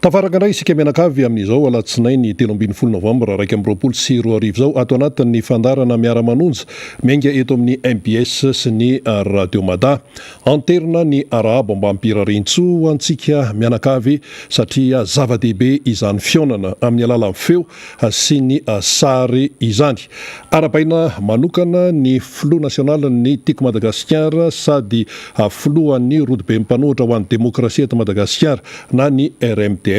Tafaraka indray isika mianakavy amin'izao alatsinainy 13 novambra 2021 izao ato anatin'ny fandaharana Miara-manonja miainga eto amin'ny mbs sy ny Radio Mada. Anterina ny arahaba ombam-pirariantsoa ho antsika mianakavy satria zava-dehibe izany fihaonana amin'ny alalan'ny feo sy ny sary izany. Arahabaina manokana ny filoha nasionalin'ny Tiako Madagasikara sady filohan'ny Rodoben'ny Mpanohitra ho an'ny Demokrasia eto Madagasikara na ny RMDM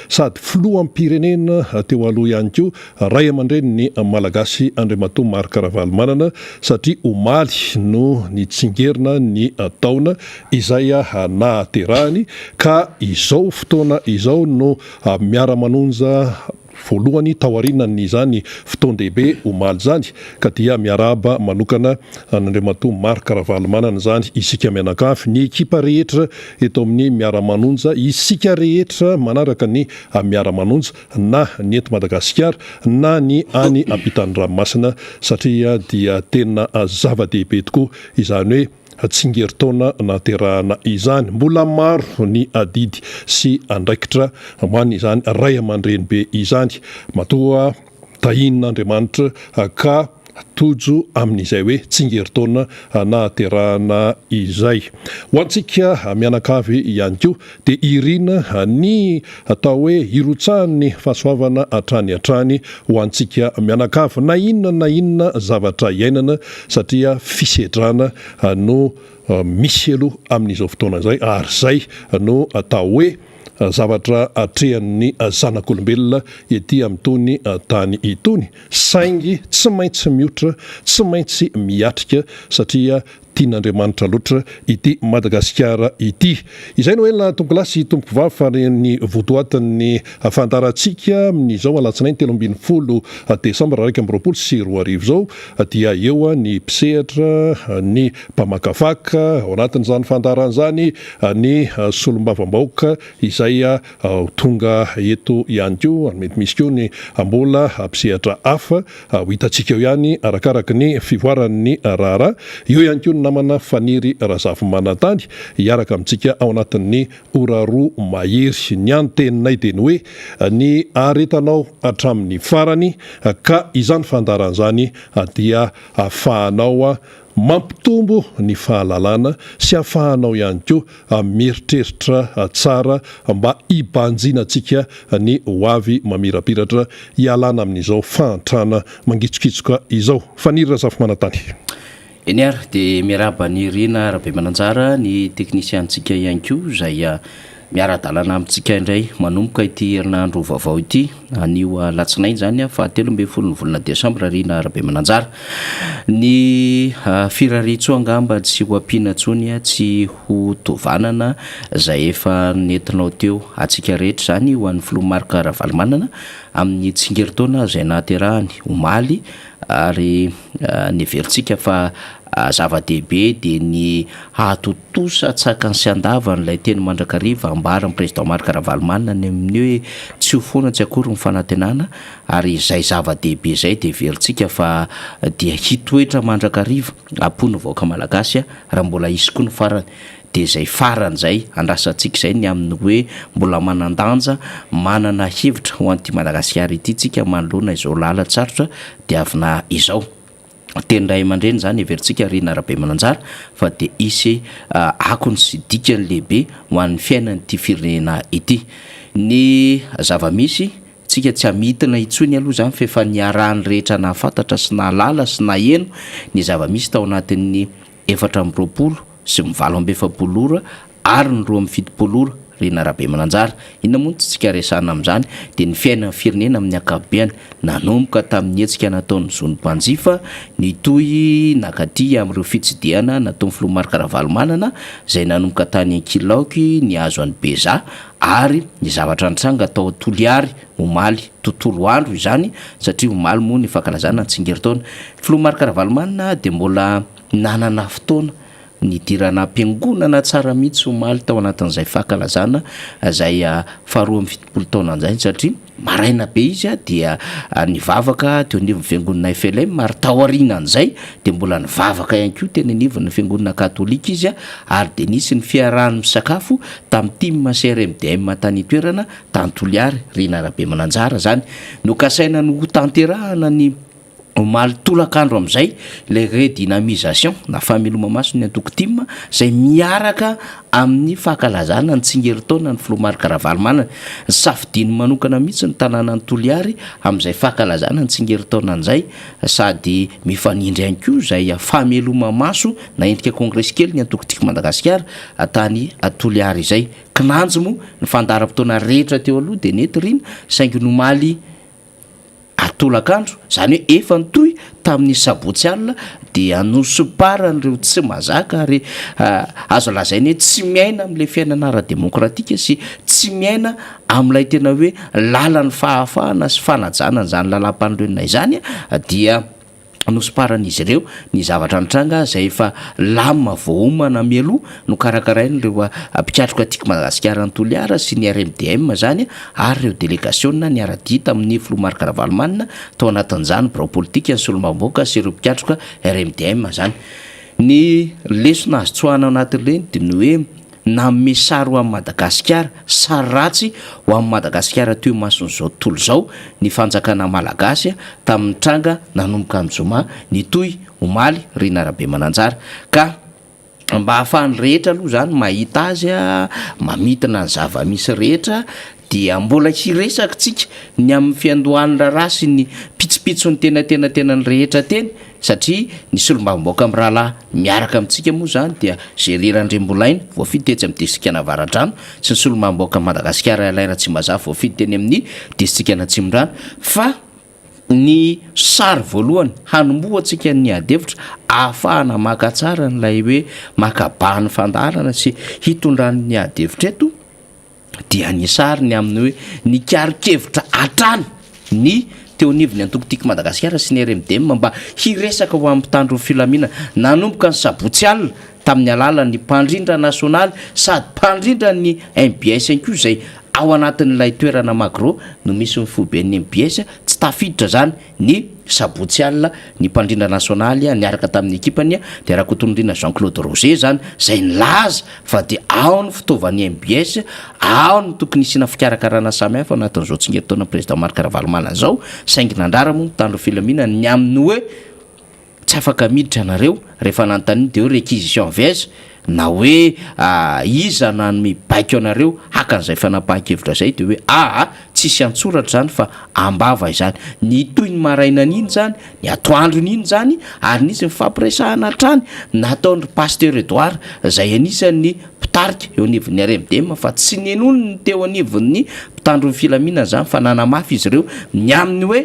sady filoham-pirenena teo aloha ihany koa Raiamandrenin'ny Malagasy Andriamatoa Marc Ravalomanana satria omaly no nitsingerina ny taona izay nahaterahany ka izao fotoana izao no miara-manonja voalohany taorianan'izany fotoan-dehibe omaly izany ka dia miarahaba manokana an'Andriamatoa Marc Ravalomanana izany isika mianakavy, ny ekipa rehetra eto amin'ny Miara-manonja, isika rehetra manaraka ny Miara-manonja na ny eto Madagasikara na ny any ampitan'ny ranomasina satria dia tena zava-dehibe tokoa izany hoe tsingerin-taona nahaterahana izany. Mbola maro ny adidy sy andraikitra ho an'izany ray aman-drenibe izany. Matoa tahian'Andriamanitra ka tojo amin'izay hoe tsingerin-taona nahaterahana izay. Ho antsika mianakavy ihany koa dia irina ny atao hoe hirotsahan'ny fahasoavana hatrany hatrany ho antsika mianakavy na inona na inona zavatra iainana satria fisedrana no misy aloha amin'izao fotoana izay ary izay no atao hoe zavatra atrehan'ny zanak'olombelona ety amin'itony tany itony saingy tsy maintsy miotra, tsy maintsy miatrika satria Tian'Andriamanitra loatra ity Madagasikara ity. Izay no ela tompokolahy sy tompokovavy fa ny votoatin'ny fandaharantsika amin'izao alatsinainy 13 desambra 2021 izao dia eo ny mpisehatra, ny mpamakafaka, ao anatin'izany fandaharana izany ny solombavambahoaka izay ho tonga eto ihany koa ary mety misy koa ny mbola mpisehatra hafa Ho hitantsika eo ihany arakaraka ny fivoaran'ny raharaha. Eo ihany koa ny namana Faniry Razafimanantany hiaraka amintsika ao anatin'ny ora roa mahery. Ny hany teninay dia ny hoe ny aharetanao hatramin'ny farany ka izany fandaharana izany dia ahafahanao mampitombo ny fahalalana sy ahafahanao ihany koa mieritreritra tsara mba hibanjinantsika ny ho avy mamirapiratra hialana amin'izao fahantrana mangitsokitsoka izao. Faniry Razafimanantany. Eny ary, dia miarahaba an'i Rina Rabemananjara, ny teknisianintsika ihany koa izay miara-dalana amintsika indray manomboka ity herinandro vaovao ity, anio alatsinainy izany faha 13 ny volana desambra Rina Rabemananjara. Ny firariantsoa angamba tsy ho ampiana intsony, tsy ho tovanana izay efa nentinao teo antsika rehetra izany ho an'ny filoha Marc Ravalomanana amin'ny tsingerin-taona izay nahaterahany omaly ary neverintsika fa zava-dehibe dia ny hahatontosa an-tsakany sy an-davany ilay teny mandrakariva ambaran'ny Président Marc Ravalomanana ny amin'ny hoe tsy ho foana tsy akory ny fanantenana ary izay zava-dehibe izay dia heverintsika fa dia hitoetra mandrakariva am-pon'ny vahoaka malagasy raha mbola hisy koa ny farany dia izay farany izay andrasantsika izay ny amin'ny hoe mbola manan-danja, manana hevitra ho an'ity Madagasikara ity tsika manoloana izao lalan-tsarotra diavina izao. Teny ray aman-dreny izany heverintsika Rina Rabemananjara fa dia hisy akony sy dikany lehibe ho an'ny fiainan'ity firenena ity. Ny zava-misy, tsika tsy hamintina intsony aloha izany fa efa niarahan'ny rehetra nahafantatra sy nahalala sy naheno ny zava-misy tao anatin'ny 24 sy ny 48 ora ary ny 72 ora Rina Rabemananjara. Inona moa no tiantsika resahana amin'izany? Dia ny fiainan'ny firenena amin'ny ankapobeny, nanomboka tamin'ny hetsika nataon'ny Zon'ny Mpanjifa, nitohy nankaty amin'ireo fitsidihana nataon'ny Filoha Marc Ravalomanana, izay nanomboka tany Ankilaoky nihazo an'i Bezaha, ary ny zavatra nitranga tao Toliary omaly tontolo andro izany, satria omaly moa ny fankalazana ny tsingerin-taona. Ny Filoha Marc Ravalomanana dia mbola nanana fotoana. Nidirana am-piangonana tsara mihitsy omaly tao anatin'izay fankalazana izay faharoa amby 70 taona izay satria maraina be izy dia nivavaka teo anivon'ny fiangonana FLM ary taorianan'izay dia mbola nivavaka ihany koa teny anivon'ny fiangonana katolika izy ary dia nisy ny fiarahany misakafo tamin'ny tim sy RMDM tany an-toerana tany Toliary, Rina Rabemananjara izany. Nokasaina notanterahana ny Omaly tolakandro amin'izay ilay redynamisation na fameloma-maso ny antoko tim izay miaraka amin'ny fankalazana ny tsingerin-taonan'ny filoha Marc Ravalomanana. Nisafidiany manokana mihitsy ny tanànan'i Toliary amin'izay fankalazana ny tsingerin-taonany izay sady mifanindry ihany koa izay fameloma-maso na endrika kongresy kely ny antoko Tiako Madagasikara tany Toliary izay. Kinanjo moa ny fandaharam-potoana rehetra teo aloha dia nety Rina saingy ny omaly tolakandro, izany hoe efa nitohy tamin'ny sabotsy alina dia nosomparan'ireo tsy mazaka ary azo lazaina hoe tsy miaina amin'ilay fiainana ara-demokratika sy tsy miaina amin'ilay tena hoe lalan'ny fahafahana sy fanajana an'izany lalàmpanorenana izany dia Nosomparan'izy ireo ny zavatra nitranga izay efa lamina voaomana mialoha nokarakarain'ireo mpikatroka Tiako Madagasikara any Toliara sy ny RMDM izany ary ireo delegasiona niara-dia tamin'ny filoha Marc Ravalomanana tao anatin'izany birao politika ny solombavambahoaka sy ireo mpikatroka RMDM izany. Ny lesona azo tsoahina ao anatin'ireny dia ny hoe Nanome sary ho an'i Madagasikara, sary ratsy ho an'i Madagasikara teo imason'izao tontolo izao ny fanjakana malagasy tamin'ny tranga nanomboka ny zoma nitohy omaly Rina Rabemananjara. Ka mba ahafahan'ny rehetra aloha izany mahita azy, mamintina ny zava-misy rehetra dia mbola hiresaka tsika ny amin'ny fiandohan'ny raharaha sy ny pitsopitson'ny tena tenatenany rehetra teny satria ny solombavambahoaka mirahalahy miaraka amintsika moa izany dia Géry Randriambolaina voafidy tetsy amin'ny distrikan'Avaradrano sy ny solombavambahoakan'i Madagasikara Alain Ratsimbazafy voafidy teny amin'ny distrikan'Atsimondrano fa ny sary voalohany hanombohantsika ny adihevitra ahafahana maka tsara an'ilay hoe maka bahan'ny fandaharana sy hitondran'ny adihevitra eto dia ny sary ny amin'ny hoe nikaro-kevitra hatrany ny teo anivon'ny antoko Tiako Madagasikara sy ny RMDM mba hiresaka ho amin'ny mpitandro ny filaminana nanomboka ny sabotsy alina tamin'ny alalan'ny mpandrindra nasionaly sady mpandrindra ny mbs ihany koa izay ao anatin'ilay toerana Magro no misy ny foiben'ny mbs tsy tafiditra izany Ny sabotsy alina, ny mpandrindra nasionaly niaraka tamin'ny ekipany dia Rakotonirina Jean Claude Roger izany, izay nilaza fa dia ao ny fitaovan'ny mbs, ao no tokony hisiana fikarakarana samihafa anatin'izao tsingerin-taonan'ny Président Marc Ravalomanana izao, saingy nandrara moa ny mpitandro ny filaminana ny amin'ny hoe tsy afaka miditra ianareo, rehefa nanontaniana dia hoe réquisition avy aiza? na hoe iza nanome baiko anareo haka an'izay fanapahan-kevitra izay dia hoe aa tsisy an-tsoratra izany fa am-bava izany. Nitohy ny marainan'iny izany, ny atoandron'iny izany ary nisy ny fifampiresahana hatrany nataon-dry Pasteur Edouard izay anisan'ny mpitarika eo anivon'ny RMDM fa tsy nenoiny ny teo anivon'ny mpitandro ny filaminana izany fa nanamafy izy ireo ny amin'ny hoe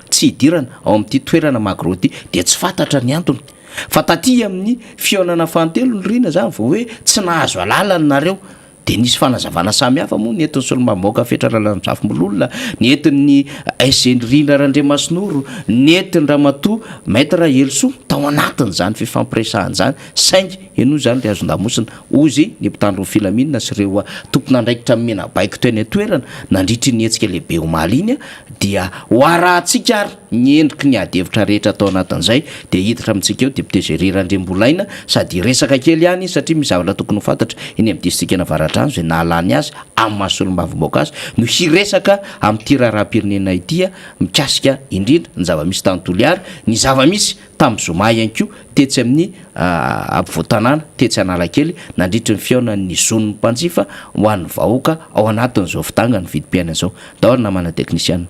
tsy hidirana ao amin'ity toerana Magro ity dia tsy fantatra ny antony fa taty amin'ny fihaonana fahatelo ny Rina zany vao hoe tsy nahazo alalana nareo dia nisy fanazavana samihafa moa nentin'ny solombavambahoaka Fetra Ralanjafimbololona, nentin'ny SG Rina Randriamasinoro, nentin'ny Ramatoa Maître Helisoa tao anatin'izany fifampiresahana izany saingy henoy izany ry hazon-damosina hozy ny mpitandro ny filaminana sy ireo tompon'andraikitra nomena baiko teny an-toerana nandritry ny hetsika lehibe omaly iny Dia ho arahantsika ary ny endriky ny ady hevitra rehetra tao anatin'izay, dia hiditra amintsika eo Député Géry Randriambolaina, sady hiresaka kely ihany izy satria misy zavatra tokony ho fantatra eny amin'ny distrikan'Avaradrano izay nahalany azy amin'ny maha solombavambahoaka azy no hiresaka amin'ity raharaham-pirenena ity mikasika indrindra ny zava-misy tany Toliara, ny zava-misy tamin'ny zoma ihany koa tetsy amin'ny ampovoan-tanàna tetsy Analakely nandritry ny fihaonan'ny zon'ny mpanjifa ho an'ny vahoaka ao anatin'izao fidangan'ny vidim-piainana izao. Ndao ry namana teknisiana.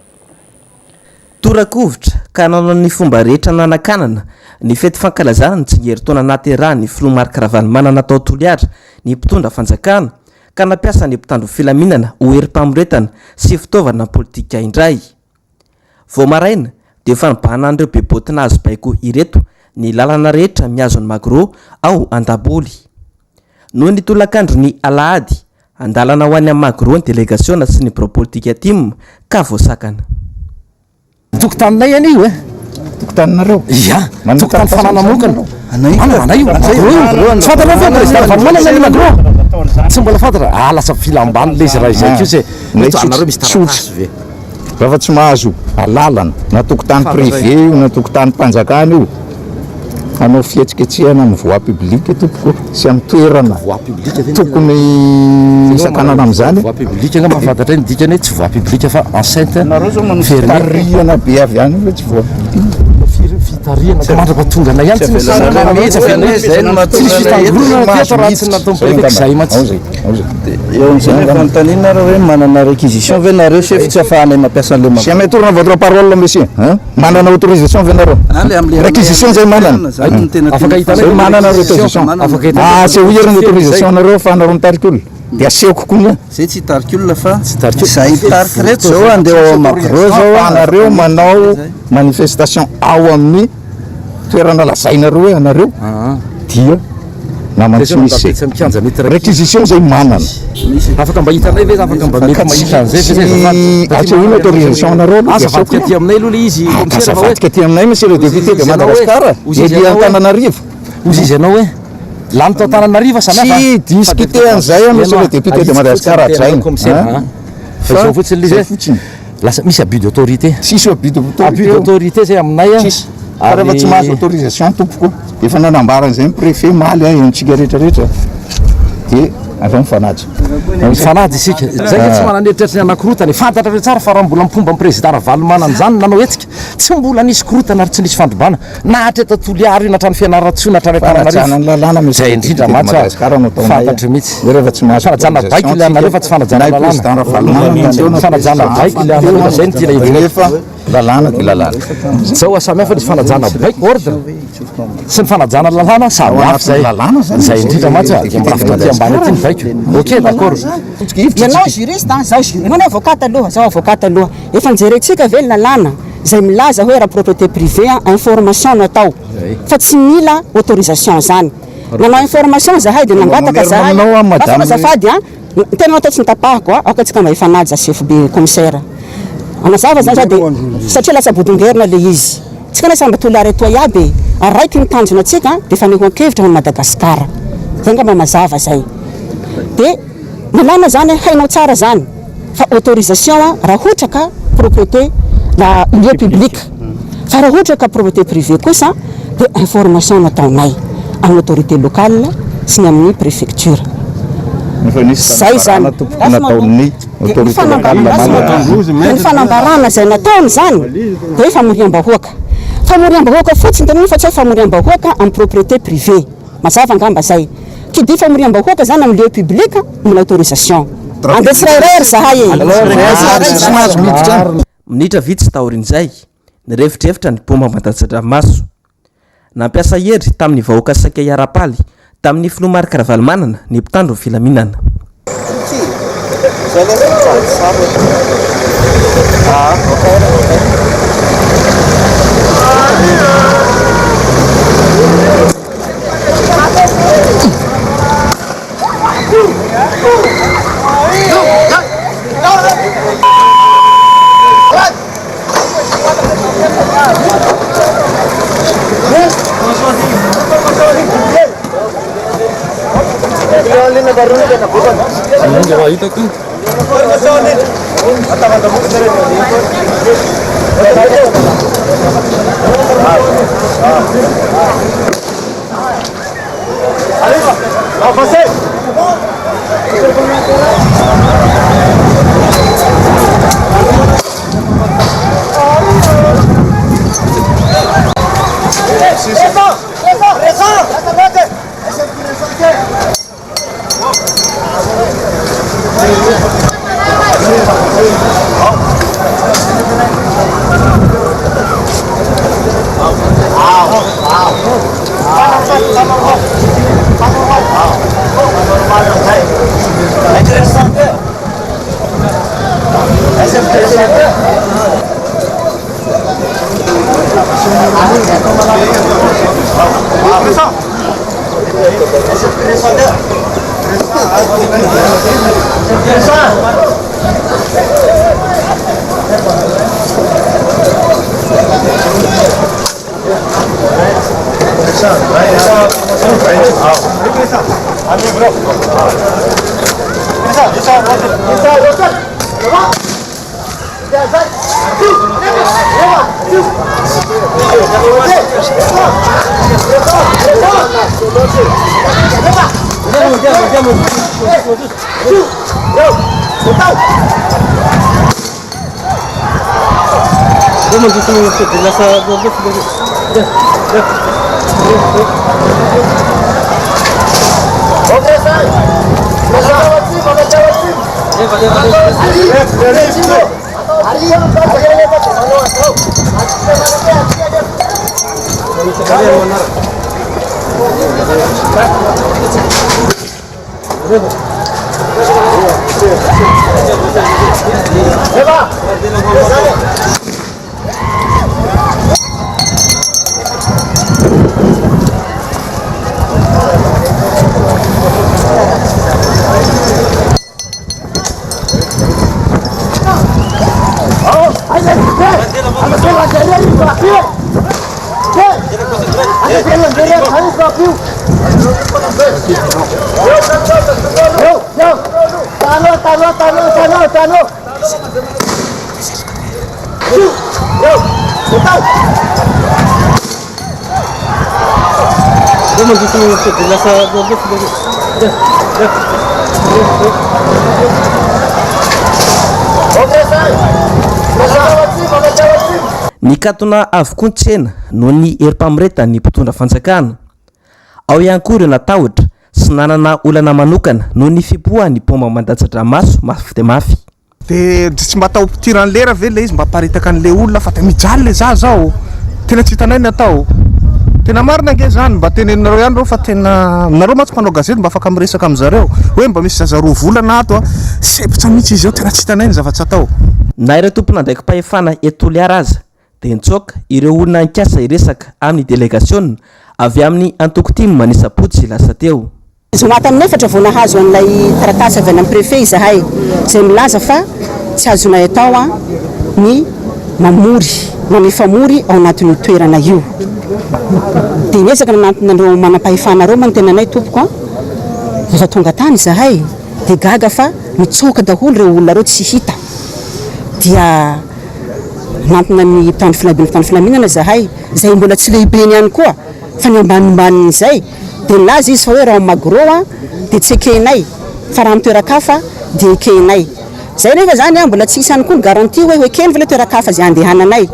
Tora-kovitra ka nanao ny fomba rehetra nanakanana ny fety fankalazana ny tsingerin-taona nahaterahan'ny filoha Marc Ravalomanana tao Toliara ny mpitondra fanjakana ka nampiasa ny mpitandro filaminana ho herim-pamoretana sy fitaovana politika indray. Vao maraina dia efa nobahanan'ireo be boty nahazo baiko ireto ny lalana rehetra mihazo ny Magro ao Andaboly. Noho ny tolakandron'ny alahady, andalana ho any amin'ny Magro ny delegasiona sy ny birao politika tim ka voasakana. Tokotaninay anie io e! Tokotaninareo? Ia, tokotany fanana manokana. Anay io, Magro io. Tsy fantatrao ve président Ravalomanana ny Magro? Tsy mbola fantatra. Ah, lasa filam-balo le izy raha izay kosa e. Mety anareo misy taratasy ve? Raha tsy mahazo alalana na tokotany privé io na tokotanim-panjakana io, hanao fihetsiketsehana amin'ny voie publique tompoko sy amin'ny toerana tokony hisakanana amin'izany. Voie publique angamba fantatray ny dikany hoe tsy voie publique fa enceinte fermée. Fitarihana be avy any hoe tsy voie publique. Fitarihana ka mandra-pahatonga anay ihany tsy misy sakana mihitsy avy any. Tsy nisy fitangorona teto raha tsy nataon'ny préfet izay mantsy. Eo amin'izay ny fanontaniana ary hoe manana réquisition ve nareo chef tsy afahanay mampiasa an'ilay Magro? Jamais tourne votre parole monsieur hein? Manana autorisation ve nareo? Réquisition zay manana. Afaka hitanay Zay manana réquisition. Afaka hitanay Ah, asehoy ery ny autorisation nareo fa nareo mitarika olona. Dia asehoko koa ny Zay tsy hitarika olona fa zay hitarika reto zao andeha ao am Magro zao Fa nareo manao manifestation ao amin'ny toerana lazainareo hoe anareo dia namany tsy misy réquisition zay manana. Afaka mba hitanay ve afaka mba mety mahita an'izay ve zay azafady? Asehoy ny autorisation anareo aloha Aza avadika aty aminay aloha ilay izy commissaire Aza avadika aty aminay monsieur le député de Madagascar élu Antananarivo. Hozy izy ianao hoe lany tao Antananarivo samy hafa. Tsy discuter an'izay aho monsieur le député de Madagascar hajaina. Fa izao fotsiny ilay izy hoe lasa misy abus d'autorité. Tsisy abus d'autorité. Abus d'autorité zay aminay a. Tsisy. Fa rehefa tsy mahazo autorisation tompoko, efa nanambara an'izay ny préfet omaly a, henontsika rehetra rehetra dia avy eo mifanaja. Mifanaja isika. Zay nge tsy manana eritreritra ny hanakorotana e. Fantatrareo tsara fa raha mbola mpomba ny président Ravalomanana izany nanao hetsika, tsy mbola nisy korotana ary tsy nisy fandrobana. Na hatreto Toliara io na hatrany Fianarantsoa na hatrany Fanajana ny lalàna Antananarivo. Zay indrindra mantsy a, fantatro mihitsy. Rehefa tsy mahazo Fanajana baiko ilay anareo fa tsy fanajana lalàna. Fanajana baiko ilay anareo fa zay no tiana hidirana. Rehefa lalàna dia lalàna. Zao samy hafa ny fanajana baiko, ordre, sy ny fanajana lalàna samy hafa zay. Zay indrindra mantsy a, dia mirafitra aty ambany aty ny baiko. Ok, d'accord. Ianao juriste an, zaho juriste, ianao avocat aloha, zaho avocat aloha. Efa nijerentsika ve ny lalàna izay milaza hoe raha propriété privée an, information no atao fa tsy mila autorisation zany. Nanao information zahay dia nangataka zahay, azafady azafady an, ny tena atao tsy notapahiko an, aoka tsika mba hifanaja chef be commissaire. Hanazava zany za dia satria lasa bodongerina le izy. Tsika anie samby Toliara etoa iaby e, araiky ny tanjona tsika dia fanehoan-kevitra ho an'i Madagasikara. Zay angamba mazava zay. Dia lalàna zany hainao tsara zany. Fa autorisation raha ohatra ka propriété na lieu public fa raha ohatra ka propriété privée kosa dia information no ataonay amin'ny autorité locale sy ny amin'ny préfecture. Efa nisy Zay zany. fanambarana tompoko nataon'ny autorité locale Dia ny fanambarana izay nataony izany dia hoe famoriam-bahoaka. Famoriam-bahoaka fotsiny tenenina fa tsy hoe famoriam-bahoaka amin'ny propriété privée. Mazava angamba zay. Qui dit famoriam-bahoaka zany amin'ny lieu public mila autorisation. Andeha tsirairay ary zahay e. Tsy mahazo miditra any. Minitra vitsy taorian'izay, nirefodrefotra ny baomba mandatsa-dranomaso. Nampiasa hery tamin'ny vahoaka saika hiara-paly tamin'ny filoha Marc Ravalomanana ny mpitandro ny filaminana. Nikatona avokoa ny tsena noho ny herim-pamoretan'ny mpitondra fanjakana. Ao ihany koa ireo natahotra sy nanana olana manokana noho ny fipoahan'ny paomba mandatsa-dranomaso mafy dia mafy. De tsy mba atao tir en l'air ve le izy mba aparitaka anle olona fa de mijaly le zaza ao, tena tsy hitanay ny atao, tena marina ange zany mba teneninareo ihany reo fa tena nareo mantsy mpanao gazety mba afaka miresaka amizareo hoe mba misy zaza 2 volana ato a, sempotra mihitsy izy eo tena tsy hitanay ny zavatra atao. Na ireo tompon'andraiki-pahefana eto Toliara aza dia nitsoaka ireo olona nikasa hiresaka amin'ny delegasiona avy amin'ny antoko tim ny sabotsy lasa teo. Zoma tamin'ny efatra vao nahazo an'ilay taratasy avy any amin'ny préfet izahay izay milaza fa tsy azonay atao ny mamory na mifamory ao anatin'io toerana io. Dia niezaka nanantona an'ireo manam-pahefana ireo moa ny tenanay tompoko an. Rehefa tonga tany izahay dia gaga fa nitsoaka daholo ireo olona ireo tsy hita. Dia nanantona ny mpitandro filaminana izahay izay mbola tsy lehibeny ihany koa fa ny ambanimbanin'izay. Dia nilaza izy fa hoe raha ao Magro an, dia tsy ekenay, fa raha amin'ny toeran-kafa dia ekenay. Izay nefa izany an, mbola tsy hisy ihany koa ny garantie hoe ho ekeny ve ilay toeran-kafa izay handehananay.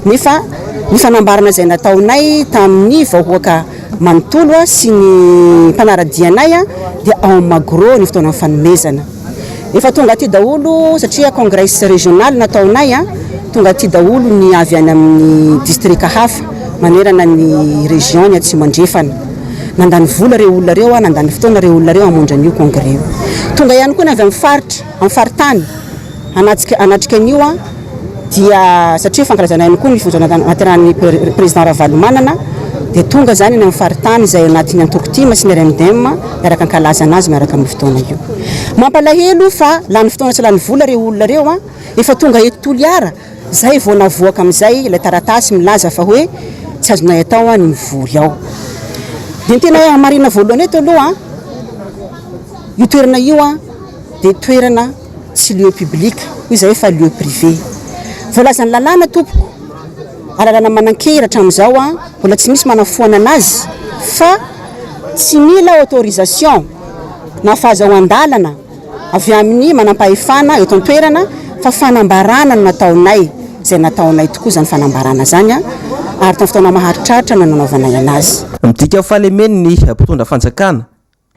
Nefa ny fanambarana izay nataonay tamin'ny vahoaka manontolo sy ny mpanara-dia anay dia ao amin'ny Magro ny fotoana fanomezana. Efa tonga aty daholo satria congrès régional nataonay an, tonga aty daholo ny avy any amin'ny distrika hafa manerana ny région ny Atsimo Andrefana. Nandany vola ireo olona ireo an, nandany fotoana ireo olona ireo hamonjy an'io congrès io. Tonga ihany koa ny avy amin'ny faritra, amin'ny faritany hanatrika hanatrika an'io an. dia satria fankalazana ihany koa ny fonjanatanterahana ny président Ravalomanana dia tonga izany any amin'ny faritany izay anatin'ny antoko tim sy ny RMDM miaraka ankalazana azy miaraka amin'io fotoana io. Mampalahelo fa lany fotoana sy lany vola ireo olona ireo an, efa tonga eto Toliara izay vao navoaka amin'izay ilay taratasy milaza fa hoe tsy azonay atao ny mivory ao. Dia ny tena marina voalohany eto aloha an, io toerana io an dia toerana tsy lieu public hoy izahay fa lieu privé. Voalazan'ny lalàna tompoko, alalàna manan-kery hatramin'izao an, mbola tsy misy manafoana anazy fa tsy mila autorisation na fahazahoan-dalana avy amin'ny manampahefana eto an-toerana fa fanambarana no nataonay, izay nataonay tokoa izany fanambarana izany an, ary tamin'ny fotoana maharitraritra no nanaovanay anazy. Midika ho fahalemen'ny mpitondra fanjakana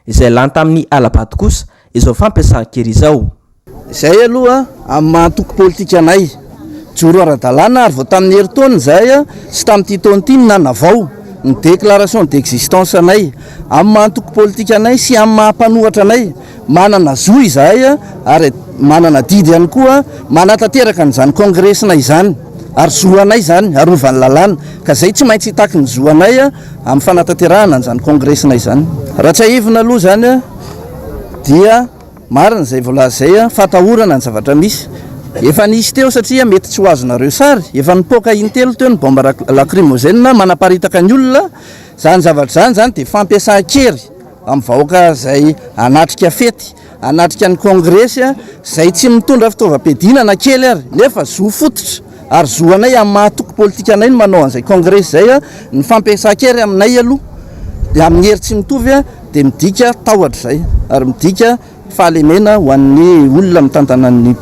Izay lany tamin'ny hala-bato kosa izao fampiasan-kery izao. Izay aloha amin'ny maha antoko politika anay. Joro ara-dalàna ary vao tamin'ny herintaona izahay sy tamin'ity taona ity no nanavao ny déclaration d'existence anay. Amin'ny maha antoko politika anay sy amin'ny maha mpanohatra anay, manana zo izahay ary manana adidy ihany koa manatanteraka an'izany kongresinay izany ary zo anay izany, arovan'ny lalàna ka izay tsy maintsy hitaky ny zo anay. Amin'ny fanatanterahana an'izany kongresinay izany. Raha tsiahivina aloha izany dia marina izay voalaza izay, fahatahorana ny zavatra misy. Efa nisy teo satria mety tsy ho azonareo sary, efa nipoaka intelo teo ny bombe lacrymogène manaparitaka ny olona. Izany zavatra izany izany dia fampiasan-kery amin'ny vahoaka izay hanatrika fety, hanatrika ny kongresy izay tsy mitondra fitaovam-piadiana na kely ary nefa zo fototra ary zo anay amin'ny maha antoko politika anay ny manao an'izay kongresy izay. Ny fampiasan-kery aminay aloha dia amin'ny hery tsy mitovy dia midika tahotra izay ary midika fahalemena ho an'ny olona mitantana ny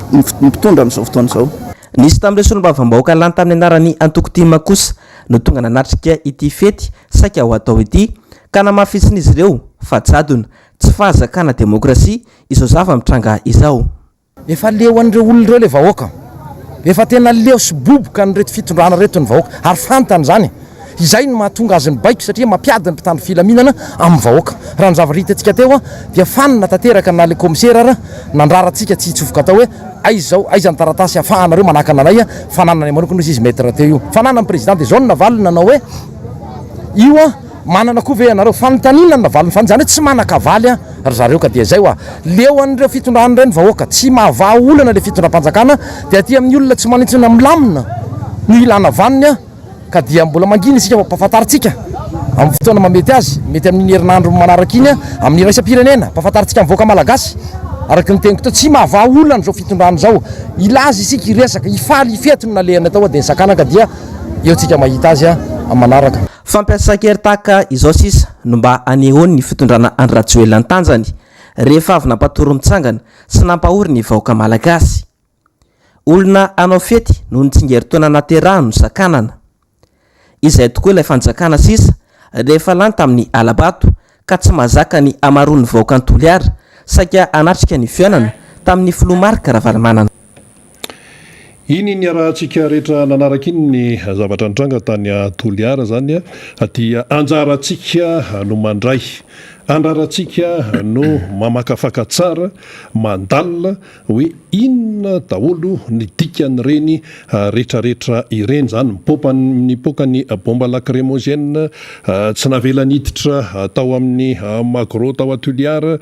mpitondra amin'izao fotoana izao. Nisy tamin'ireo solombavambahoaka lany tamin'ny anaran'ny antoko tim kosa no tonga nanatrika ity fety saika ho atao ity ka namafisin'izy ireo fa jadona, tsy fahazakana demokrasia izao zava-mitranga izao. Efa leo an'ireo olona ireo ilay vahoaka. Efa tena leo sy boboka an'ireto fitondrana ireto ny vahoaka ary fantany izany. Izay no mahatonga azy mibaiko satria mampiady ny mpitandro filaminana amin'ny vahoaka. Raha ny zavatra hitantsika teo dia fanina tanteraka na ilay kaomisera ara nandrara antsika tsy hitsofoka tao hoe aiza izao, aiza ny taratasy ahafahanareo manakana anay, fananany manokana hozy izy maître teo io. Fananan'ny président dia izao no navaliny nanao hoe io manana koa ve ianareo? Fanontaniana no navaliny fa izany hoe tsy manan-kavaly ry zareo ka dia izay hoa. Leo an'ireo fitondrana ireo ny vahoaka, tsy mahavaha olana ilay fitondram-panjakana dia aty amin'ny olona tsy manintsona milamina no ilana vaniny. Ka dia mbola mangina isika fa ampahafantarintsika amin'ny fotoana mahamety azy, mety amin'iny herinandro manaraka iny, amin'ny iraisam-pirenena, ampahafantarintsika amin'ny vahoaka malagasy. Araka ny teniko teo, tsy mahavaha olana izao fitondrana izao. Hilaza isika, hiresaka, hifaly, hifety no nalehany tao dia nisakana ka dia eo tsika mahita azy amin'ny manaraka. Fampiasan-kery tahaka izao sisa no mba anehoan'ny fitondrana Andry Rajoelina ny tanjany rehefa avy nampatory mitsangana sy nampahory ny vahoaka malagasy. Olona hanao fety noho ny tsingerin-taona naterahany no sakanana. Izay tokoa ilay fanjakana sisa rehefa lany tamin'ny hala-bato ka tsy mahazaka ny hamaroan'ny vahoakan'i Toliara saika hanatrika ny fihaonana tamin'ny filoha Marc Ravalomanana. Iny niarahantsika rehetra nanaraka iny ny zavatra nitranga tany Toliara izany dia anjarantsika no mandray, andrarantsika no mamakafaka tsara, mandalina hoe inona daholo ny dikan'ireny retraretra ireny izany, mipopa nipoaka ny bomba lacrymogène, tsy navela niditra tao amin'ny Magro tao Toliara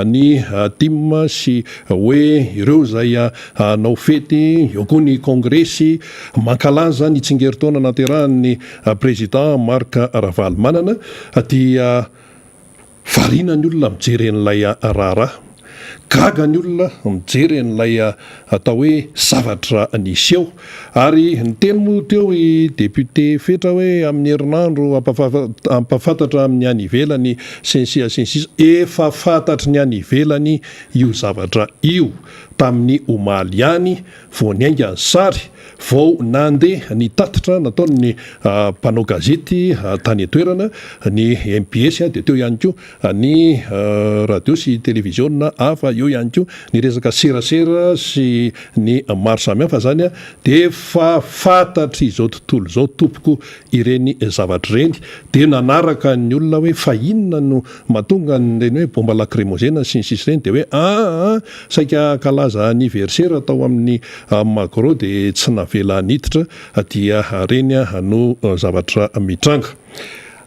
ny tim sy hoe ireo izay hanao fety, eo koa ny kongresy mankalaza ny tsingerin-taona naterahan'ny président Marc Ravalomanana dia Variana ny olona mijery an'ilay raharaha. Gaga ny olona mijery an'ilay atao hoe zavatra niseho. Ary niteny moa teo i député Fetra hoe amin'ny herinandro hampahafantatra amin'ny any ivelany sy ny sisa sy ny sisa. Efa fantatry ny any ivelany io zavatra io tamin'ny omaly ihany vao niainga ny sary. Vao nandeha ny tatitra nataon'ny mpanao gazety tany an-toerana, ny mbs, dia teo ihany koa ny radio sy televiziona hafa, eo ihany koa ny resaka serasera sy ny maro samihafa izany dia efa fantatr'izao tontolo izao tompoko ireny zavatra ireny. Dia nanaraka ny olona hoe fa inona no mahatonga an'ireny hoe bomba lakrimozena sy ny sisa ireny dia hoe aa saika hankalaza anniversaire tao amin'ny Magro dia tsy navela niditra dia reny no zavatra mitranga.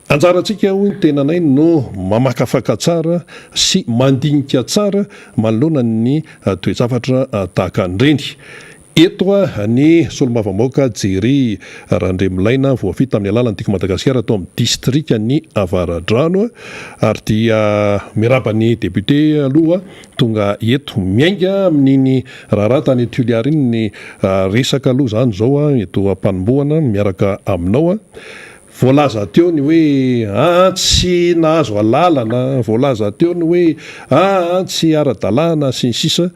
Anjarantsika hoy ny tenanay no mamakafaka tsara sy mandinika tsara manoloana ny toe-javatra tahaka an'ireny. Eto ny solombavambahoaka Jerry Randriamilaina voafidy tamin'ny alalan'ny Tiako Madagasikara tao amin'ny distrikan'i Avaradrano ary dia miarahaba ny député aloha tonga eto. Miainga amin'iny raharaha tany Toliara iny ny resaka aloha izany izao eto am-panombohana miaraka aminao. Voalaza teo ny hoe aa tsy nahazo alalana, voalaza teo ny hoe aa tsy ara-dalàna sy ny sisa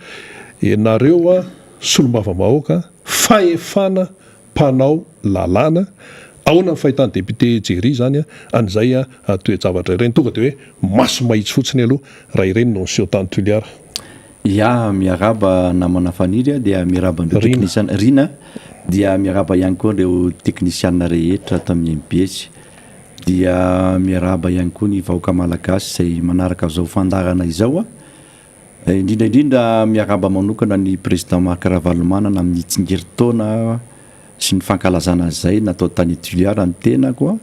Ianareo solombavambahoaka, fahefana mpanao lalàna, ahoana ny fahitan'ny député Jerry izany an'izay toe-javatra ireny? Tonga dia hoe maso mahitsy fotsiny aloha raha ireny no niseho tany Toliara. Ya, miarahaba namana Faniry a, dia miarahaba an'ireo Rina. teknisiana, Rina, dia miarahaba ihany koa ireo teknisiana rehetra ato amin'ny mbs, dia miarahaba ihany koa ny vahoaka malagasy izay manaraka izao fandaharana izao a, indrindra indrindra miarahaba manokana ny président Marc Ravalomanana amin'ny tsingerin-taona sy ny fankalazana izay natao tany Toliara ny tenako a,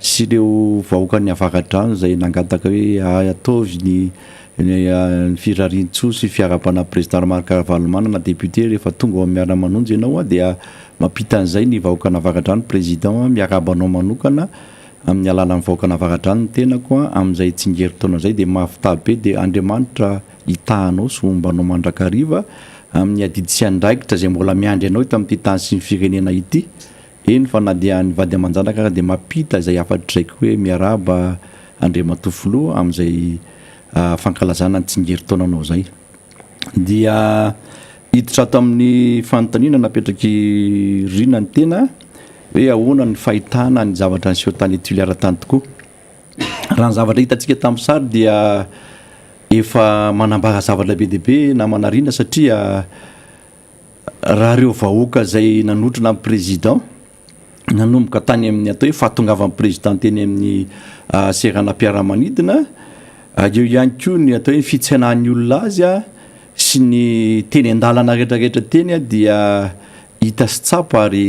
sy ireo vahoakan'ny Avaradrano izay nangataka hoe ataovy ny ny firarian-tsoa sy fiarahabana Président Marc Ravalomanana député rehefa tonga ao amin'ny Miara-manonja ianao dia mampita an'izay ny vahoakan'Avaradrano Président miarahaba anao manokana. amin'ny alalan'ny vahoakan'Avaradrano ny tenako amin'izay tsingerin-taona izay dia mahavità be dia Andriamanitra hitaha anao sy homba anao mandrakariva amin'ny adidy sy andraikitra izay mbola miandry anao eto amin'ity tany sy ny firenena ity, eny fa na dia ny vady aman-janaka ara dia mampita izay hafatra izay koa hoe miarahaba Andriamatoa Filoha amin'izay fankalazana ny tsingerin-taonanao izay. Dia hiditra ato amin'ny fanontaniana napetrak'i Rina ny tena hoe ahoana ny fahitana ny zavatra niseho tany Toliara tany tokoa. Raha ny zavatra hitantsika tamin'ny sary dia efa manambara zavatra be dia be namana Rina satria raha ireo vahoaka izay nanotrona ny président nanomboka tany amin'ny atao hoe fahatongavan'ny président teny amin'ny seranam-piaramanidina, eo ihany koa ny atao hoe fitsenan'ny olona azy sy ny teny an-dalana rehetrarehetra teny dia hita sy tsapa ary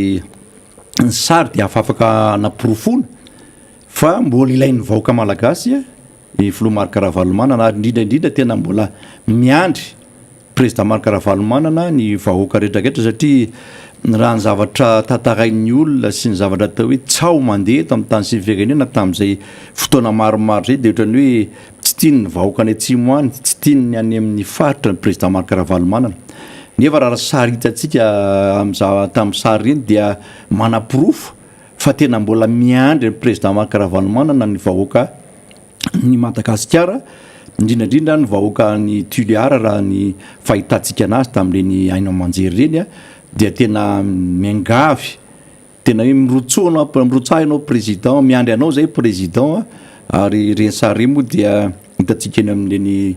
ny sary dia afafaka anaporofoana fa mbola ilain'ny vahoaka malagasy ny filoha Marc Ravalomanana ary indrindra indrindra tena mbola miandry Président Marc Ravalomanana ny vahoaka rehetra rehetra satria raha ny zavatra tantarain'ny olona sy ny zavatra atao hoe tsaho mandeha eto amin'ny tany sy ny firenena tamin'izay fotoana maromaro izay dia ohatran'ny hoe tsy tian'ny vahoaka any atsimo any, tsy tian'ny any amin'ny faritra ny Président Marc Ravalomanana. Nefa raha sary hitantsika amin'izany tamin'ny sary ireny dia manaporofo fa tena mbola miandry an'i Président Marc Ravalomanana ny vahoaka ny Madagasikara, indrindra indrindra ny vahoaka any Tuléar raha ny fahitantsika anazy tamin'ireny haino aman-jery ireny dia tena miangavy, tena hoe mirotsoa anao, mirotsaha ianao Président, miandry anao izay Président ary ireny sary ireny moa dia hitantsika eny amin'ireny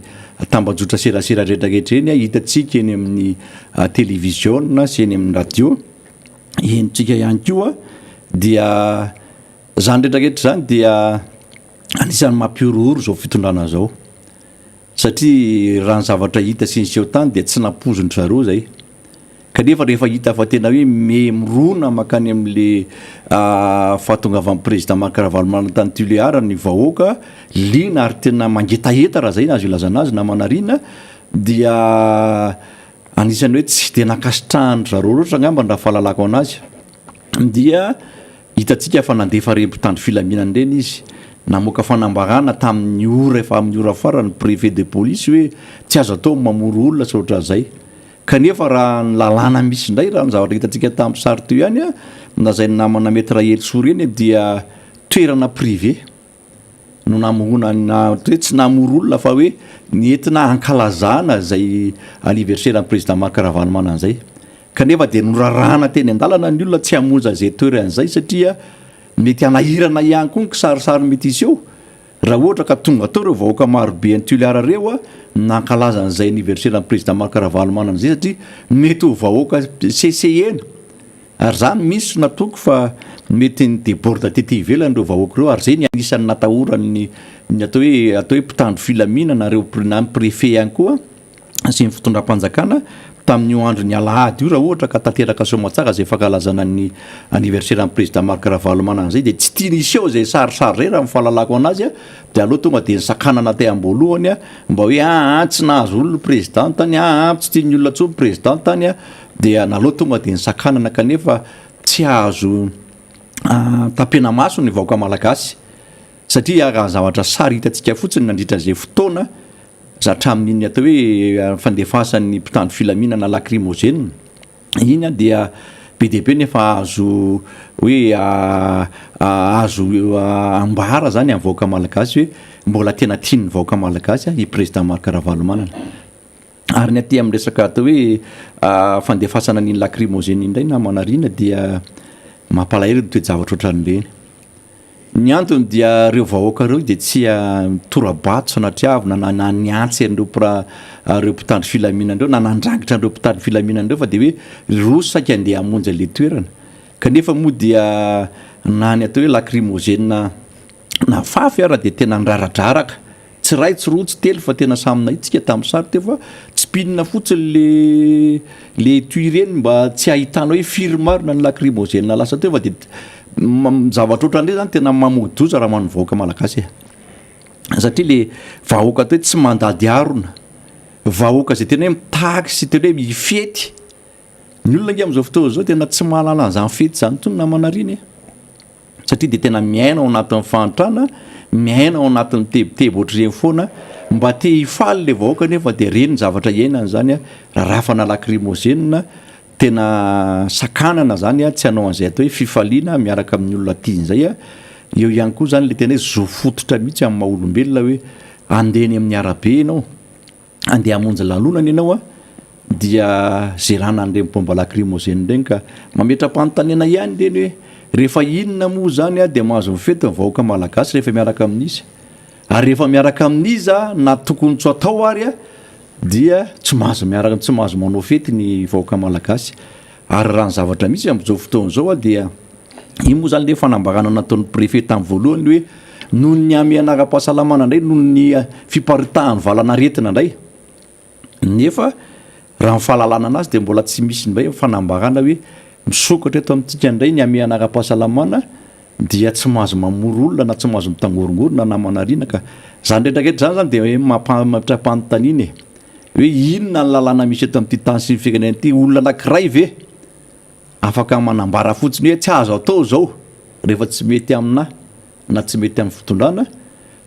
tambajotra serasera rehetra rehetra ireny, hitantsika eny amin'ny televiziona sy eny amin'ny radio. henontsika ihany koa dia izany rehetra rehetra izany dia anisan'ny mampihorohoro izao fitondrana izao satria raha ny zavatra hita sy niseho tany dia tsy nampoizin-dry zareo izay kanefa rehefa hita fa tena hoe me mirona mankany amin'le fahatongavan'ny président Marc Ravalomanana tany Tuléar ny vahoaka liana ary tena mangetaheta raha izay no azo ilazana azy namana Rina dia Anisan'ny hoe tsy dia nankasitrahan-dry zareo loatra angamba raha fahalalako an'azy dia hitantsika fa nandefa ireny mpitandro filaminana ireny izy, namoaka fanambarana tamin'ny ora efa amin'ny ora farany ny préfet de police hoe tsy azo atao ny mamory olona sy ohatran'izay. Kanefa raha ny lalàna misy indray raha ny zavatra hitantsika tamin'ny sary teo ihany lazain'ny namana Maître Helisoa ireny dia toerana privé. no namorona na hoe tsy namory olona fa hoe nentina hankalazana izay anniversaire an'ny président Marc Ravalomanana izay. Kanefa dia norarahana teny an-dalana ny olona tsy hamonjy an'izay toerana izay satria mety hanahirana ihany koa ny kisarisary mety hiseho raha ohatra ka tonga tao ireo vahoaka marobe any Toliara ireo nankalaza an'izay anniversaire an'ny président Marc Ravalomanana izay satria mety ho vahoaka sesehena. Ary zany mihintsy no nataoko fa mety ni deborde tety ivelany ireo vahoaka ireo ary zay ny anisan'ny natahoran'ny ny atao hoe atao hoe mpitandro filaminana ireo na ny préfet ihany koa sy ny fitondram-panjakana tamin'io andron'ny alahady io raha ohatra ka tanteraka soamatsara izay fankalazana ny anniversaire an'ny président Marc Ravalomanana izay dia tsy tiany hiseho izay sarisary izay raha ny fahalalako anazy dia aleo tonga dia nisakanana tey am-boalohany mba hoe aa tsy nahazo olona président tany aa tsy tian'ny olona intsony président tany Dia naleo tonga dia nisakanana kanefa tsy azo tampena-maso ny vahoaka malagasy satria raha zavatra sary hitantsika fotsiny nandritra izay fotoana hatramin'iny atao hoe fandefasan'ny mpitandro filaminana lacrymogène iny dia be dia be nefa azo hoe azo ambara zany amin'ny vahoaka malagasy hoe mbola tena tian'ny vahoaka malagasy i président Marc Ravalomanana. Ary ny aty amin'ny resaka atao hoe fandefasana an'iny lacrymogène iny indray namana Rina dia mampalahelo ny toe-javatra ohatran'ireny. Ny antony dia ireo vahoaka ireo dia tsy tora-bato sanatriavina na na niantsy an'ireo mpira ireo mpitandro filaminana ireo na nandrangitra an'ireo mpitandro filaminana ireo fa dia hoe roso saika handeha hamonjy an'ilay toerana. Kanefa moa dia na ny atao hoe lacrymogène nafafy ara dia tena niraradraraka. Tsy iray, tsy roa, tsy telo fa tena samy nahitsika tamin'ny sary teo fa tsipinina fotsiny le le etui ireny mba tsy ahitana hoe firy marina ny lacrymogène lasa teo fa dia zavatra ohatran'ireny zany tena mamoa-doza raha ho an'ny vahoaka malagasy e. Satria le vahoaka atao hoe tsy mandady harona, vahoaka izay tena hoe mitaky sy tena hoe mifety, ny olona ange amin'izao fotoana izao tena tsy mahalala an'izany fety izany intsony namana Rina e. satria dia tena miaina ao anatin'ny fahantrana, miaina ao anatin'ny tebiteby ohatr'ireny foana, mba te hifaly le vahoaka nefa dia ireny ny zavatra iainany izany, rarafana lacrymogène, tena sakanana izany tsy hanao an'izay atao hoe fifaliana miaraka amin'ny olona tiany izay, eo ihany koa izany le tena hoe zo fototra mihitsy amin'ny maha olombelona hoe andeha eny amin'ny arabe ianao, Andeha hamonjy lanonana ianao a, dia zerana an'ireny bomba lacrymogène ireny ka mametra-panontaniana ihany ireny hoe rehefa inona moa izany dia mahazo mifety ny vahoaka malagasy rehefa miaraka amin'iza? Ary rehefa miaraka amin'iza na tokony tsy atao ary dia tsy mahazo miaraka tsy mahazo manao fety ny vahoaka malagasy. Ary raha ny zavatra misy amin'izao fotoana izao dia iny moa izany ilay fanambarana nataon'ny préfet tamin'ny voalohany hoe noho ny hamehana ara-pahasalamana indray noho ny fiparitahan'ny valanaretina indray nefa raha ny fahalalana anazy dia mbola tsy misy indray fanambarana hoe misokatra eto amintsika indray ny hamehana ara-pahasalamana dia tsy mahazo mamory olona na tsy mahazo mitangorongorona na manariana ka izany rehetra rehetra izany zany dia hoe mampametra-panontaniana e hoe inona ny lalàna misy eto amin'ity tany sy ny firenena ity olona anankiray ve afaka manambara fotsiny hoe tsy azo atao izao rehefa tsy mety amina na tsy mety amin'ny fitondrana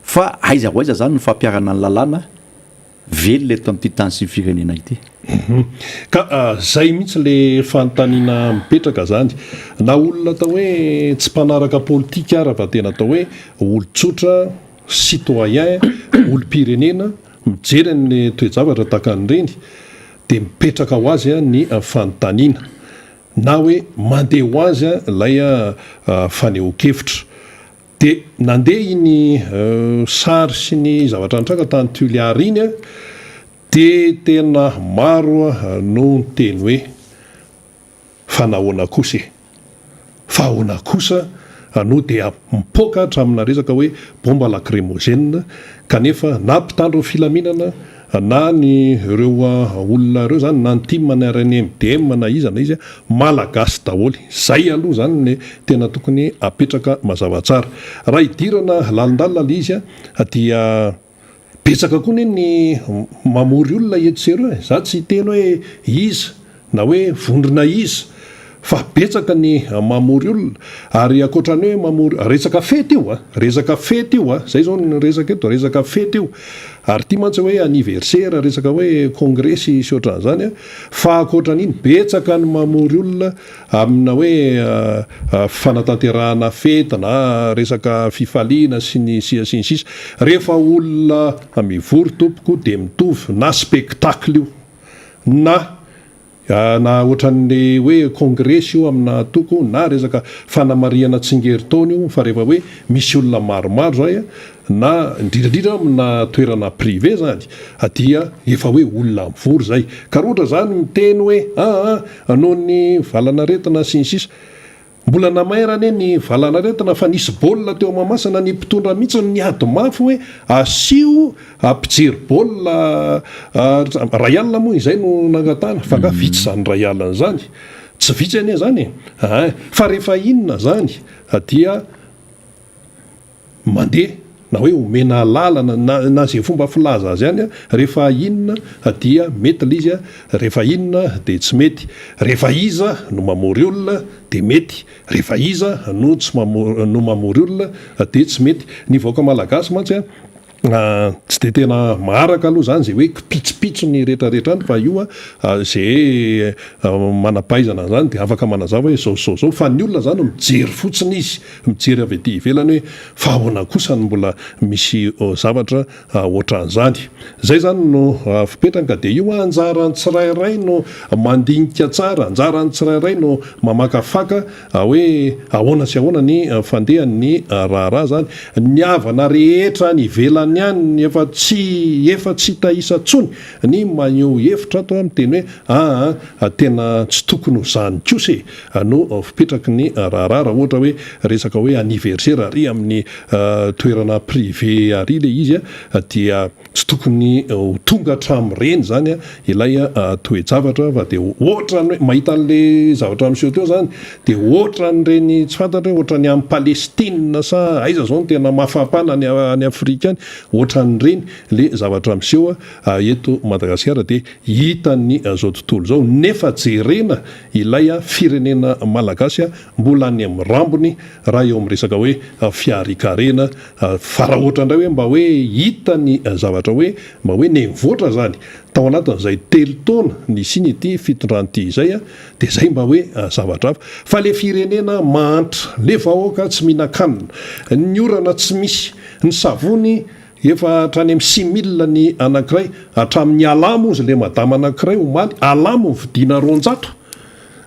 fa aiza ho aiza zany ny fampiharana ny lalàna velona eto amin'ity tany sy ny firenena ity. Ka zay mihitsy le fanontaniana mipetraka zany. Na olona atao hoe tsy mpanaraka politika ara fa tena atao hoe olon-tsotra, citoyen, olom-pirenena, mijery an'le toe-javatra tahaka an'ireny dia mipetraka ho azy ny fanontaniana. Na hoe mandeha ho azy ilay fanehoan-kevitra. Dia nandeha iny sary sy ny zavatra nitranga tany Tuliary iny dia tena maro no niteny hoe fa nahoana kosa e? Fa ahoana kosa no dia mipoaka hatramina resaka hoe bomba lacrymogène kanefa na mpitandro ny filaminana na ny ireo olona ireo zany na ny tim na rnmdm na iza na iza malagasy daholo zay aloha zany ny tena tokony apetraka mazava tsara raha hidirana lalindalina le izy dia betsaka koa ne ny mamory olona etsy sy eroa e za tsy hiteny hoe iza na hoe vondrona iza fa betsaka ny mamory olona ary ankoatran'ny hoe mamory, resaka fety io a, resaka fety io a, zay zao ny resaka eto, resaka fety io, ary ity mantsy hoe anniversaire, resaka hoe kongresy sy ohatran'izany a, fa ankoatran'iny betsaka ny mamory olona amina hoe fanatanterahana fety na resaka fifaliana sy ny sisa sy ny sisa, rehefa olona mivory tompoko dia mitovy na spectacle io na Na ohatran'ny hoe kongresy io amina antoko na resaka fanamarihana tsingerin-taona io fa rehefa hoe misy olona maromaro zay na indrindra indrindra amina toerana privé zany dia efa hoe olona mivory zay. Ka raha ohatra zany miteny hoe aa noho ny valanaretina sy ny sisa Mbola namaira anie ny valanaretina fa nisy baolina teo Mahamasina ny mpitondra mihitsy no niady mafy hoe asio mpijery baolina ray alina moa izay no nangatahana fa nga vitsy izany ray alina izany? Tsy vitsy anie izany e! Fa rehefa inona izany dia mandeha na hoe omena alalana na na izay fomba filaza azy any rehefa inona dia mety ilay izy rehefa inona dia tsy mety, rehefa iza no mamory olona dia mety, rehefa iza no tsy mamory no mamory olona dia tsy mety. Ny vahoaka malagasy mantsy an Tsy dia tena maharaka aloha izany izay hoe kipitsopitsony rehetrarehetra any fa io izay manam-pahaizana an'izany dia afaka manazava hoe izao sy izao izao fa ny olona izany mijery fotsiny izy, mijery avy aty ivelany hoe fa ahoana kosa no mbola misy zavatra ohatran'izany. Izay izany no fipetrany ka dia io anjaran'ny tsirairay no mandinika tsara, anjaran'ny tsirairay no mamakafaka Hoe ahoana sy ahoana ny fandehan'ny raharaha zany. Ny havana rehetra any ivelany any efa tsy efa tsy hita isa tsony ny maneho hevitra ato miteny hoe aa tena tsy tokony ho zany kosa e no fipetraky ny raharaha raha ohatra hoe resaka hoe anniversaire ary amin'ny toerana privé ary le izy dia Tsy tokony ho tonga hatramin'ireny izany ilay toe-javatra fa dia ohatran'ny hoe mahita an'ilay zavatra miseho teo izany dia ohatran'ireny tsy fantatra hoe ohatran'ny any Palestine sa aiza izao no tena mafampana any any Afrika any. Ohatran'ireny le zavatra miseho eto Madagasikara dia hitan'ny zao tontolo izao nefa jerena ilay firenena malagasy mbola any amin'ny rambony raha eo amin'ny resaka hoe fiharian-karena fa raha ohatra indray hoe mba hoe hita ny zavatra hoe mba hoe nivoatra zany tao anatin'izay telo taona nisiany ity fitondrana ity izay dia zay mba hoe zavatra hafa fa le firenena mahantra le vahoaka tsy mihinan-kanina ny orana tsy misy ny savony efa hatrany amin'ny 6000 ny anankiray hatramin'ny alamo ozy le madama anankiray omaly alamo vidiana 200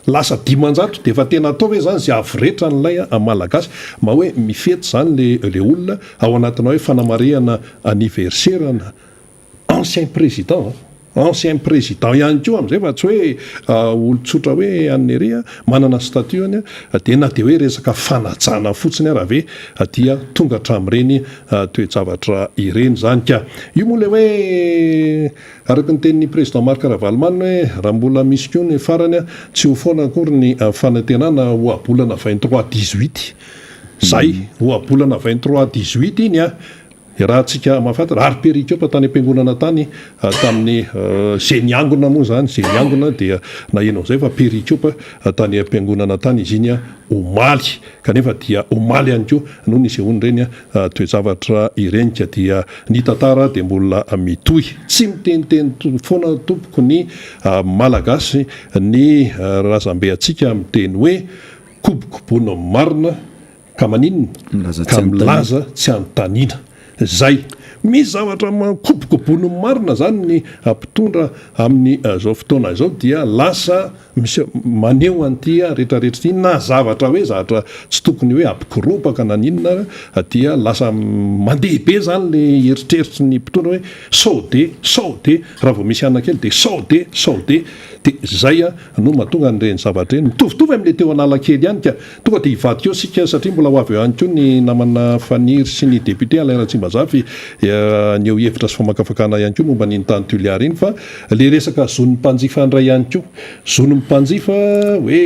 lasa 500 dia efa tena atao ve zany ze avoretra an'ilay malagasy mba hoe mifety zany le le olona ao anatina hoe fanamarihana anniversaire na ancien président an, ancien président ihany koa amin'izay fa tsy hoe olon-tsotra hoe an'ny ery manana statut any dia na dia hoe resaka fanajana fotsiny ara ve dia tonga hatramin'ireny toe-javatra ireny zany ka io moa le hoe araka ny tenin'ny président Marc Ravalomanana hoe raha mbola misy koa ny farany tsy ho foana akory ny fanantenana ohabolana 23 18 zay ohabolana 23 18 iny a Iarahantsika mahafantatra, ary perikopa tany am-piangonana tany tamin'ny izay niangona moa izany, izay niangona dia naheno an'izay fa perikopa tany am-piangonana tany izy iny omaly. Kanefa dia omaly ihany koa no nisehoan'ireny toe-javatra ireny ka dia ny tantara dia mbola mitohy. Tsy miteniteny foana tompoko ny Malagasy, ny razambe antsika miteny hoe kobokoboina marina Ka maninona? Ka milaza tsy anontaniana. Zay. Misy zavatra mankobokobona ny marina zany ny mpitondra amin'izao fotoana izao dia lasa miseho maneho an'ity retraretra ity na zavatra hoe zavatra tsy tokony hoe hampikoropaka na n'inona ara dia lasa mandeha be zany le eritreritry ny mpitondra hoe sao de sao de raha vao misy anona kely de sao de sao de de zay no mahatonga an'ireny zavatra ireny mitovitovy amin'le teo Analakely ihany ka. Tonga dia hivadika eo isika satria mbola ho avy eo ihany koa ny namana Faniry sy ny député Alain Ratsimbazafy haneho hevitra sy famakafakana ihany koa momba an'iny tany Toliara iny fa le resaka zon'ny mpanjifa indray ihany koa. Zon'ny mpanjifa hoe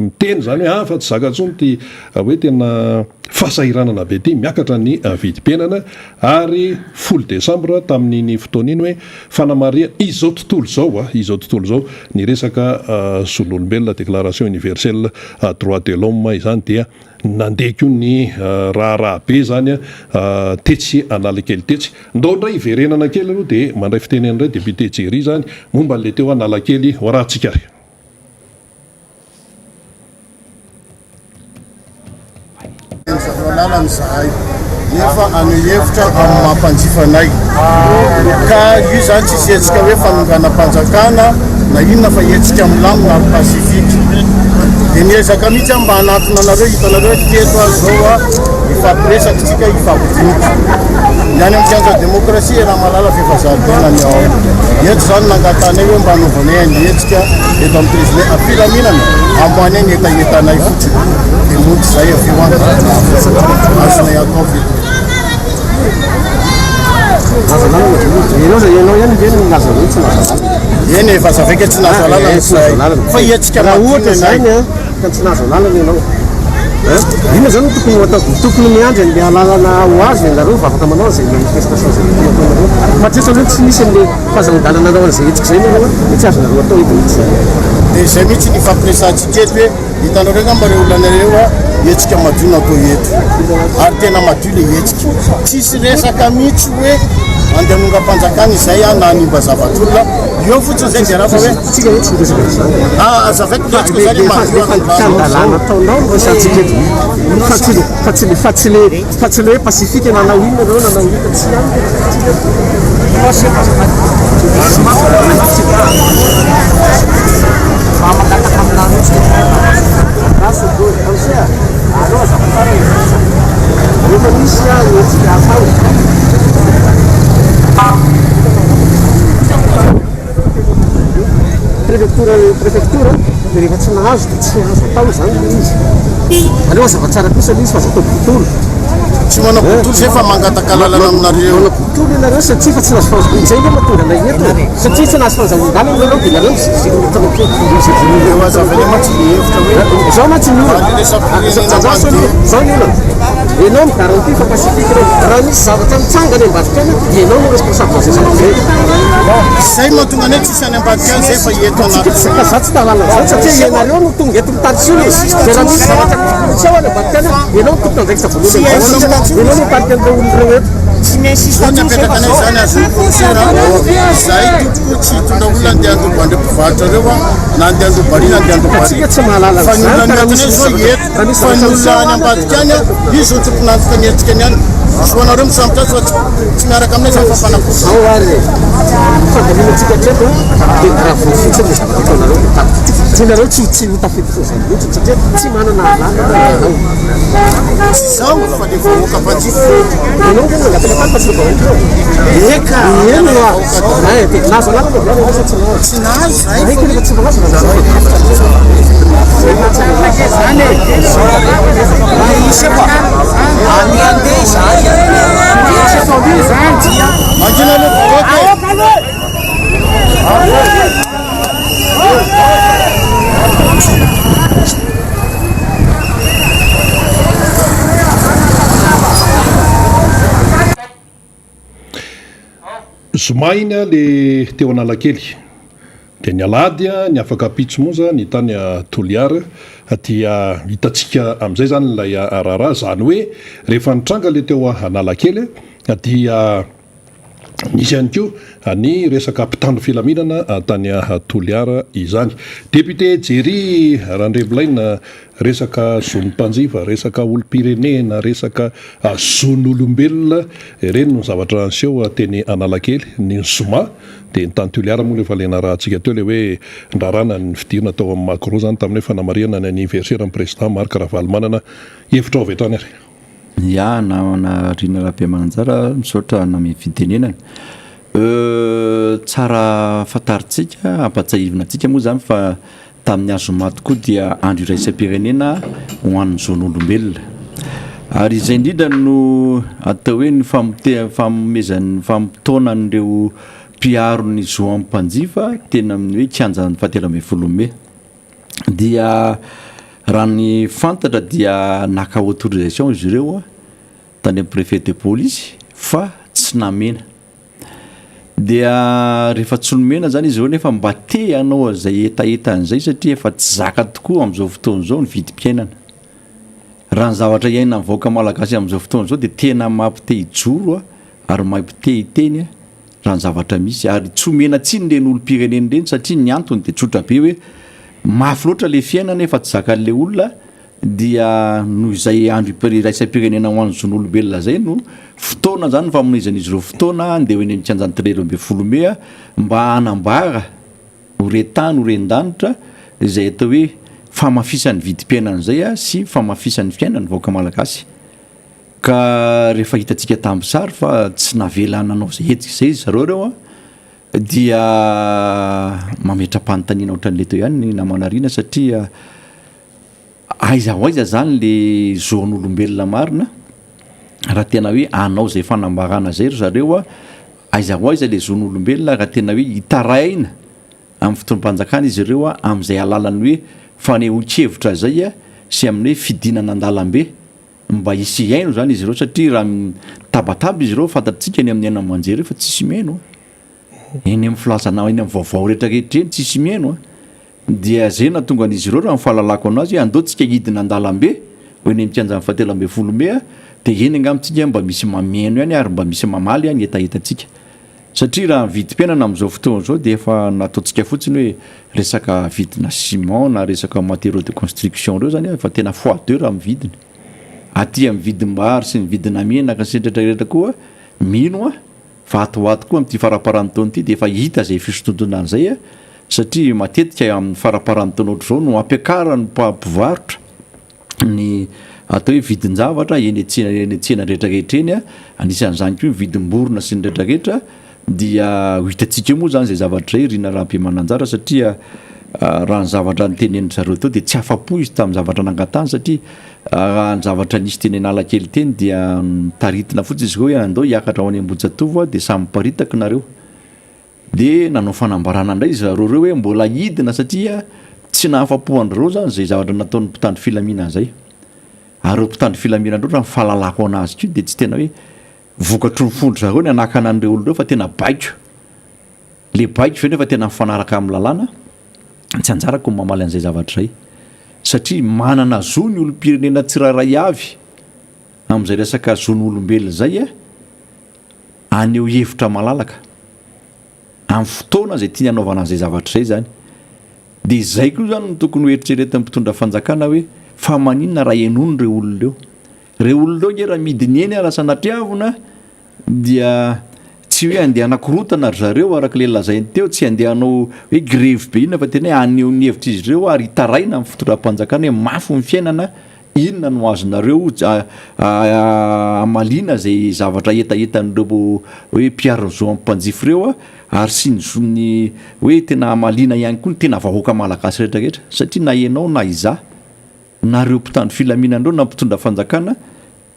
miteny izany hoe ah fa tsy zaka intsony ity hoe tena fahasahiranana be ity, miakatra ny vidim-piainana ary folo desambra tamin'iny fotoana iny hoe fanamarihana izao tontolo izao a, izao tontolo izao ny resaka zon'olombelona, déclaration universelle droit de l'homme izany dia nandeha koa ny raharaha be izany tetsy Analakely tetsy. Ndao indray hiverenana kely aloha dia mandray fitenena indray député Jerry izany momba an'ilay teo Analakely ho arahantsika ary. Zareo lalana izahay nefa haneho hevitra amin'ny maha mpanjifa anay ka io izany tsisy hetsika hoe fanonganam-panjakana na inona fa hetsika milamina ary pacifique dia niezaka mihitsy aho mba hanatona anareo hitanareo hoe teto aho izao a hifampiresaka isika hifampidinika ny any amin'ny kianja demokrasia Ramalala fa efa zaridaina ny ao eto izany nangatanay hoe mba hanaovanay an'ny hetsika eto amin'ny treize mai am-pilaminana amoahanay ny hetahetanay fotsiny dia mody izay avy eo an azonay atao ve Eny efa azavaiko hoe tsy nahazo alalana izahay fa hetsika Raha ohatra izany an, ka tsy nahazo alalana ianao an, inona izany no tokony ho atao? Tokony miandry an'ilay alalana ho azo ianareo vao afaka manao an'izay manifestation izay tokony hataonareo. Fa hatreto aloha tsy misy an'ilay fahazoan-dalana hanao an'izay hetsika izay nareo an, dia tsy azonareo atao eto mihitsy izany. Dia izay mihitsy ny ifampiresahantsika eto hoe hitanareo angamba ireo olona ireo a, hetsika madio no atao eto ary tena madio ilay hetsika. Tsisy resaka mihitsy hoe andeha hanongam-panjakana izay a na hanimba zavatr'olona. Eo fotsiny izay dia raha fa hoe Tsika ve tsy miresaka an'izany? Ah, azavaiko ny hetsika izany Le madio fandikan-dalàna ataonao no resahantsika eto. Fa tsy le fa tsy le fa tsy le fa tsy le hoe pacifique nanao inona nareo nanao inona tsy any no resahantsika eto. Rehefa misy hetsika atao. Préfecture préfecture dia rehefa tsy nahazo dia tsy azo atao izany ilay izy. Aleo hazava tsara kosa ilay izy fa aza atao bontolo. Tsy manao bontolo zay fa mangataka alalana aminareo. Manao bontolo ianareo satria fa tsy nahazo fahazoan izay ve mahatonga anay eto e? Satria tsy nahazo fahazoan-dalana ianareo dia nareo Eo azavainay mantsy le hevitra hoe Zao mantsy ny olana. Raha ny resam-pirenena Andraso aloha, zao ny olana. Ianao mi-garantie fa pacifique ireo. Raha misy zavatra mitranga any ambadika any dia ianao no responsable an'izay zavatra izay. Zay mahatonga anay tsisy any ambadika any zay fa eto anaty. Ka za tsy tahalala an'izany satria ianareo no tonga eto mitarika olona. Dia raha misy zavatra miseho any ambadika any, ianao no tompon'andraikitra voalohany amin'izany satria ianao no mitarika an'ireo olona ireo eto. Tsy mi-insiste intsony zay fa zao. Zany azon'ny commissaire zay tompoko tsy hitondra olona andeha handroba an'ireo mpivarotra ireo na andeha handroba ary na andeha handroba ary. Tsika tsy mahalala Fa ny an'izany olona ka raha nentinay misy zao zavatra eto raha misy fa ny zavatra olona miseho any any ambadika any izy no tompon'antoka ny hetsika ny any. Zo anareo misambotra azy fa tsy miaraka aminay zany fa mpanapotitra. Zao ary e, fandaminantsika hatreto dia raha vao fotsiny ny zavatra ataonareo dia tapitra. Tsy nareo tsy tsy ho tafiditra izany mihitsy satria tsy manana alalana ianao. Tsy izaho fa le vahoaka mpanjifa. Ianao ve no nangataka tany fa tsy le vahoaka eo? Eka. Eny oa. Ay, dia nahazo alalana ve ianareo sa tsy nahazo? Tsy nahazo zahay Ay, fa rehefa tsy nahazo raha Mangina aloha vahoaka e. Zoma iny aho le teo Analakely dia ny alahady ny afaka ampitso monja ny tany Toliara dia hitantsika amin'izay izany ilay raharaha, izany hoe rehefa nitranga le teo Analakely dia nisy ihany koa ny resaka mpitandro filaminana tany Toliara izany. Député Jerry Randriamilaina, resaka zon'ny mpanjifa, resaka olom-pirenena, resaka zon'olombelona, ireny no zavatra niseho teny Analakely ny zoma, dia ny tany Toliara moa efa le narahantsika teo le hoe ndrarana ny fidirana tao amin'ny Magro izany tamin'ny hoe fanamarihana ny anniversaire-n'ny président Marc Ravalomanana. Hevitrao avy hatrany ary. Ya, namana Rina Rabemananjara, misaotra namehy fitenenana. Tsara fantarintsika, ampatsiahivina antsika moa izany fa tamin'ny azoma tokoa dia andro iraisam-pirenena ho an'ny zon'olombelona. Ary izay indrindra no atao hoe ny famote- fanomezan'ny famotoana an'ireo mpiaro ny zo amin'ny mpanjifa teny amin'ny hoe kianjan'ny fahatelo ambin'ny folo mey. Dia raha ny fantatra dia naka autorisation izy ireo tany amin'ny préfet de police fa tsy namena. Dia rehefa tsy nomena zany izy ireo nefa mba te hanao an'izay hetahetany izay satria efa tsy zaka tokoa amin'izao fotoana izao ny vidim-piainana. Raha ny zavatra iainan'ny vahoaka malagasy amin'izao fotoana izao dia tena mampite hijoro ary mampite hiteny raha ny zavatra misy ary tsy omena tsiny ireny olom-pirenena ireny satria ny antony dia tsotra be hoe mafy loatra ilay fiainana efa tsy zakan'ilay olona dia noho izay andro iraisam-pirenena ho an'ny zon'olombelona izay no fotoana izany famonezan'izy ireo fotoana andeha ho eny amin'ny kianjan'ny 13 mey mba hanambara ho re tany ho ren-danitra izay atao hoe famafisan'ny vidim-piainana izay sy famafisan'ny fiainan'ny vahoaka malagasy. Ka rehefa hitantsika tamin'ny sary fa tsy navela nanao izay hetsika izay ry zareo ireo an, dia mametra-panontaniana ohatran'ilay teo ihany ny namana Rina satria aiza ho aiza izany le zon'olombelona marina raha tena hoe hanao izay fanambarana izay ry zareo an, aiza ho aiza le zon'olombelona raha tena hoe hitaraina amin'ny fitondram-panjakana izy ireo amin'izay alalan'ny hoe fanehoan-kevitra izay sy amin'ny hoe fidinana an-dalambe. Mba hisy hihaino izany izy ireo satria raha mitabataba izy ireo fantatsika eny amin'ny haino aman-jery fa tsisy mihaino a. Eny amin'ny filazana eny amin'ny vaovao rehetra rehetra eny tsisy mihaino a. Dia izay no nahatonga an'izy ireo raha ny fahalalako anazy hoe andao tsika hidina an-dalambe ho eny amin'ny kianjan'ny fahatelo ambin'ny folo mey a, dia eny angamba tsika mba misy mihaino ihany ary mba misy mamaly ny hetahetantsika. Satria raha ny vidim-piainana amin'izao fotoana izao dia efa nataontsika fotsiny hoe resaka vidina ciment na resaka matériaux de construction ireo izany efa tena fois deux raha ny vidiny. Aty amin'ny vidim-bary sy ny vidina menaka sy ny rehetra rehetra koa mino aho fa ato ho ato koa amin'ity faramparan'ny taona ity dia efa hita izay fisontontonana izay satria matetika amin'ny faramparan'ny taona ohatr'izao no ampiakaran'ny mpivarotra ny atao hoe vidin-javatra eny an-tsena eny an-tsena rehetrarehetra eny, anisan'izany koa ny vidim-borona sy ny rehetrarehetra dia ho hitantsika eo moa izany izay zavatra izay Rina Rabemananjara satria Raha ny zavatra notenenin-dry zareo teo dia tsy afa-po izy tamin'ny zavatra nangatahany satria raha ny zavatra nisy teny Analakely teny dia notaritina fotsiny izy ireo hoe andao hiakatra ho any Ambohijatovo dia samy miparitaka nareo. Dia nanao fanambarana indray izy zareo ireo hoe mbola hidina satria tsy nahafa-po an-dry zareo izany izay zavatra nataon'ny mpitandro filaminana izay. Ary ireo mpitandro filaminana ireo raha ny fahalalako an'azy koa dia tsy tena hoe vokatry ny fon-dry zareo ny hanakana an'ireo olona ireo fa tena baiko. Le baiko ve nefa tena mifanaraka amin'ny lalàna? Tsy anjarako ny mamaly an'izay zavatra izay. Satria manana zo ny olom-pirenena tsirairay avy amin'izay resaka zon'olombelona izay haneho hevitra malalaka. Amin'ny fotoana izay tiany hanaovana an'izay zavatra izay izany. Dia izay koa izany no tokony ho eritreretin'ny mpitondra fanjakana hoe fa maninona raha henoina ireo olona ireo. Ireo olona ireo ange raha midina eny ara sanatriavina dia tsy hoe andeha hanakorontana ry zareo araka ilay lazainy teo, tsy andeha hanao hoe grevy be inona fa tena hoe haneho ny hevitr'izy ireo ary hitaraina amin'ny fitondram-panjakana hoe mafy ny fiainana, inona no azonareo hamaliana izay zavatra hetahetan'ireo hoe mpiaro ny zo amin'ny mpanjifa ireo ary sy ny zon'ny hoe tena hamaliana ihany koa ny tena vahoaka malagasy rehetra rehetra satria na ianao na izaho na ireo mpitandro filaminana ireo na mpitondra fanjakana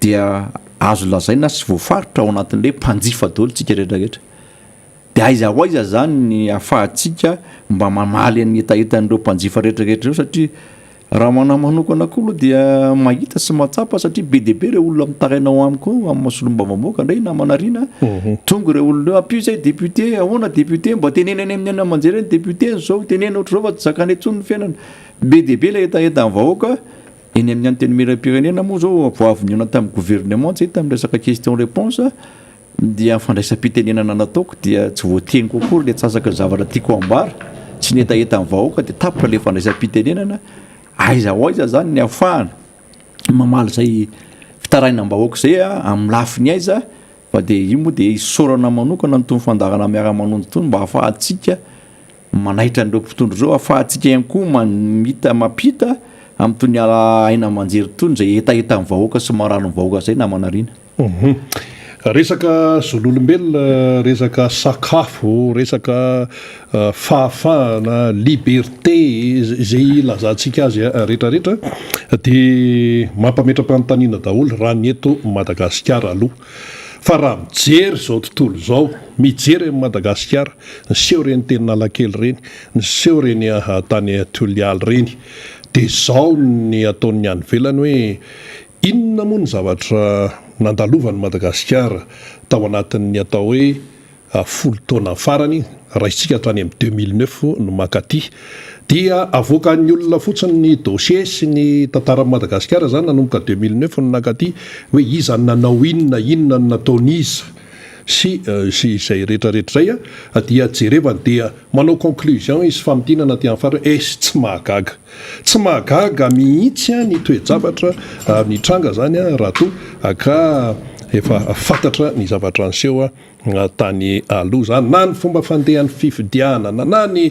dia azo lazaina sy voafaritra ao anatin'ilay mpanjifa daholo tsika rehetra rehetra. Dia aiza ho aiza zany ny afahantsika mba mamaly an'ny hetahetan'ireo mpanjifa rehetra rehetra ireo satria raha ho anahy manokana koa aloha dia mahita sy mahatsapa satria be dia be ireo olona mitaraina ao amiko ao amin'ny maha solombavambahoaka indray namana Rina tonga ireo olona ireo ampio izay député ahoana député mba teneno eny amin'ny haino aman-jery eny député zao teneno ohatr'izao fa tsy zakanay intsony ny fiainana be dia be ilay hetahetan'ny vahoaka Eny amin'ny Antenimierampirenena moa izao vao avy nihaona tamin'ny gouvernement zay tamin'ny resaka question réponse dia ny fandraisam-pitenenana nataoko dia tsy voateniko akory ilay antsasaky ny zavatra tiako ambara sy ny hetahetan'ny vahoaka dia tapitra ilay fandraisam-pitenenana. Aiza ho aiza izany ny ahafahana mamaly izay fitarainam-bahoaka izay amin'ny lafiny aiza fa dia io moa dia isaorana manokana an'itony fandaharana miara-manonja itony mba ahafahantsika Manaitra an'ireo mpitondra ireo ahafahantsika ihany koa mamita mampita amin'itony haino aman-jery itony izay hetahetan'ny vahoaka sy mararin'ny vahoaka izay namana Rina. Resaka zon'olombelona, resaka sakafo, resaka fahafahana, liberté, izay ilazantsika azy rehetrarehetra dia mampametra-panontaniana daholo raha ny eto Madagasikara aloha. Fa raha mijery izao tontolo izao, mijery an'i Madagasikara, niseho ireny teny Analakely ireny, niseho ireny tany Toliara ireny, dia izao ny ataon'ny any ivelany hoe inona moa ny zavatra nandalovan'i Madagasikara tao anatin'ny atao hoe folo taona farany, raisintsika hatrany amin'ny 2009 no mankaty, dia avoakan'ny olona fotsiny ny dossier sy ny tantaran'i Madagasikara izany nanomboka 2009 no nankaty hoe iza no nanao inona, inona no nataon'iza sy sy izay rehetra rehetra izay dia jerevany dia manao conclusion izy famintinana aty amin'ny farany hoe es tsy mahagaga. Tsy mahagaga mihitsy ny toe-javatra nitranga izany raha toa ka efa fantatra ny zavatra niseho tany aloha izany, na ny fomba fandehan'ny fifidianana, na ny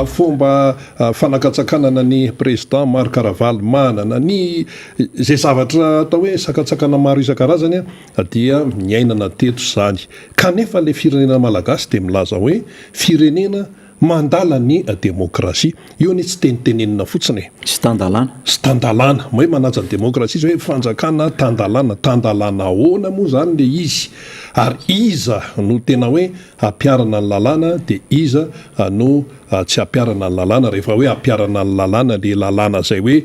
fomba fanakatsakanana ny Président Marc Ravalomanana, ny izay zavatra atao hoe sakantsakana maro isan-karazany dia niainana teto izany. Kanefa ilay firenena malagasy dia milaza hoe firenena Mandala ny demokrasia. Io anie tsy tenitenenina fotsiny e. Sy tan-dalàna. Sy tan-dalàna. Hoe manaja ny demokrasia izy hoe fanjakana tan-dalàna. Tan-dalàna ahoana moa izany ilay izy? Ary iza no tena hoe ampiharana ny lalàna dia iza no tsy ampiharana ny lalàna? Rehefa hoe ampiharana ny lalàna, ilay lalàna izay hoe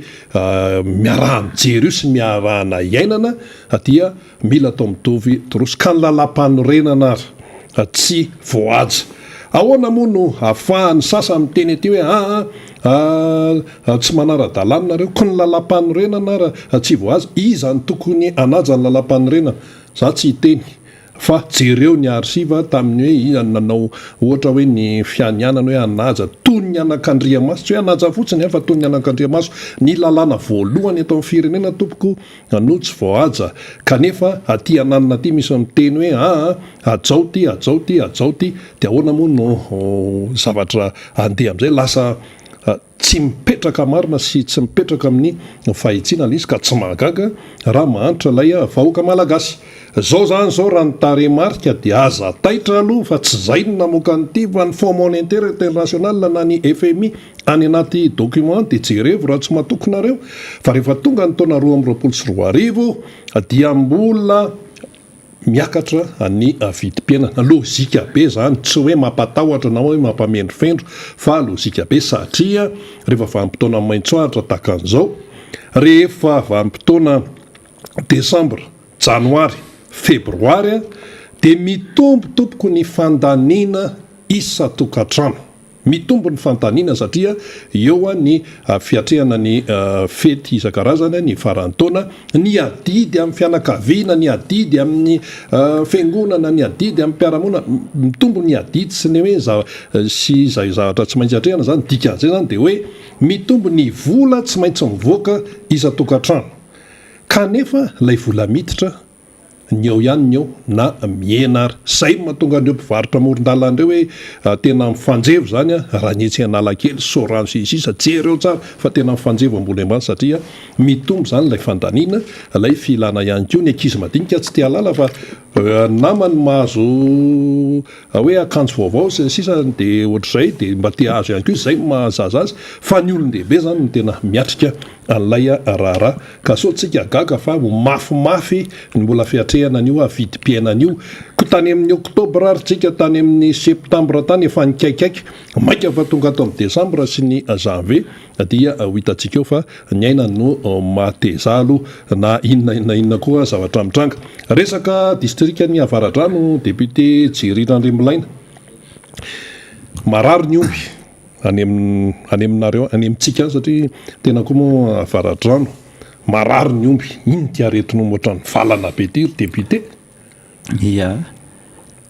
miaraha-mijery io sy miarahana iainana dia Mila atao mitovy torosy. Ka ny lalàmpanorenana ary tsy voahaja. Ahoana moa no ahafahan'ny sasany miteny aty hoe aa tsy manara-dalàna nareo, ko ny lalàmpanorenana ary tsy voahaja. Iza no tokony hanaja ny lalàmpanorenana? Za tsy hiteny fa jereo ny archive tamin'ny hoe iza no nanao ohatra hoe ny fianianana hoe hanaja toy ny anakandriamaso, tsy hoe hanaja fotsiny fa toy ny anakandriamaso ny lalàna voalohany eto amin'ny firenena tompoko. no tsy voahaja kanefa aty ananona aty misy miteny hoe aa hajao ty hajao ty hajao ty de ahoana moa no zavatra andeha amizay lasa tsy mipetraka marina sy tsy mipetraka amin'ny fahitsiana le izy ka tsy mahagaga raha mahantra ilay vahoaka malagasy. Zao zany zao raha ny tarehimarika dia aza taitra aloha fa tsy zay no namoaka an'ity fa ny Fonds Monétaire International na ny FMI any anaty document dia jerevo raha tsy matoky nareo fa rehefa tonga ny taona 2022 dia mbola miakatra ny vidim-piainana. Lojika be zany, tsy hoe mampatahotra na hoe mampamendrofendro fa lojika be satria rehefa vanim-potoana maitso ahitra tahaka an'izao, rehefa vanim-potoana desambra, janoary, febroary dia mitombo tompoko ny fandaniana isan-tokantrano. Mitombo ny fanontaniana satria eo ny fiatrehana ny fety isan-karazany, ny faran'ny taona, ny adidy amin'ny fianakaviana, ny adidy amin'ny fiangonana, ny adidy amin'ny mpiara-monina. Mitombo ny adidy sy ny hoe sy izay zavatra tsy maintsy atrehana izany. Dikan'izay izany dia hoe mitombo ny vola tsy maintsy mivoaka isan-tokantrano. Kanefa ilay vola miditra ny eo ihany ny eo na mihena ary. Zay no mahatonga an'ireo mpivarotra amoron-dalana ireo hoe tena mifanjevo izany raha ny etsy Analakely, Soarano sy ny sisa Jereo tsara fa tena mifanjevo ambony ambany satria mitombo izany ilay fandaniana, ilay filana ihany koa. Ny ankizy madinika tsy te hahalala fa namany mahazo hoe akanjo vaovao sy ny sisa dia ohatr'izay dia mba te hahazo ihany koa izy, izay no maha zaza azy fa ny olon-dehibe izany no tena miatrika an'ilay raharaha. Ka sao tsika gaga fa ho mafimafy ny mbola fiatrehana an'io vidim-piainana io. Koa tany amin'ny oktobra ary tsika tany amin'ny septambra tany efa nikaikaika, mainka fa tonga ato amin'ny desambra sy ny janvier dia ho hitantsika eo fa ny aina no mahateza aloha na inona na inona koa zavatra mitranga. Resaka distrikan'i Avaradrano, député Jerry Randriamilaina, marary ny omby. Any amin'ny any aminareo any amintsika any satria tena koa moa avaradrano marary ny omby ino ity aretin'omby ohatran'ny valana be ity ry député? Ia,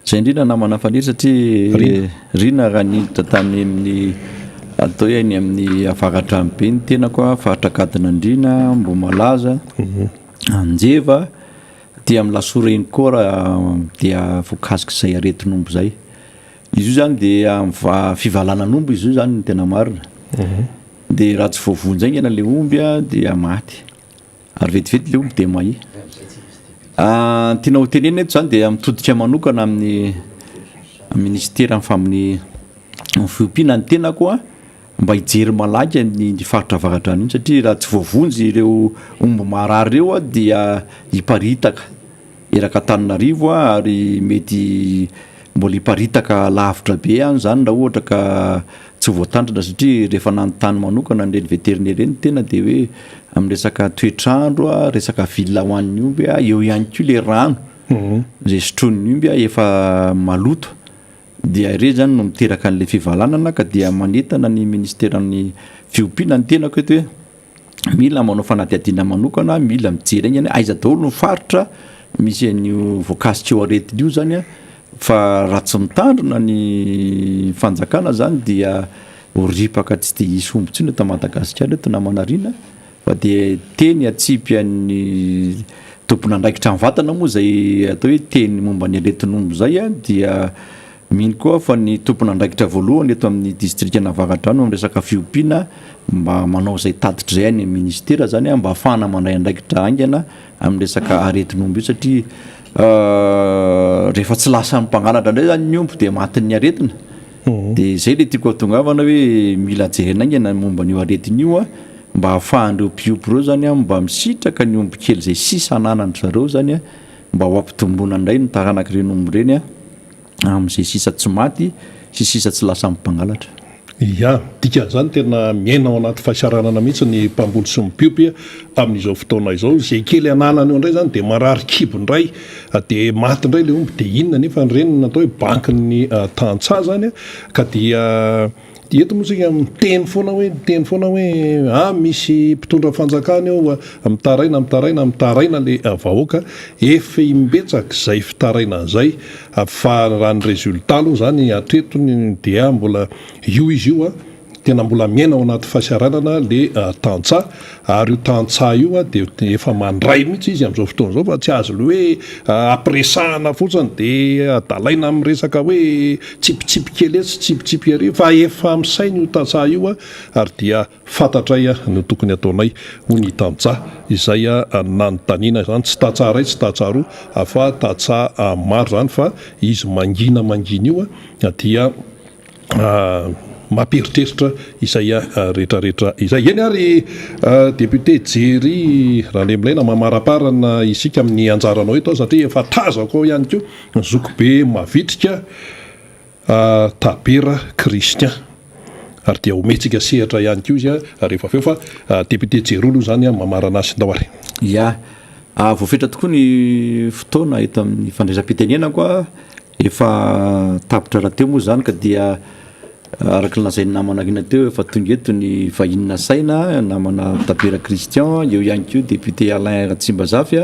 izay indrindra namana Faniry satria Rina. Rina raha niditra tany amin'ny atao hoe any amin'ny avaradrano be ny tenako a, faritra Ankadinandriana, Ambohimalaza, Anjeva, aty amin'ny Lasora iny koa raha dia voakasik'izay aretin'omby izay. Izy io zany dia fivalanan'omby izy io zany ny tena marina. Dia raha tsy voavonjy haingana ilay omby dia maty. Ary vetivety ilay omby dia mahia. Ny tiana ho tenenina eto zany dia mitodika manokana amin'ny ministeran'ny famin'ny fiompiana ny tenako a, mba hijery malaky ny faritra avaradrano iny satria raha tsy voavonjy ireo omby marary ireo dia hiparitaka. Erak'Antananarivo ary mety mbola hiparitaka lavitra be any izany raha ohatra ka tsy voatandrina satria rehefa nanontany manokana an'ireny vétérinaire ireny ny tena dia hoe amin'ny resaka toetr'andro, resaka vilona ho an'ny omby, eo ihany koa ilay rano izay sotroin'ny omby efa maloto dia ireny izany no miteraka an'ilay fivalanana ka dia manentana ny ministeran'ny fiompiana ny tenako eto hoe mila manao fanadihadiana manokana, mila mijery haingana hoe aiza daholo ny faritra misy an'io voakasik'io aretina io zany fa raha tsy mitandrina ny fanjakana zany dia ho ripaka tsy dia hisy omby intsony eto Madagasikara eto namana Rina fa dia teny atsipy an'ny tompon'andraikitra mivantana moa izay atao hoe teny momba ny aretin'omby izay dia Mino koa aho fa ny tompon'andraikitra voalohany eto amin'ny distrikan'Avaradrano amin'ny resaka fiompiana mba manao izay tatitra izay any amin'ny ministera izany mba hahafahana mandray andraikitra haingana amin'ny resaka aretin'omby io satria rehefa tsy lasan'ny mpangalatra indray izany ny omby dia matin'ny aretina. Dia izay ilay tiako hahatongavana hoe mila jerena haingana ny momba an'io aretina io mba hahafahan'ireo mpiompy ireo izany mba misitraka ny omby kely izay sisa ananan-dry zareo izany mba ho ampitomboina indray ny taranak'ireny omby ireny. amin'izay sisa tsy maty sy sisa tsy lasan'ny mpangalatra. Ya, dikan'izany tena miaina ao anaty fahasahiranana mihitsy ny mpamboly sy ny mpiompy amin'izao fotoana izao. Izay kely ananany eo indray izany dia marary kibo indray, dia maty indray ilay omby, dia inona anefa ireny no atao hoe bankin'ny tantsaha izany ka dia Eto moa tsika miteny foana hoe miteny foana hoe ah misy mpitondra fanjakana eo mitaraina mitaraina mitaraina le vahoaka, efa imbetsaka izay fitarainana izay fa raha ny résultat aloha izany hatreto dia mbola io izy io an. Tena mbola miaina ao anaty fahasahiranana le tantsaha ary io tantsaha io dia efa mandray mihitsy izy amin'izao fotoana izao fa tsy azo le hoe ampiresahana fotsiny dia adalaina amin'ny resaka hoe tsipitsipy kely etsy tsipitsipy ery fa efa misaina io tantsaha io ary dia fantatray no tokony ataonay hoy ny tantsaha izay nanontaniana izany tsy tantsaha iray tsy tantsaha roa fa tantsaha maro izany fa izy mangina mangina io dia Mampieritreritra izay rehetrarehetra izay. Eny ary député Jerry Randriamilaina mamaraparana isika amin'ny anjaranao eto satria efa tazako ao ihany koa ny zokibe mavitrika Tabera Christian. Ary dia omentsika sehatra ihany koa izy rehefa avy eo fa député Jerry aloha izany mamarana azy. Ndao ary. Ya, voafetra tokoa ny fotoana eto amin'ny fandraisam-pitenenako. Efa tapitra rahateo moa izany ka dia araka ny lazain'ny namana Rina teo efa tonga eto ny vahiny nasaina, namana Tabera Christian, eo ihany koa député Alain Ratsimbazafy,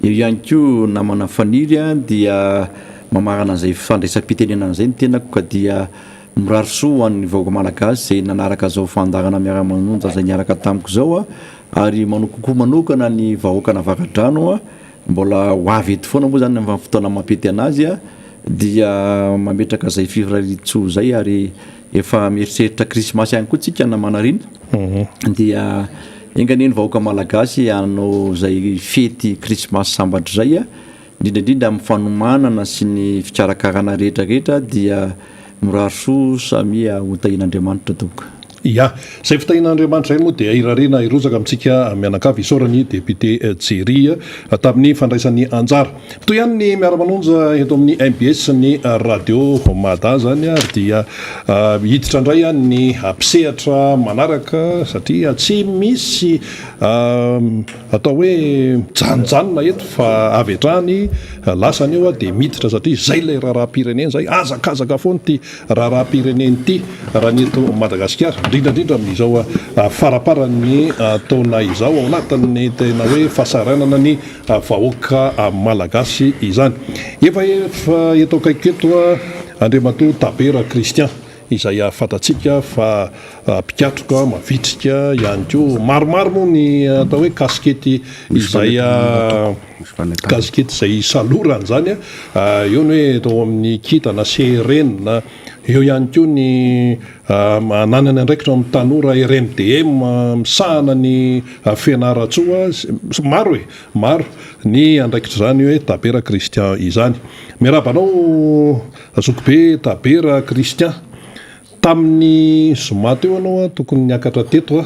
eo ihany koa namana Faniry dia mamarana an'izay fandraisam-pitenenana izay ny tenako ka dia mirary soa ho an'ny vahoaka malagasy izay nanaraka izao fandaharana miara-manonja izay niaraka tamiko izao ary manao kokoa manokana ny vahoakan'Avaradrano Mbola ho avy eto foana moa zany amin'ny fotoana mampety anazy dia mametraka izay firariantsoa izay ary efa mieritreritra krismasy ihany koa tsika namana Rina dia enga anie ny vahoaka malagasy hanao izay fety krismasy sambatra izay indrindra indrindra amin'ny fanomanana sy ny fikarakarana rehetra rehetra dia mirary soa samia ho tahian'Andriamanitra tompoko. Ya. Izay fitahian'Andriamanitra izay moa dia irariana hirotsaka amintsika mianakavy. Isaorana i Député Jerry tamin'ny fandraisany anjara. Mitohy ihany ny miara-manonja eto amin'ny mbs sy ny Radio Mada izany ary dia hiditra indray ny mpisehatra manaraka satria tsy misy atao hoe mijanonjanona eto fa avy hatrany lasany eo dia miditra satria izay ilay raharaham-pirenena izay. Hazakazaka foana ity raharaham-pirenena ity raha ny eto Madagasikara, indrindra indrindra amin'izao faramparan'ny taona izao, ao anatin'ny tena hoe fahasahiranana ny vahoaka malagasy izany. Efa efa eto akaiky eto Andriamatoa Tabera Christian, izay fantatsika fa mpikatroka mavitrika ihany koa. Maromaro moa ny atao hoe kasikety izay kasikety izay isalorany izany. Eo ny hoe tao amin'ny kintana CRN, eo ihany koa ny ananany andraikitra ao amin'ny tanora RMDM misahana ny Fianarantsoa. Maro e, maro ny andraikitr'izany hoe Tabera Christian izany. Miarahaba anao zokibe Tabera Christian. Tamin'ny zoma teo ianao tokony niakatra teto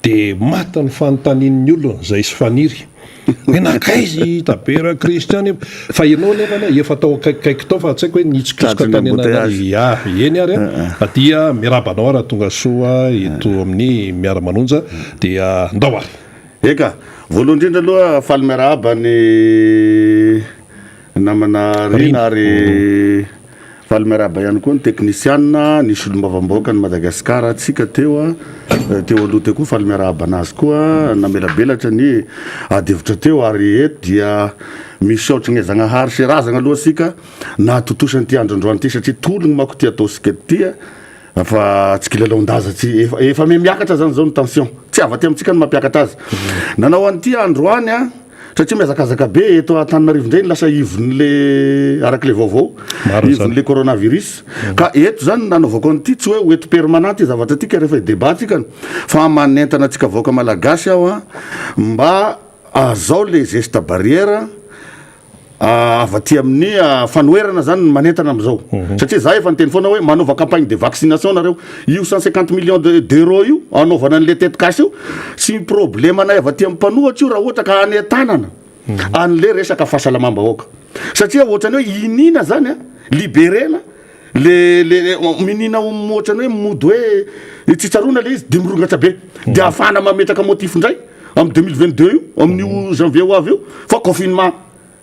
dia maty ny fanontanian'ny olona izay sy Faniry hoe nankaiza i Tabera Christian nefa fa ianao nefa anie efa tao akaikikaiky tao fa tsy haiko hoe nitsokosoka tany anana ya eny ary a dia miarahaba anao ary tonga soa eto amin'ny miara-manonja dia ndao ary. Eka, voalohany indrindra aloha faly miarahaba ny Namana Rina ary faly miarahaba ihany koa ny teknisianina, ny solombavambahoakan'i Madagasikara tsika teo teo aloha teo koa faly miarahaba anazy koa namelabelatra ny ady hevitra teo ary eto dia misaotra ny Zagnahary sy razagna aloha sika nahatontosa an'ity andro androany ity satria tologno manko ity ataosika ity fa tsy kilalaon-daza tsy efa efa miha-miakatra zany zao ny tension tsy avy aty amintsika no mampiakatra azy nanao an'ity androany a Satria mihazakazaka be eto Antananarivo indray ny lasa ivon'le araka le vaovao, ivon'le coronavirus. Ka eto zany nanaovako an'ity tsy hoe ho eto permanent ity zavatra ity ka rehefa hi-debat tsika fa manentana antsika vahoaka malagasy aho an mba azao le geste barrière avy aty amin'ny fanoherana zany ny manentana am'zao. Satria za efa niteny foana hoe manaova campagne de vaccination nareo. Io 150 millions de d'euros io anaovana an'le tetikasa io, tsy problemanay avy aty amin'ny mpanohatra io raha ohatra ka hanentanana an'le resaka fahasalamam-bahoaka. Satria ohatran'ny hoe iniana zany an, liberena le le miniana ohatran'ny hoe mody hoe tsy tsaroana le izy de mirongatra be. De ahafahana mametraka motif indray amin'ny 2022 io, amin'io janvier ho avy io fa confinement.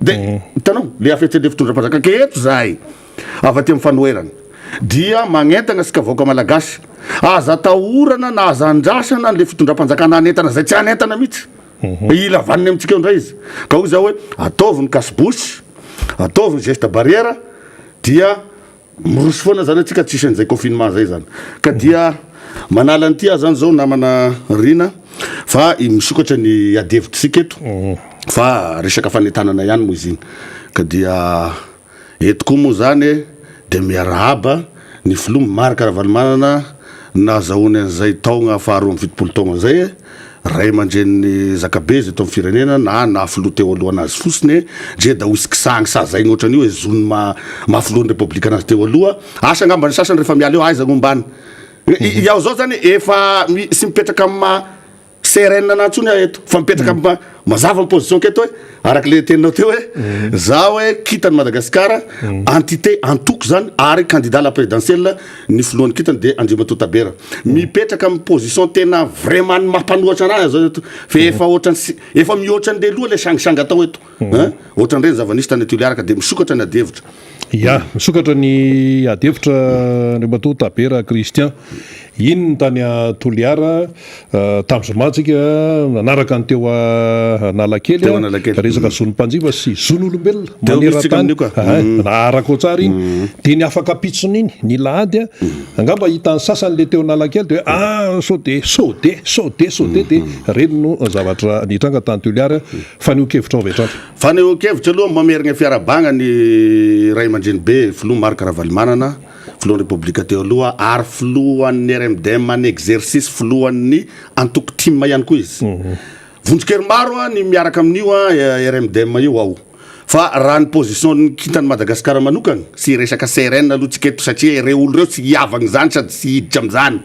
De hitanao le hafetsen'le fitondram-panjakana ka eto zahay avy aty amin'ny fanoherana dia magnentana sika vahoaka malagasy aza atahorana na aza andrasana an'le fitondram-panjakana hanentana zay tsy hanentana mihitsy hila vaniny amintsika eo indray izy ka hoy za hoe ataovy ny cache-bouche ataovy ny geste barrière dia. Miroso foana zany antsika tsisy an'izay confinement zay zany. Ka dia manala an'ity aho zany zao namana Rina fa misokatra ny adihevitsika eto fa resaka fanentanana ihany moa izy iny. Ka dia eto koa moa zany dia miarahaba ny filoha Marc Ravalomanana nahazahoany an'izay taogna faha 72 taogna zay e. Ray aman-drenin'ny zakabe izy eto amin'ny firenena na naha filoha teo aloha anazy fosiny e, ndre da hoisy kisagny sazaigny ohatran'io e zon'ny maha maha filohan'ny repoblika anazy teo aloha, asa angamba ny sasany rehefa miala eo aiza no ombany. Iaho zao zany efa mi sy mipetraka amin'ny maha CRN anahy intsony aho eto fa mipetraka amin'ny maha mazava ny position-ko eto hoe araka le teninao teo hoe zaho hoe kintan'i Madagasikara entité antoko zany ary candidat à la présidentielle Ny filohan'ny kintana dia Andriamatoa Tabera. Mipetraka amin'ny position tena vraiment ny maha mpanohatra anahy zao eto. Fa efa ohatran'ny sy efa mihoatra an'le loha le sangisangy atao eto. Hein? Ohatran'ireny zava-nisy tany Toliara ka dia misokatra ny adihevitra. Ya, misokatra ny adihevitra Andriamatoa Tabera Christian. Iny ny tany Toliara. Tamin'ny zoma tsika nanaraka ny teo Analakely, Teo Analakely. resaka zon'ny mpanjifa sy zon'olombelona Teo mihitsy tsika maneran-tany. amin'io ka. Ahay, naharaka ao tsara iny. Dia ny afaka ampitsony iny, ny lahady, angamba hitan'ny sasany le teo Analakely dia hoe ah sao dia, sao dia, sao dia, sao dia, dia ireny no zavatra nitranga tany Toliara. Fanehoan-kevitra avy hatrany. Fanehoan-kevitra aloha mamerina fiarahabagna ny ray aman-drenibe filoha Marc Ravalomanana. Filohan'ny Repoblika teo aloha ary filohan'ny RMDM en exercice, filohan'ny antoko tim ihany koa izy. Vondron-kery maro ny miaraka amin'io RMDM io ao. Fa raha ny position-n'ny kintan'i Madagasikara manokana, tsy hiresaka CRN aloha tsika eto satria ireo olona ireo tsy hihavagna izany sady tsy hiditra amin'izany.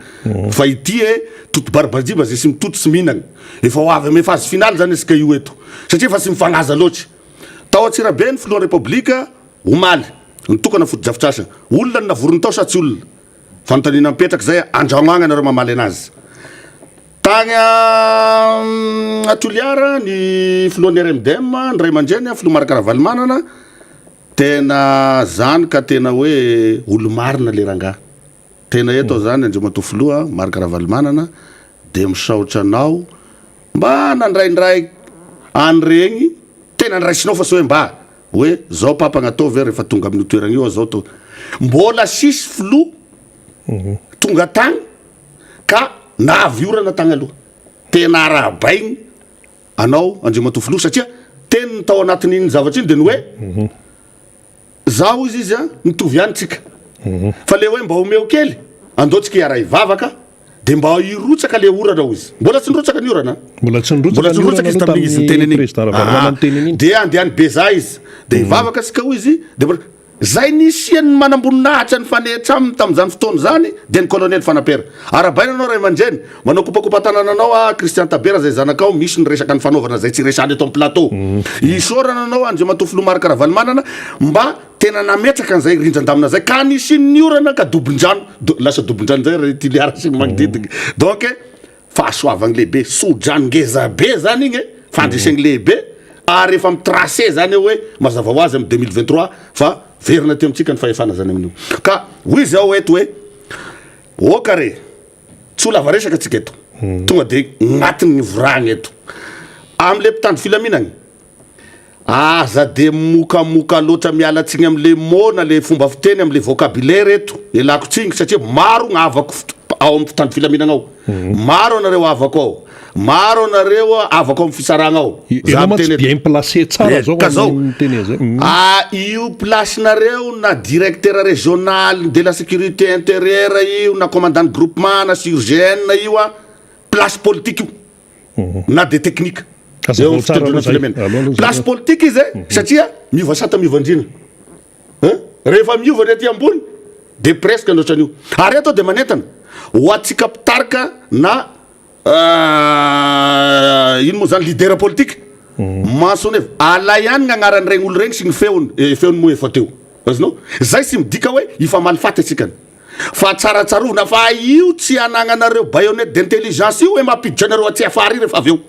Fa ity e, toto-baribajiba izay sy mitoto sy mihinagna. Efa ho avy amin'ny phase finale izany isika io eto. Satria efa tsy mifagnaza loatra. Tao Antsirabe ny filohan'ny Repoblika omaly. Nitokana fotodrafitrasa. Olona no navoriny tao sa tsy olona? Fanontaniana mipetraka izay, andramo agny anareo mamaly anazy. Tagny a Toliara ny filohan'ny RMDM, ny ray aman-dreny, filoha Marc Ravalomanana, tena zany ka tena hoe olo-marina le rangahy. Tena eto aho zany Andriamatoa Filoha Marc Ravalomanana dia misaotra anao mba nandraindray an'iregny tena niraisinao fa tsy hoe mba Hoe zao papa gnatao ve rehefa tonga amin'io toerana io aho zao to mbola sisy filoha tonga tagny ka nahavy orana tagny aloha tena arahabaigny anao andriamatoa filoha satria teniny tao anatin'iny zavatra iny de ny hoe zaho izy izy a mitovy ihany tsika fa le hoe mba omeo kely andao tsika hiara hivavaka Dia mba hirotsaka le orana hoy izy. Mbola tsy nirotsaka ny orana. Mbola tsy nirotsaka ny orana izy tamin'ny izy niteny an'iny. Président Ravalomanana niteny an'iny. Dia andeha any Bezaha izy. Dia hivavaka isika hoy izy. Dia mbola zay nisian'ny manamboninahitra nifanehitra aminy tamin'izany fotoana izany dia ny colonel Fanampera. Arahabaina anao ray aman-dreny. Manao kopakopa-tanana anao aho Christian Tabera izay zanakao misy ny resaka nifanaovana izay tsy resahana eto amin'ny plateau. Isaorana anao Andriamatoa Filoha Marc Ravalomanana mba Tena nametraka an'izay rindran-damina zay ka nisian'ny orana ka dobon-drano, lasa dobon-drano indray ry Toliara sy ny manodidina. Donc fahasoavagny lehibe, tso-drano ngeza be zany igny e, fandresegny lehibe ary efa mi-tracer zany eo hoe mazava ho azy amin'ny 2023 fa verina aty amintsika ny fahefana zany amin'io. Ka hoy izy ao eto hoe oka re, tsy ho lava resaka tsika eto, tonga de gnatin'ny voragny eto. Am'le mpitandro filaminagny, Aza de mokamoka loatra miala tsiny amle mot na le fomba fiteny amle vocabulaire eto ialako tsiny satria maro gn'havako ao am mpitandro filaminagna ao maro anareo havako ao maro anareo havako am fitsaragna ao Ianao mantsy bien placé tsara zao ka zao miteny an'izay. Ah io place nareo na directeur régional de la sécurité intérieure io na commandant de groupement na surgn io a place politique io na dia teknika eo amin'ny fitondrona firenena. Place politique izy e, satria miova sata miova andriana. Hein? Rehefa miova ny aty ambony dia presque ny ohatran'io. Ary eto dia manentana ho antsika mpitarika na ino moa zany leader politique. Mentionner alay ihany ny agnaran'ireny olo ireny sy ny feony, eh, feony moa efa teo. Azonao? Zay tsy midika hoe hifamaly faty antsika. Fa tsara tsarovina fa io tsy anagnanareo bayonnette d'intelligence io e mampiditra anareo atsy afara io rehefa avy eo.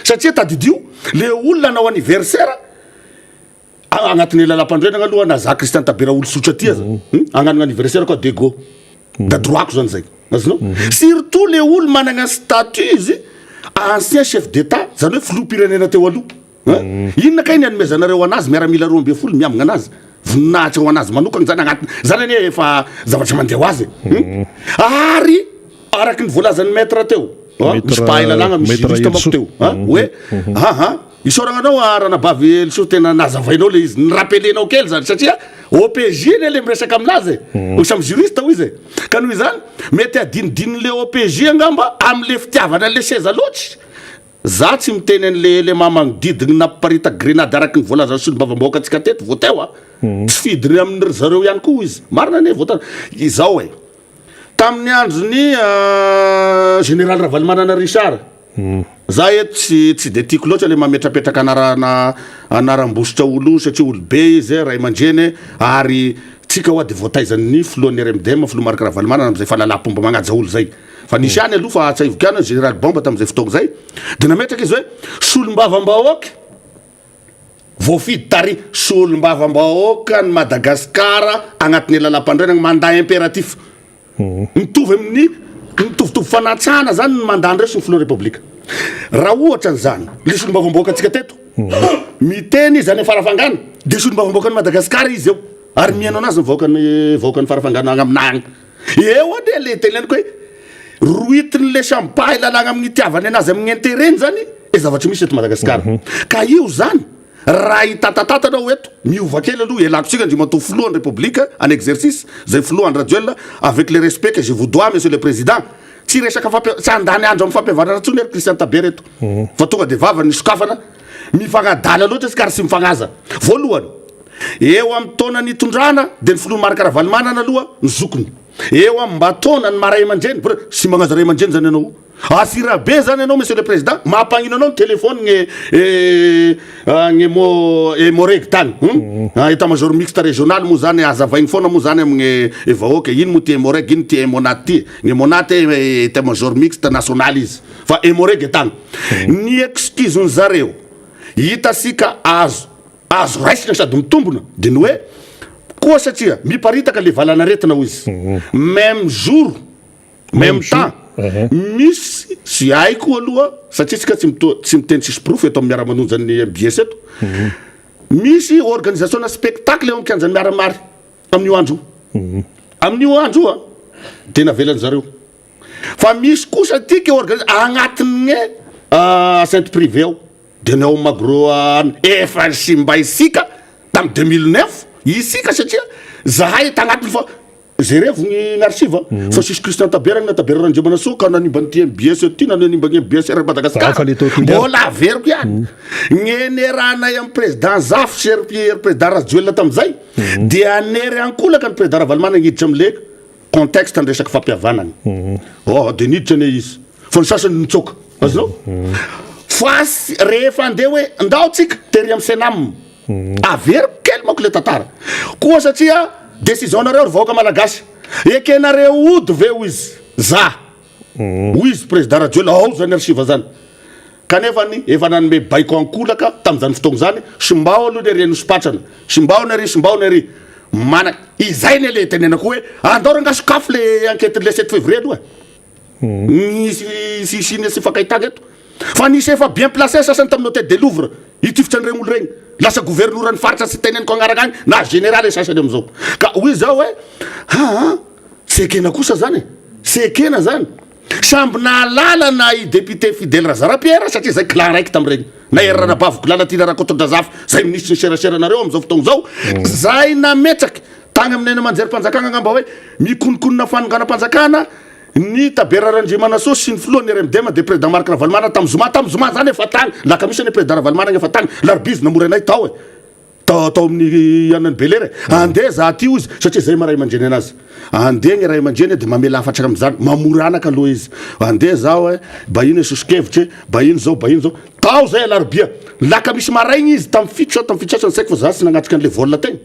Satria tadidio le olona hanao anniversaire agnatin'ny lalampanorenana aloha na za Christian Tabera olo sotra ty aza hagnano anniversaire ko Diego da droit ko zany zay. Azonao? Surtout le olo managna statut izy ancien chef d'Etat zany hoe filoham-pirenena teo aloha. Inona kay ny anomezanareo anazy miaramila 12 miambigna anazy? Voninahitra ho an'azy manokana zany agnatiny zany anie efa zavatra mandeha ho azy e. Ary araky ny voalazan'ny maître teo, misy mpahay lalàgna, misy juriste manko teo, hoe aha, isaoragna anao ranabavy Elisoa tena nazavainao le izy, ni-rappeler-nao kely zany satria OPJ anie le miresaka aminazy e, samy juriste hoy izy e, ka noho izany mety adinodinin'le OPJ angamba am'le fitiavana an'le seza loatra. Za tsy miteny an'le élément magnodidiny nampiparitaka grenade araky ny voalazan'ny solombavambahoaka antsika teto vao teo a! Tsy fidiny amin ry zareo ihany koa izy. Marina anie vao tany. Izao e! Tamin'ny andron'i Général Ravalomanana Richard, za eto tsy tsy de tiako loatra le mametrapetraka anarana anaram-bositra olo satria olobe izy e, ray aman-dreny e, ary tsika hoa de voataizan'ny filohan'ny RMDM, filoha Marc Ravalomanana am'zay fahalalampomba magnaja olo zay. Fa nisy ihany aloha fa atsahiviko ihany hoe Général Bomba tamin'izay fotoana izay dia nametraka izy hoe solombavambahoaka voafidy tary solombavambahoaka ny Madagasikara agnatin'ny lalam-panorenana mandat impératif mitovy amin'ny mitovitovy fanatsahana zany ny mandat ndray sy ny filoha repoblika raha ohatra an'izany le solombavambahoaka antsika teto miteny izy any Farafangana dia solombavambahoaka ny Madagasikara izy eo ary mihaino anazy ny vahoakan'ny vahoakan'ny Farafangana agny aminà agny Eo anie le teneniko hoe rohitin'le samy mpahay lalàgna amin'ny itiavany anazy amin'ny intérêt-ny zany e zavatra misy eto Madagasikara. Ka io zany raha hitatatata anao eto, miova kely aloha, ialako tsiny Andriamatoa Filohan'ny Repoblika en exercice, zay Filoha Andry Rajoelina, avec le respect que je vous dois Monsieur le Président, tsy resaka fampi- tsy handany andro amin'ny fampihavanana intsony ry Christian Tabera eto fa tonga de vava ny sokafana, mifagnadala loatra isika ary tsy mifagnaza. Voalohany, Eo amin'ny taona nitondrana dia ny filoha Marc Ravalomanana aloha ny zokiny. Eo amin'ny mba taona ny maha ray aman-dreny, sy magnaja ray aman-dreny zany ianao. Asira be zany ianao monsieur le président, mampagnino anao ny téléphone gne gne mo Emoreg tany. Hum? État major mixte régional moa zany azavaigny foana moa zany amin'ny vahoaka, ino moa ty Emoreg, ino ty Emonat ty. Ny Emonat état major mixte national izy fa Emoreg tany. Ny excuse-ny zareo hita sika azo Azo raisina sady mitombona dia ny hoe koa satria miparitaka le valanaretina hoy izy même jour même temps misy tsy haiko aloha satria tsika tsy mito- tsy miteny tsisy porofo eto amin'ny miara-manonja ny mbs eto misy organisation na spectacle eo amin'ny kianjan'ny miaramary amin'io andro io amin'io andro io a dia navelan zareo fa misy kosa aty ke organi- agnatin'ny enceinte privée ao Dia ny ao Magro any efa simba isika tamin'ny 2009 isika satria zahay tagnatiny fa jerevo ny archive fa sisy Christian Tabera na Tabera Randriamanasoa ka nanimba ny TMBS ty na nanimba ny MBS eran'i Madagascar mbola averiko ihany ny niarahanay amin'ny président Zafy sy ry président Rajoelina tamin'izay dia nery ankolaka ny président Ravalomanana hiditra amin'le contexte ny resaka fampihavanana. Oh, dia niditra anie izy. Fa ny sasany nitsoaka. Azonao? Fa rehefa andeha hoe ndao tsika tery amin'ny Cenam. Averiko kely manko le tantara. Koa satria décision nareo ry vahoaka malagasy. Ekenareo hody ve hoy izy? Za. Hoy izy président Rajoelina, ao zany archive zany. Kanefa ny efa nanome baiko ankolaka tamin'izany fotoagna izany, simbao aloha ny ery Anosipatrana, simbao ny ery, simbao ny ery. Mana, izay anie le itenenako hoe andao rangahy sokafo le enquête le 7 février aloha e. Nisy fisiana sy fankahitana eto. Fa nisy efa bien placé sasany tamin'ny hôtel de Louvre hitifitra an'iregny olo regny. Lasa governoran'ny faritra tsy teneniko agnarana agny na général sasany amizao. Ka hoy zaho hoe aa tsy ekena kosa zany e, tsy ekena zany. Samby nahalala na i député Fidèle Razara Pierre satria zay clan raiky tamin'ireny, na Hery Ranabaviko Lalatiana Rakotondrazafy zay minisitry ny serasera nareo amin'izao fotoagna izao, zay nametraky tany amin'ny haino aman-jerim-panjakagna angamba hoe mikononkonona fanonganam-panjakana ny Tabera Randriamanasoa sy ny filohan'ny RMDM dia président Marc Ravalomanana tamin'ny zoma, tamin'ny zoma zany efa tany, lakamisy anie président Ravalomanana efa tany, larobia izy namory anay tao e. Tao tao amin'ny anan'i Bel Air e. Andeha za aty hozy satria zay maha ray aman-dreny anazy. Andeha ny ray aman-dreny dia mamela hafatra amin'izany, mamory anaka aloha izy. Andeha zaho e, mba ino e soso-kevitra e, mba ino zao, mba ino zao. Tao zay alarobia. Lakamisy maraigna izy tamin'ny fito sa tamin'ny fito sasany tsy haiko fa za tsy nagnatrika an'le vol tegna.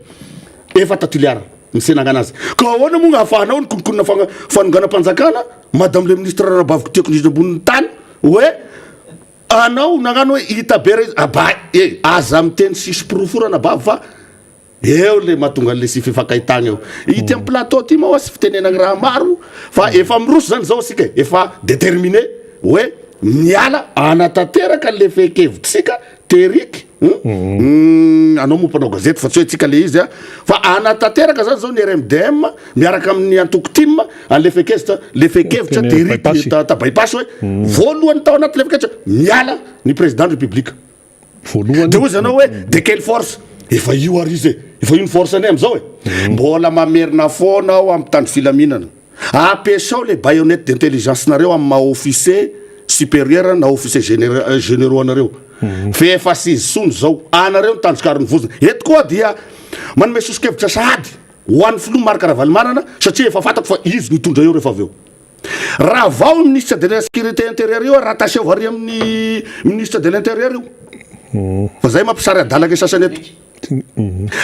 Efa ta Toliara nisenagna anazy. Ka ahoana moa ahafahanao nikononkonona fagna- fanonganam-panjakana madame le ministre ranabaviko tiako indrindra ambonin'ny tany hoe Anao nagnano hoe hita be re aba e aza miteny sisy porofo ranabavy fa eo le mahatonga an'le sy fifankahitagna eo. Ity am plateau ty moa sy fitenenagna raha maro fa efa miroso zany zao asika e, efa déterminé hoe. miala hanatanteraka an'le fehin-kevitsika Teriky hum anao moa mpanao gazety fa tsy hoe tsika le izy a fa anatanteraka zany zao ny RMDM miaraka amin'ny antoko tim an'le fehin-kevitra le fehin-kevitra Teriky ta ta bypass hoe voalohany tao anaty le fehin-kevitra miala ny président république voalohany de hoy izy anao hoe de quelle force efa io ary izy e efa io ny force anay am'zao e mbola mamerina foana aho amin'ny mpitandro filaminana Ampiasao le baïonnette d'intelligence nareo amin'ny maha officier supérieur na officier généraux anareo. Fa efa tsy izy tsony zao. Anareo ny tandrokaron'ny vozona. Eto koa dia manome soso-kevitra sahady ho an'ny filoha Marc Ravalomanana satria efa fantako fa izy no hitondra eo rehefa avy eo. Ravao io ministre de la sécurité intérieure io ary rattachevo ary amin'ny ministre de l'intérieur io. Fa zay mampisary adala ny sasany eto.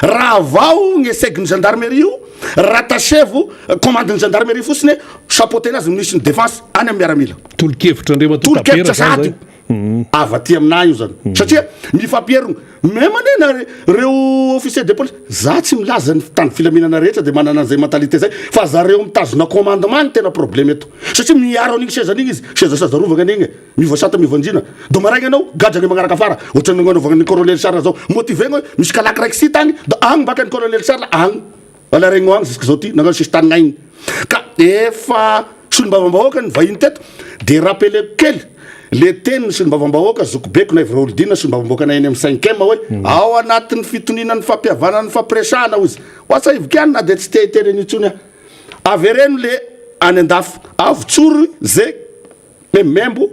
Ravao ny ESSEG ny gendarmerie io, rattachevo commande ny gendarmerie fotsiny, chapeauter azy ministre ny défense any amin'ny miaramila. Tolo-kevitra Andriamatoa Tabera Tolo-kevitra zany sahady zay. io. Avy aty aminahy io zany. Satria mifampierogna. Même anie na reo officier de police, za tsy milaza ny mpitandro filaminana rehetra de manana an'izay mentalité zay, fa zareo mitazona commandement no tena problème eto. Satria miaro an'igny sezany igny izy, seza sazarovagna anie igny e. Miova sata miova andriana. Do maraigna anao gadra ny magnaraka afara. Ohatran'ny nagnanovagna ny colonel Charles zao. Motiver-gna hoe misy kalaky raiky sita agny da agny mbaka ny colonel Charles agny. Ala regno agny jusque zao ty nagnano sesitany agny. Ka efa solombavambahoaka ny vahiny teto de rappeleko kely le tenin'ny solombavambahoaka zokibeko Naivo Raholdina solombavambahoaka nay any amin'ny cinquième hoe ao anatin'ny fitoniana ny fampihavanana ny fampiresahana hozy. Ho atsahiviko ihany na de tsy te hiteny an'io intsony aho. Avereno le any andafy avotsory ze Hoe membo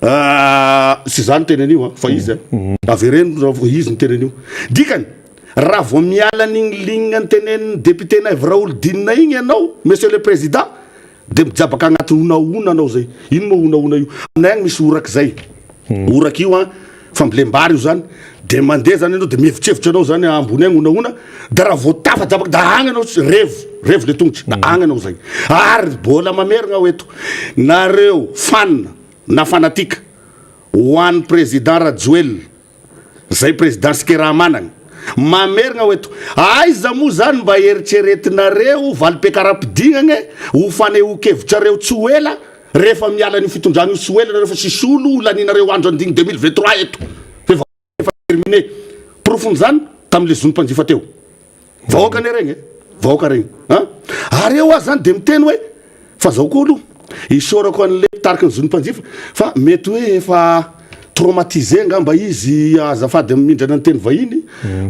ah, tsy za niteny an'io an, fa izy an. Avereno raha vao izy niteny an'io. Dikany, raha vao miala an'igny ligne nitenenin'ny député Naivo Raholdina igny ianao, monsieur le président, dia mijabaka agnaty honahona anao zay. Ino moa honahona io? Aminay agny misy horaky zay. Horaky io an, fambolem-bary io zany, dia mandeha zany ianao dia mihevitrevitra anao zany ambony agny honahona, dia raha vao tafajabaka da agny anao tsy revo, revo le tongotry, da agny anao zay. Ary mbola mamerigna aho eto, nareo fan na fanatique ho an'ny président Rajoelina, zay président Sikeramanagna, mamerigna aho eto, aiza moa zany mba eritreretinareo valim-piakaram-pidignagna e, ho fanehoan-kevitrareo tsy ho ela, Rehefa miala an'io fitondrana io tsy ho ela nareo fa tsisy olo ho laninareo andro andigny 2023 eto fa efa terminé. Porofon'izany tamin'le zon'ny mpanjifa teo. Vahoaka anie regny e, vahoaka regny an. Ary eo aho zany de miteny hoe fa zao koa aloha isaorako an'le mpitariky ny zon'ny mpanjifa fa mety hoe efa traumatisé angamba izy azafady amin'ny mindrana ny teny vahiny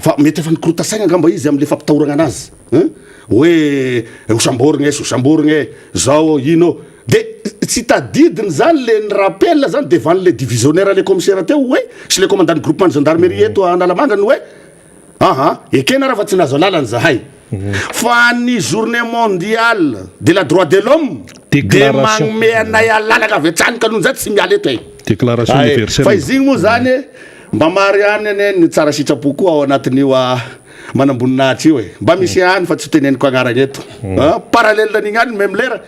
fa mety efa nikorota saigna angamba izy amin'le fampitahoragna anazy hein hoe hosamborigna e sy hosamborigna e zao ino de tsy tadidiny zany le ny rappel zany devant le divisionnaire le commissaire teo hoe sy le commandant groupement de gendarmerie eto Analamanga ny hoe aha ekena raha fa tsy nahazo alalana zahay fa ny journée mondiale de la droit de l'homme de magnome anay alalana avy hatrany ka noho zay tsy miala eto e. Déclaration universelle. Fa izy igny moa zany mba maro ihany anie ny tsara sitrapo koa ao anatin'io manamboninahitra io e. Mba misy ihany fa tsy teneniko agnarana eto. Parallèle an'igny ihany même lera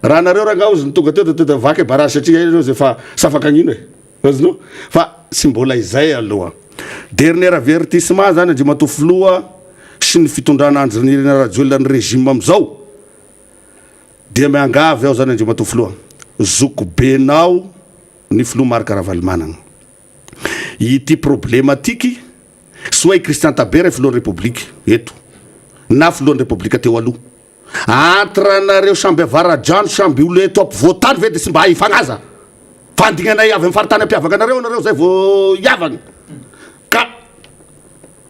raha nareo rangaha ozy ny tonga teo de tonga de vaky barrage satria ireo zay fa safaka agnino e. Azonao? Fa tsy mbola izay aloha. Dernier avertissement zany Andriamatoa Filoha sy ny fitondrana Andry Nirina Rajoelina ny régime amizao dia miangavy aho zany Andriamatoa Filoha, zokibenao ny Filoha Marc Ravalomanana. Ity problématique soit i Christian Tabera Filohan'ny République eto na Filohan'ny République teo aloha. Entre anareo samby avaradrano samby olo eto ampovoantany ve de tsy mba hifagnaza? Fa andignanay avy am faritany ampiavaka anareo anareo zay vao hiavagna. Ka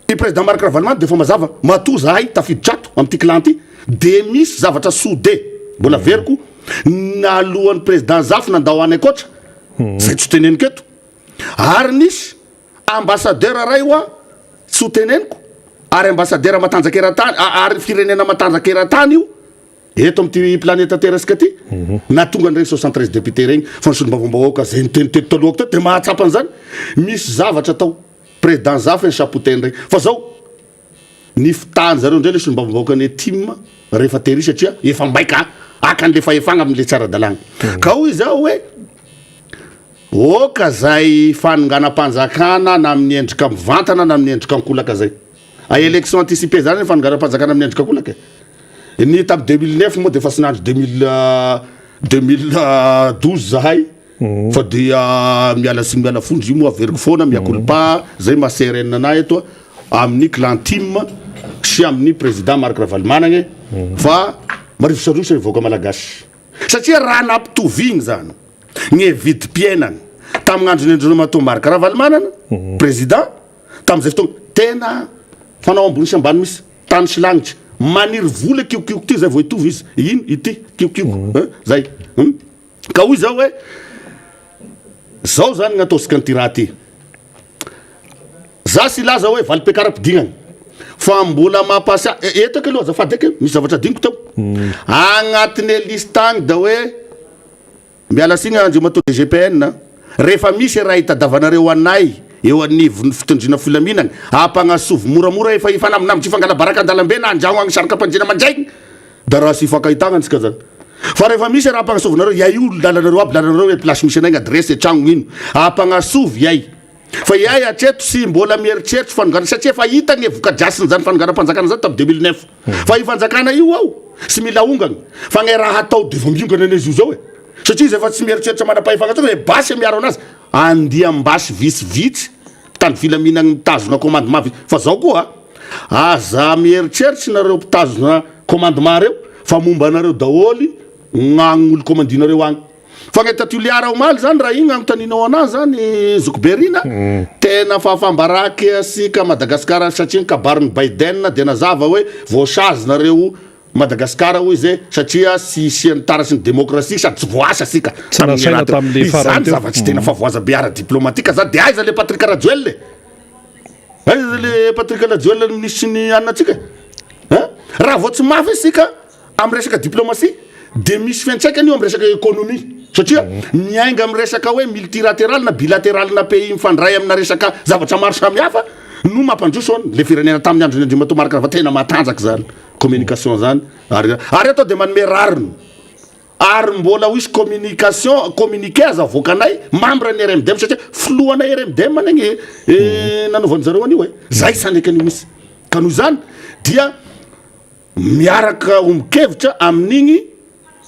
i président Marc Ravalomanana de efa mazava, matoa zahay tafiditra ato amty clan ty de misy zavatra soudé, mbola averiko, nalohan'ny président Zafy nandao any ankoatra, zay tsy ho teneniko eto, ary nisy Ambassadeur ray hoa tsy ho teneniko ary ambassadeur matanjaka eran-tany ary firenena matanjaka eran-tany io eto amin'ity planeta terre sika ty nahatonga an'ireny 73 députés regny fa ny solombavambahoaka zay niteny teto talohako teto de mahatsapa an'izany misy zavatra atao président Zafy ny chapeauté regny fa zao ny fitahany zareo indray le solombavambahoaka ny tim rehefa tery satria efa maika haka an'le fahefagna amin'le tsy ara-dalàgna ka hoy izaho hoe Oka zay fanonganam-panjakana na amin'ny endrika mivantana na amin'ny endrika ankolaka zay. A élection anticipée zany ny fanonganam-panjakana amin'ny endrika ankolaka e. Ny tamin'ny 2009 moa de efa tsy nahandro 2012 zahay. Fa dia miala tsiny miala fonja io moa averiko foana mea culpa zay maha CRN anah eto amin'ny clan tim sy amin'ny président Marc Ravalomanana e fa marivo sarotra ny vahoaka malagasy satria raha nampitoviana zany ny vidim-piainana tamin'ny andron'ny Andriamatoa Marc Ravalomanana président tamin'izay fotoana tena fanao ambony sy ambany misy tany sy lanitra maniry vola kiokioka ty zay vao hitovy izy ino ity kiokioka zay Ka hoy zaho hoe, zao zany gn'ataosika an'ity raha ty. Za tsy hilaza hoe valim-piakaram-pidignana, fa mbola mampasiahy, eto eky aloha azafady eky, misy zavatra adinoko teo. Agnatin'ny liste agny da hoe, miala tsiny Andriamatoa DGPN a, rehefa misy raha itadavanareo anay eo anivon'ny fitondriana filaminana, ampagnasovy moramora efa hifanambinambitry hifangala-baraka an-dalambe na andragno agny sarikam-pandriana mandraigny, Da raha tsy hifankahitagna antsika zany. Fa rehefa misy raha ampagnasovinareo, iay io lalanareo aby, lalanareo hoe place misy anay, ny adresse, tragno ino. Ampagnasovy iay. Fa iay hatreto tsy mbola mieritreritry fanongana satria efa hita ny voka-drasin'izany fanonganam-panjakana zany tamin'ny 2009. Fa io fanjakana io ao tsy mila ahongana. Fa ny raha atao de vao miongana anie izy io zao e. Satria izy efa tsy mieritreritra manam-pahefana intsony hoe basy miaro anazy. Andiam-basy vitsivitsy mpitandro filaminana mitazona commandement vitsy. Fa zao koa aza mieritreritry nareo mpitazona commandement reo fa momba anareo daholo gnagny olo commandinareo agny. Fa gny ta Toliara omaly zany raha igny agnotaninao anahy zany zokibe Rina tena fahafambaraka asika Madagascar satria ny kabarin'i Biden de nazava hoe voasazy nareo Madagascar hoy izy satria tsy hisian'ny taratry ny demokrasia sady tsy voaasa isika Tsy nasaina tamin'le farany Izany teo. zava-tsy tena fahavoaza be ara-diplomatika zany de aiza le Patrick Rajoelina e? Aiza le Patrick Rajoelina minisitry ny anona antsika e? Hein? Raha vao tsy mafy isika amin'ny resaka diplomatie de misy fiantraikany io amin'ny resaka économie satria miainga amin'ny resaka hoe multilatéral na bilatéral na pays mifandray amina resaka zavatra maro samihafa no mampandroso an le firenena tamin'ny andron'i Andriamatoa Marc Ravalo tena matanjaka zany. Communication zany ary ary atao de manome rariny ary mbola ho hisy communication communiqué aza avoakanay membre ny RMDM satria filohanay RMDM anie eh, nanaovan'ny zareo an'io e zay saneka an'io misy ka noho izany dia miaraka ombon-kevitra amin'igny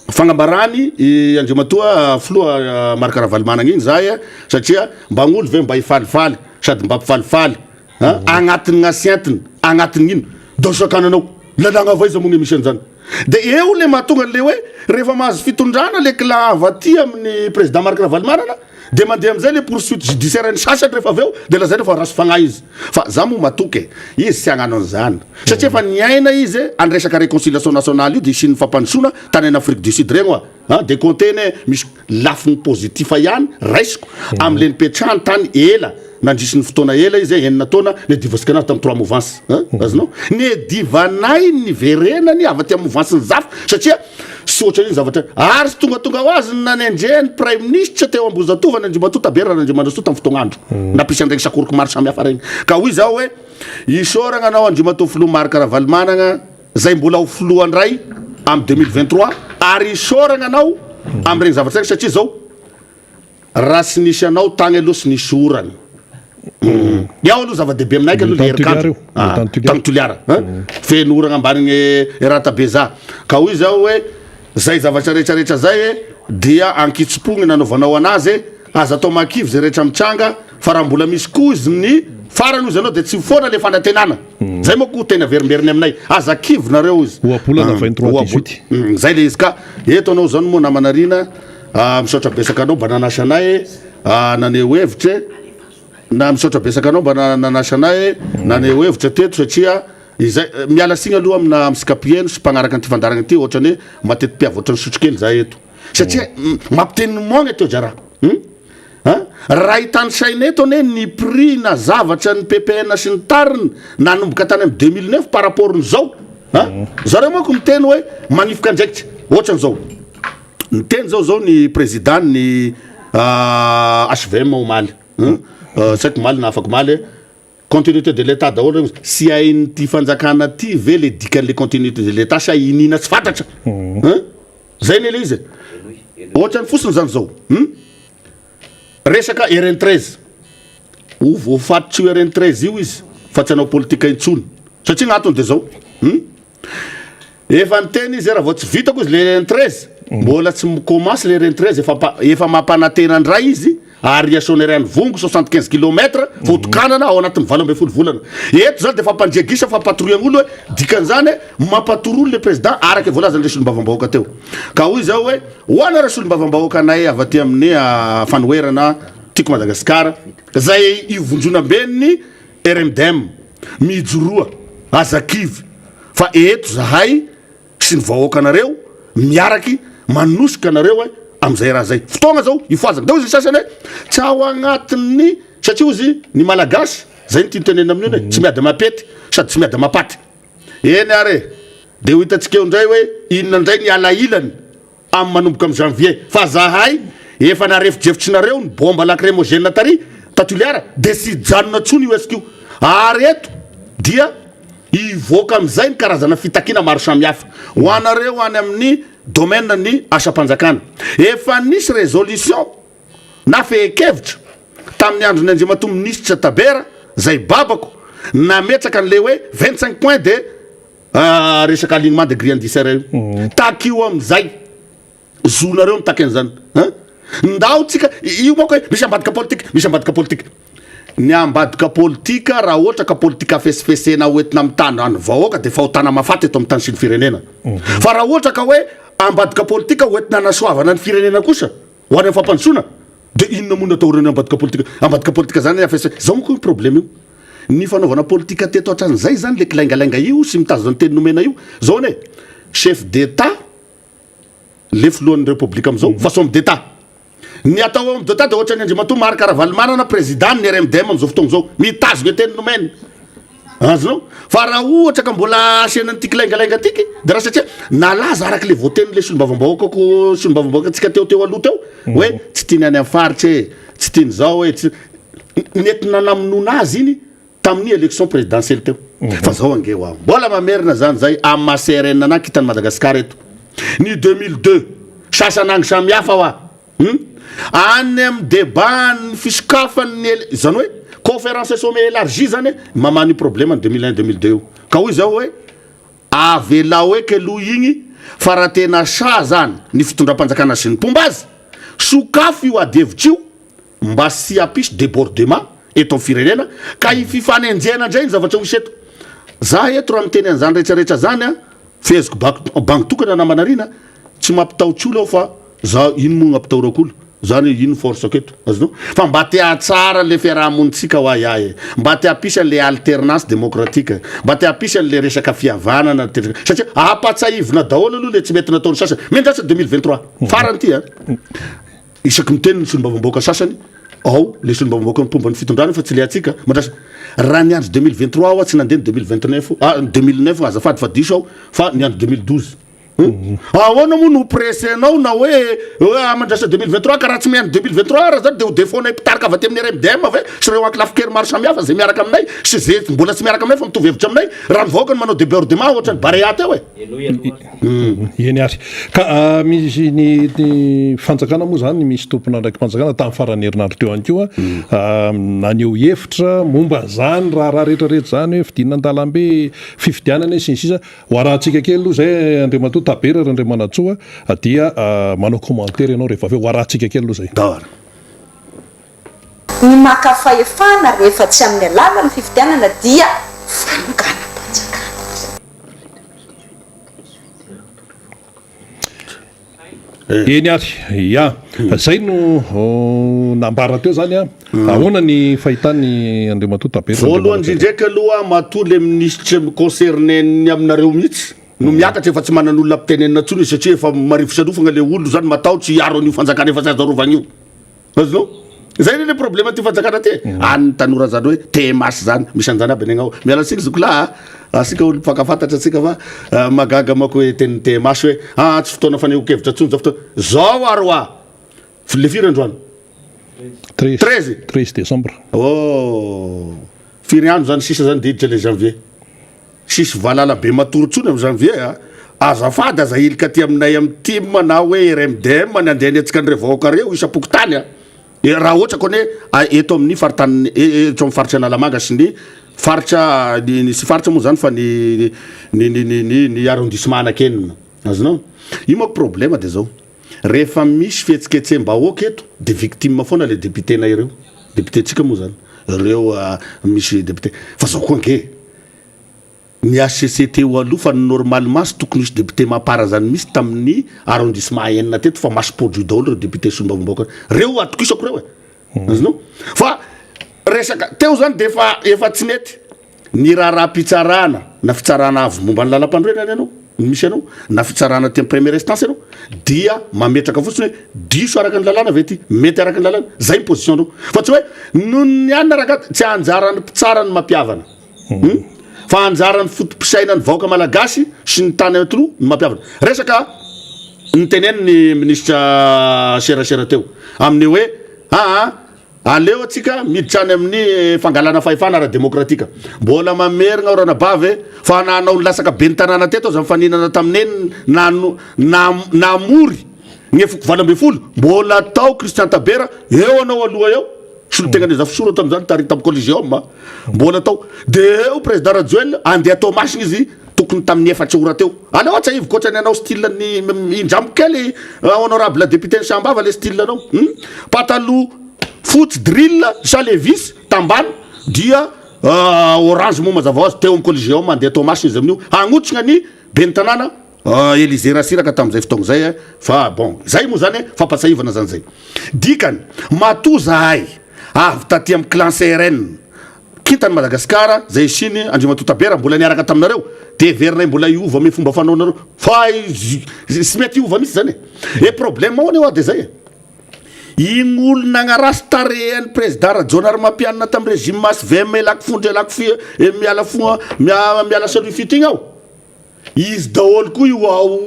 Fagnambarany i Andriamatoa Filoha Marc Ravalomanana igny zahay satria mba gn'olo ve mba hifalifaly sady mba mpifalifaly a agnatin'ny gn'asientina agnatin'ny ino da sakananao lalàgna avy aiza moa gny misy an'izany de eo le mahatonga an'le hoe rehefa mahazo fitondrana le clan avy aty amin'ny président Marc Ravalomanana de mandeha amizay le poursuite judiciaire ny sasany rehefa avy eo de lazaina fa ratsy fagnahy izy fa za moa matoky e izy tsy hagnano an'izany Satria efa niaina izy any resaka reconciliation nationale io de hisian'ny fampandrosoana tany any Afrique du Sud regny oa a de compter ne misy lafiny positif ihany raisiko amle nipetrahany tany ela nandritry ny fotoana ela izy enina taona niadivasika anazy tam trois mouvance a azonao niadivanay niverenany avy aty am mouvance ny zafy satria sy ohatran'iny zavatra ary sy tongatonga ho azy ny nanendrehany praiminisitra teo Ambohijatovo any Andriamatoa Tabera Randriamandrasoa tam fotoagn'andro nampisy an'iregny sakoriko maro samihafa regny ka hoy zaho hoe Isaoragna anao Andriamatoa Filoha Marc Ravalomanagna zay mbola ho filoha ndray am 2023 ary isaoragna anao amregny zavatra regny satria zao raha tsy nisy anao tagny aloha tsy nisy oragna Iaho aloha zava-dehibe aminay aloha le herikandro tany Toliara feno oragna ambanigny Ratabe-za ka hoy zaho hoe zay zavatra rehetrarehetra zay e dia ankitsim-po ny nanaovanao anazy e Aza atao mahakivy izay rehetra mitranga fa raha mbola misy koa izy ny farany ozy anao dia tsy ho foana le fanantenana. Zay manko teny averimberiny aminay. Aza kivy nareo ozy. Ohabolana 23 18. Zay le izy ka eto anao zany moa namana Rina misaotra betsaka anao mba nanasa anay naneho hevitra e. Na misaotra betsaka anao mba nanasa anay naneho hevitra teto satria izay miala tsiny aloha amina amintsika mpiheno sy mpagnaraka an'ity fandaharana ity ohatrany hoe mateti-piavy ohatran'ny sotrokely za eto. Satria mampiteny ny moagna teo zara hum a! Raha hitanisaina eto anie ny prix na zavatra ny ppn sy ny tariny nanomboka tany amin'ny 2009 par rapport ny zao a! Zareo manko miteny hoe magnifoka andraikitra ohatran'izao niteny zao zao ny président ny HVM omaly hum tsy haiko omaly na afakomaly Continuité de l'Etat daholo reo, tsy hain'ity fanjakana ty ve le dikan'le continuité de l'Etat sa iniana tsy fantatra hein? Zay anie le izy e! Ohatrany fotsiny zany zao hum? Resaka RN 13, ho voafatotry io RN 13 io izy fa tsy hanao politika intsony satria gn'antony de zao hum? Efa niteny izy raha vao tsy vitako izy le RN 13. Mbola tsy mi-commence le RN 13 efa efa mampanantena indray izy ary Soanierana Ivongo 75 kilomètre vao tokanana ao anatin'ny 18 volana. Eto zany de fampandria gisa fampatoroian'olo hoe dikan'izany hoe mampatoro olo le président araka voalazan'le solombavambahoaka teo. Ka hoy zao hoe ho anareo solombavambahoaka anay avy aty amin'ny fanoherana Tiako Madagasikara zay ivondronamben'ny RMDM mijoroa aza kivy fa eto zahay sy ny vahoakanareo miaraky manosika anareo eh amizay raha zay fotoagna zao ifohazana de hozy ny sasany hoe tsy ao agnatin'ny satria hozy ny malagasy zay ny tiany tenenina amin'io hoe tsy miady amapety sady tsy miady amapaty eny ary e de ho hitantsika eo ndray hoe inona ndray ny alahilany Amin'ny manomboka amin'ny janvier fa zahay efa narefodrefotrinareo ny bomba lacrymogène tary ta Toliara de tsy hijanona tsony io hetsika io ary eto dia hivoaka amin'izay ny karazana fitakiana maro samihafa ho anareo any amin'ny domaine ny asam-panjakana efa nisy résolution na fehin-kevitra tamin'ny andron'ny Andriamatoa Minisitra Tabera zay babako nametraka an'le hoe 25 points de Resaka alignement de grille indiciaire io. Takio amin'izay. Zonareo mitaky an'izany. Hein? Ndao tsika, io manko hoe misy ambadika politika, misy ambadika politika. Ny ambadika politika raha ohatra ka politika fesifesena hoentina mitana ny vahoaka dia fahotana mahafaty eto amin'ny tany sy ny firenena. Fa raha ohatra ka hoe ambadika politika hoentina hanasoavana ny firenena kosa ho any amin'ny fampandrosoana dia inona moa no atahorana ambadika politika? Ambadika politika zany afese, zao manko io problème io. Ny fanaovana politika teto hatran'izay zany le kilaingalainga io sy mitazona ny teny nomena io. Zao anie, chef d'Etat le filohan'ny Repoblika amizao fa tsy homme d'Etat. Ny atao hoe homme d'Etat de ohatran'ny Andriamatoa Marc Ravalomanana président ny RMDM amizao fotoagna zao, mitazona teny nomena. Azonao? Fa raha ohatra ka mbola asiana an'ity kilaingalainga tiky de raha satria nalaza araka le voatenin'le solombavambahoakako solombavambahoakantsika teo teo aloha teo hoe tsy tiany any amin'ny faritra e, tsy tiany zao e, tsy Nentina namonoana azy iny tamin'ny élection présidentielle teo. Fa zao ange ho'aho, mbola mamerina zany zay amin'ny maha CRN anah kitan'i Madagascar eto. Ny 2002, sasanangy samihafa hoa. Hum? Any amin'ny débat ny fisokafan'ny ele, zany hoe conférence et sommet élargi zany mamaha ny problème ny 2001 2002 io. Ka hoy zaho hoe avelao eky aloha igny fa raha tena sahy zany ny fitondram-panjakana sy ny mpomba azy, sokafo io adihevitra io mba tsy hampisy debordement eto amin'ny firenena ka hififanenjehana indray ny zavatra ho hisy eto. Za eto raha miteny an'izany rehetra rehetra zany an, feheziko bako bango tokana namana Rina, tsy mampitahotra olo aho fa za ino moa no ampitahorako olo, zany hoe ino force-ko eto, azonao? Fa mba te hahatsara an'le fiaraha-monintsika hoa ahy e, mba te hampisy an'le alternance démocratique, mba te hampisy an'le resaka fihavanana, satria ampatsahivina daholo aloha le tsy mety nataon'ny sasany, miandrasa 2023 farany ty an. Isaky miteny ny solombavambahoaka sasany ao le solombavambahoaka mpomba ny fitondrana fa tsy le antsika madrasa raha niandry 2023 aho tsy nandeha ny 2029 ah 2009 azafady fa diso aho fa niandry 2012 hmm? Ahoana moa no pressenao na hoe hoe ah, mandrasa 2023 ka raha tsy miandry 2023 raha zany de ho défaut-nay mpitarika avy aty amin'ny RMDM ve sy ireo ankolafin-kery maro samihafa zay miaraka aminay sy zay mbola tsy miaraka aminay fa mitovy hevitra aminay raha ny vahoaka no manao débordement ohatran'ny Barea teo e. Eny ary. Ka misy ny ny fanjakana moa izany misy tompon'andraiki-panjakana tamin'ny faran'ny herinandro teo ihany koa naneho hevitra momba an'izany raharaha rehetra rehetra izany hoe fidinana an-dalambe, fifidianana sy ny sisa. Ho arahantsika kely aloha izay Andriamatoa Tabera Randriamanantsoa dia manao commentaire ianao rehefa avy eo. Ho arahantsika kely aloha izay. Ny maka fahefana rehefa tsy amin'ny alalan'ny fifidianana dia fanonganam-panjakana. Eny ary, ya. Zay no nambara teo zany an. Ahoana ny fahitan'i Andriamatoa Tabera? Voalohany indrindra aloha matoa le minisitry mi-concerner ny aminareo mihitsy no miakatra efa tsy manan'olona ampitenenina intsony izy satria efa marivo salofagna le olona zany matahotra hiaro an'io fanjakana efa tsy azo arovagna io. Azonao? Zay anie le problème ty fanjakana ty e. Mm. Any tanora zany hoe TMH zany, misy an'zany aby any agnao. Miala tsiny zoky lahy a. Asika olo mpifankafantatra atsika fa eh, magaga manko hoe tenin'ny TMH hoe ah tsy fotoana fanehoan-kevitra tsony zao fotoana. Zao ary hoa. Le firy androany? 13. 13 décembre. Oh. Firy andro zany sisa zany de hiditra le janvier. Tsisy valala be matory tsony am janvier a! Azafady aza ahilika aty aminay am tim na hoe RMDM ny andeha hanetsika an'ireo vahoaka reo isam-pokontany a! Raha ohatra ko anie eto amin'ny faritany eto amin'ny faritra Analamanga sy ny faritra ny sy faritra moa zany fa ny ny ny ny ny arrondissement anaky enina. Azonao? Io manko problema de zao, rehefa misy fihetsiketseham-bahoaka eto de victime foana le député-nay ireo, député-ntsika moa zany, ireo misy député, fa zao koa ange, ny HCC teo aloha fa normalement tsy tokony hisy député mapar zany misy tamin'ny arrondissement enina teto fa maso-podio daholo ireo député solombavambahoaka reo, atokisako reo e, azonao? Fa resaka teo zany de efa efa tsy nety. Ny raharaham-pitsarana na fitsarana avo momba ny lalampanorenana ianao no misy anao na fitsarana aty amin'ny première instance ianao dia mametraka fotsiny hoe diso araka ny lalàna ve ity, mety araka ny lalàna, zay ny position-nao fa tsy hoe noho ny anona rangahy tsy anjaran'ny mpitsara ny mampihavana hum fa anjaran'ny foto-pisainan'ny vahoaka malagasy sy ny tany anaty loha ny mampihavana. Resaka notenenin'ny minisitra serasera teo amin'ny hoe aa Aleo atsika miditra any amin'ny fangalana fahefana ara-demokratika. Mbola mamerigna aho ranabavy e, fa na hanao ny lasaka ben'ny tanàna teto aza nifaninana tamin'i Neny na na namory ny foko 18, mbola tao Christian Tabera, eo anao aloha eo, solontenan'i Zafisoro tamin'izany tary tamin'ny Coliseum, mbola tao. De eo Président Rajoelina, andeha Toamasina izy tokony tamin'ny efatra ora teo. Aleo atsahiviko ohatran'ny anao style ny indramiko kely honorable député ny Sambava le style anao. Hum? Pataloha fotsy drill sa levis tambany dia orange moa mazava ho azy teo amin'ny Coliseum andeha Toamasina izy amin'io hagnotrigna ny ben'ny tanàna Elysée Ratsiraka tamin'izay fotoagna izay fa bon zay moa zany fampatsahivana zany zay. Dikany matoa zahay avy taty amin'ny clan CRN Kintan'i Madagasikara zay hisiany Andriamatoa Tabera mbola niaraka taminareo de heverinay mbola hiova amy fomba fanaonareo fa tsy mety hiova mihitsy zany e. E problème ao anie hoa de zay e. Igny olo nagnarasy tarehy an'i président Rajaonarimampianina tamy régime HVM elako fondro elako fi miala fo miala salut fito igny aho. Izy daholo koa io ao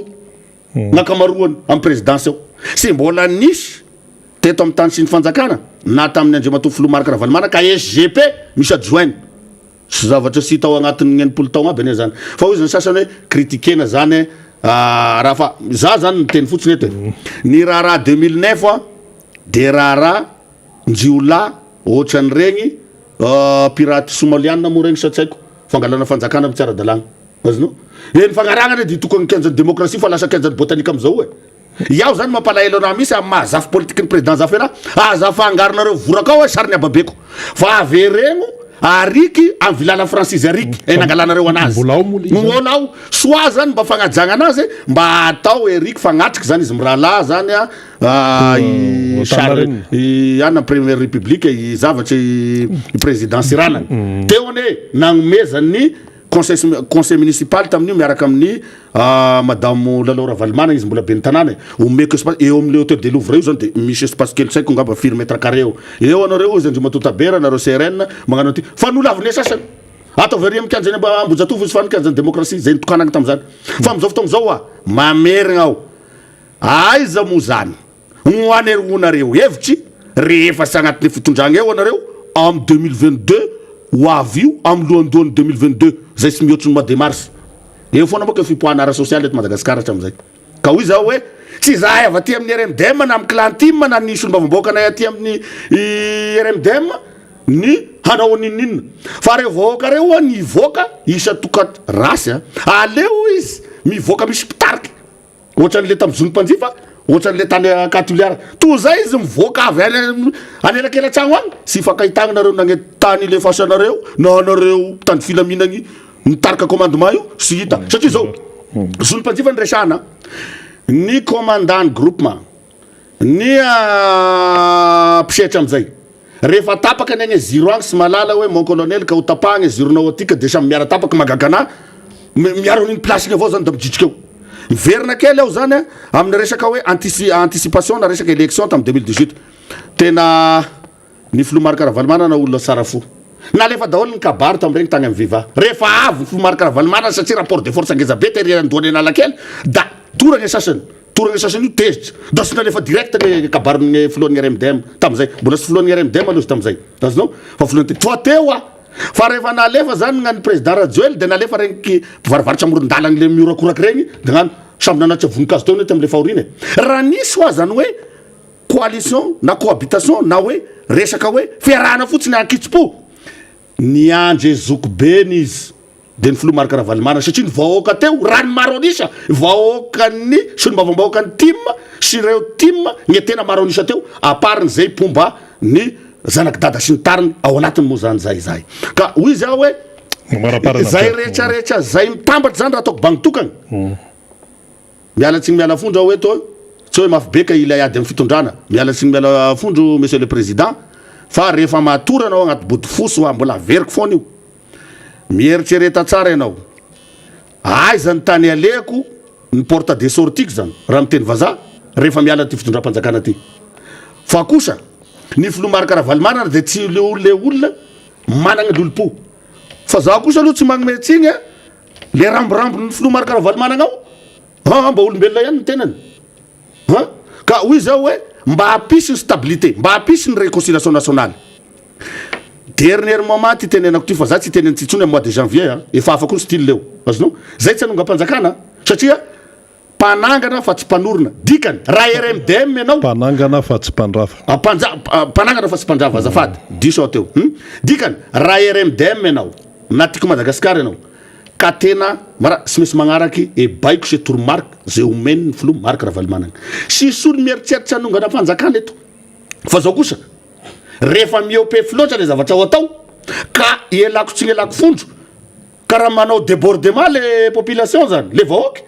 gn'ankamaroany amy présidence ao. Sy mbola nisy teto amin'ny tany sy ny fanjakana na tamin'ny Andriamatoa Filoha Marc Ravalomanana ka SGP misy adjoint sy zavatra tsy hita ao agnatin'ny 60 taogna aby anie zany fa hoy izy ny sasany hoe critiquena zany raha fa za zany miteny fotsiny eto e ny raharaha 2009 a de raharaha njiolahy ohatran'iregny piraty somalianina moa regny sa tsy haiko fangalana fanjakana amin'ny tsy ara-dalàgna azonao e ny fagnarahana anie de tokony kianjan'ny démocratie fa lasa kianjan'ny botanique amizao e Iaho zany mampalahelo anah mihitsy amin'ny maha zafy politiky ny président zafy anah, aza afangaronareo voraka ao e sarin'ny ababeko fa averegno ariky amin'ny vilala franchise ariky e nangalanareo anazy Mbola ao moa le izy zany. Mbola ao, soit zany mba fagnajagna anazy mba atao Eric fagnatriky zany izy mirahalahy zany a i Charles i anona première république i zavatra i président Tsiranana teo anie nagnomezan'ny Conseil conseil municipal tamin'io miaraka amin'ny madamo Lalao Ravalomanana izy mbola ben'ny tanàna e, omeko espace eo amin'le hôtel de Louvre io zany de misy espace kely tsy haiko angamba firy mètre carré eo, eo anareo hozy Andriamatoa Tabera nareo CRN magnano an'ity fa nolavinay sasany, ataovy ary amin'ny kianjan'i Ambohijatovo izy fa ny kianjan'ny démocratie zay nitokanana tamin'izany fa amin'izao fotoana izao hoa mamerigna aho aiza moa zany No anehoanareo hevitry rehefa tsy agnatin'ny fitondragna eo anareo am 2022 ho avy io am lohandohan'ny 2022 zay tsy mihoatry ny mois de mars eo foana manko fipoahana ara sosialy eto Madagascar hatramizay ka hoy zaho hoe tsy zahay avy aty amin'ny RMDM na amin'ny clan tim na ny solombavambahoakanay aty amin'ny RMDM ny hanao n'inon'inona fa reo vahoaka reo hoa ny hivoaka isan-tokat rasy a aleo izy mivoaka misy mpitarika Ohatran'le tamin'ny zon'ny mpanjifa, ohatran'le tany Ankatoliara. Toa izay izy mivoaka avy any anelakelan-tragno agny, tsy ifankahitagna nareo nagnety tany ilefasanareo na anareo mpitandro filaminagny mitarika commandement io tsy hita. Satria zao, zon'ny mpanjifa no resahana, ny commandant ny groupement, Ny mpisehatra amin'izay, rehefa tapaka ny agny ziro agny sy mahalala hoe mon colonel ka ho tapahagna zironao aty ka de samy miara tapaka mahagaga anah miaro an'igny place igny avao zany da mijitrika eo. Miverina kely aho zany amin'ny resaka hoe antici- anticipation na resaka election tamin'ny 2018. Tena Ny filoha Marc Ravalomanana olona tsara fo. Nalefa daholo ny kabary tamin'ireny tany amin'ny Viva. Rehefa avy ny filoha Marc Ravalomanana satria rapport de force ngeza be tery andohan'i Analakely da torana ny sasany. Torana ny sasany io tezitra. Da tsy nalefa direct ny kabarin'ny filohan'ny RMDM tamin'izay. Mbola tsy filohan'ny RMDM aloha izy tamin'izay. Azonao? Fa filohan'ny Fa teo aho. Fa rehefa nalefa zany ny an'ny président Rajoel de nalefa regny mpivarovarotra amoron-dalana le mihorakoraka regny de nano samby nanatitra voninkazo teo anie tamin'le fahoriana e. Raha nisy hoa zany hoe coalition na cohabitation na hoe resaka hoe fiarahana fotsiny ankitsim-po, niandry zoky beny izy. dia ny filoha Marc Ravalomanana satria ny vahoaka teo raha ny maro an'isa, vahoakan'ny solombavambahoakan'ny tim sy ireo tim ny tena maro an'isa teo à part ny zay mpomba ny zanak'i dada sy ny tariny ao anatiny moa zany zay zay ka hoy izy aho hoe zay rehetra rehetra zay mitambatra zany raha ataoko bango tokana Miala tsiny miala fondro aho eto, tsy hoe mafy be ka ilay ady amin'ny fitondrana, miala tsiny miala fondro monsieur le président fa rehefa matory anao agnaty bodofoso hoa mbola averiko foana io, mieritrereta tsara ianao, aiza ny tany alehako, ny porte de sortie-ko zany raha miteny vazaha rehefa miala ty fitondram-panjakana ty, fa kosa ny filoha Marc Ravalomanana dia tsy le olona managna lolompo, fa zaho kosa aloha tsy magnome tsiny a. Le ramborambon'ny filoha Marc Ravalomanana ao an mba olombelona ihany ny tenany an! Ka hoy izy ao hoe mba hampisy ny stabilité, mba hampisy ny réconciliation nationale. Dernier moment ty tenenako ty fa za tsy hiteny an'ity intsony am mois de janvier an, efa hafa koa ny style eo, azonao? Zay tsy hanongam-panjakana satria Mpanangana fa tsy mpanorina. Dikany, raha RMDM ianao. Mpanangana fa tsy mpandrava. Mpanja, mpanangana fa tsy mpandrava, azafady, diso aho teo. Hum? Dikany, raha RMDM ianao, na Tiako Madagasikara ianao, ka tena mara, tsy maintsy magnaraky e baiko sy toromarika izay omen'ny filoha Marc Ravalomanana. Tsisy olo mieritreritra hanongana fanjakana eto. Fa zao kosa, rehefa mihoa-pefy loatra le zavatra ho atao, ka ialako tsiny ialako fondro, Ka raha manao debordement le population zany, le vahoaka,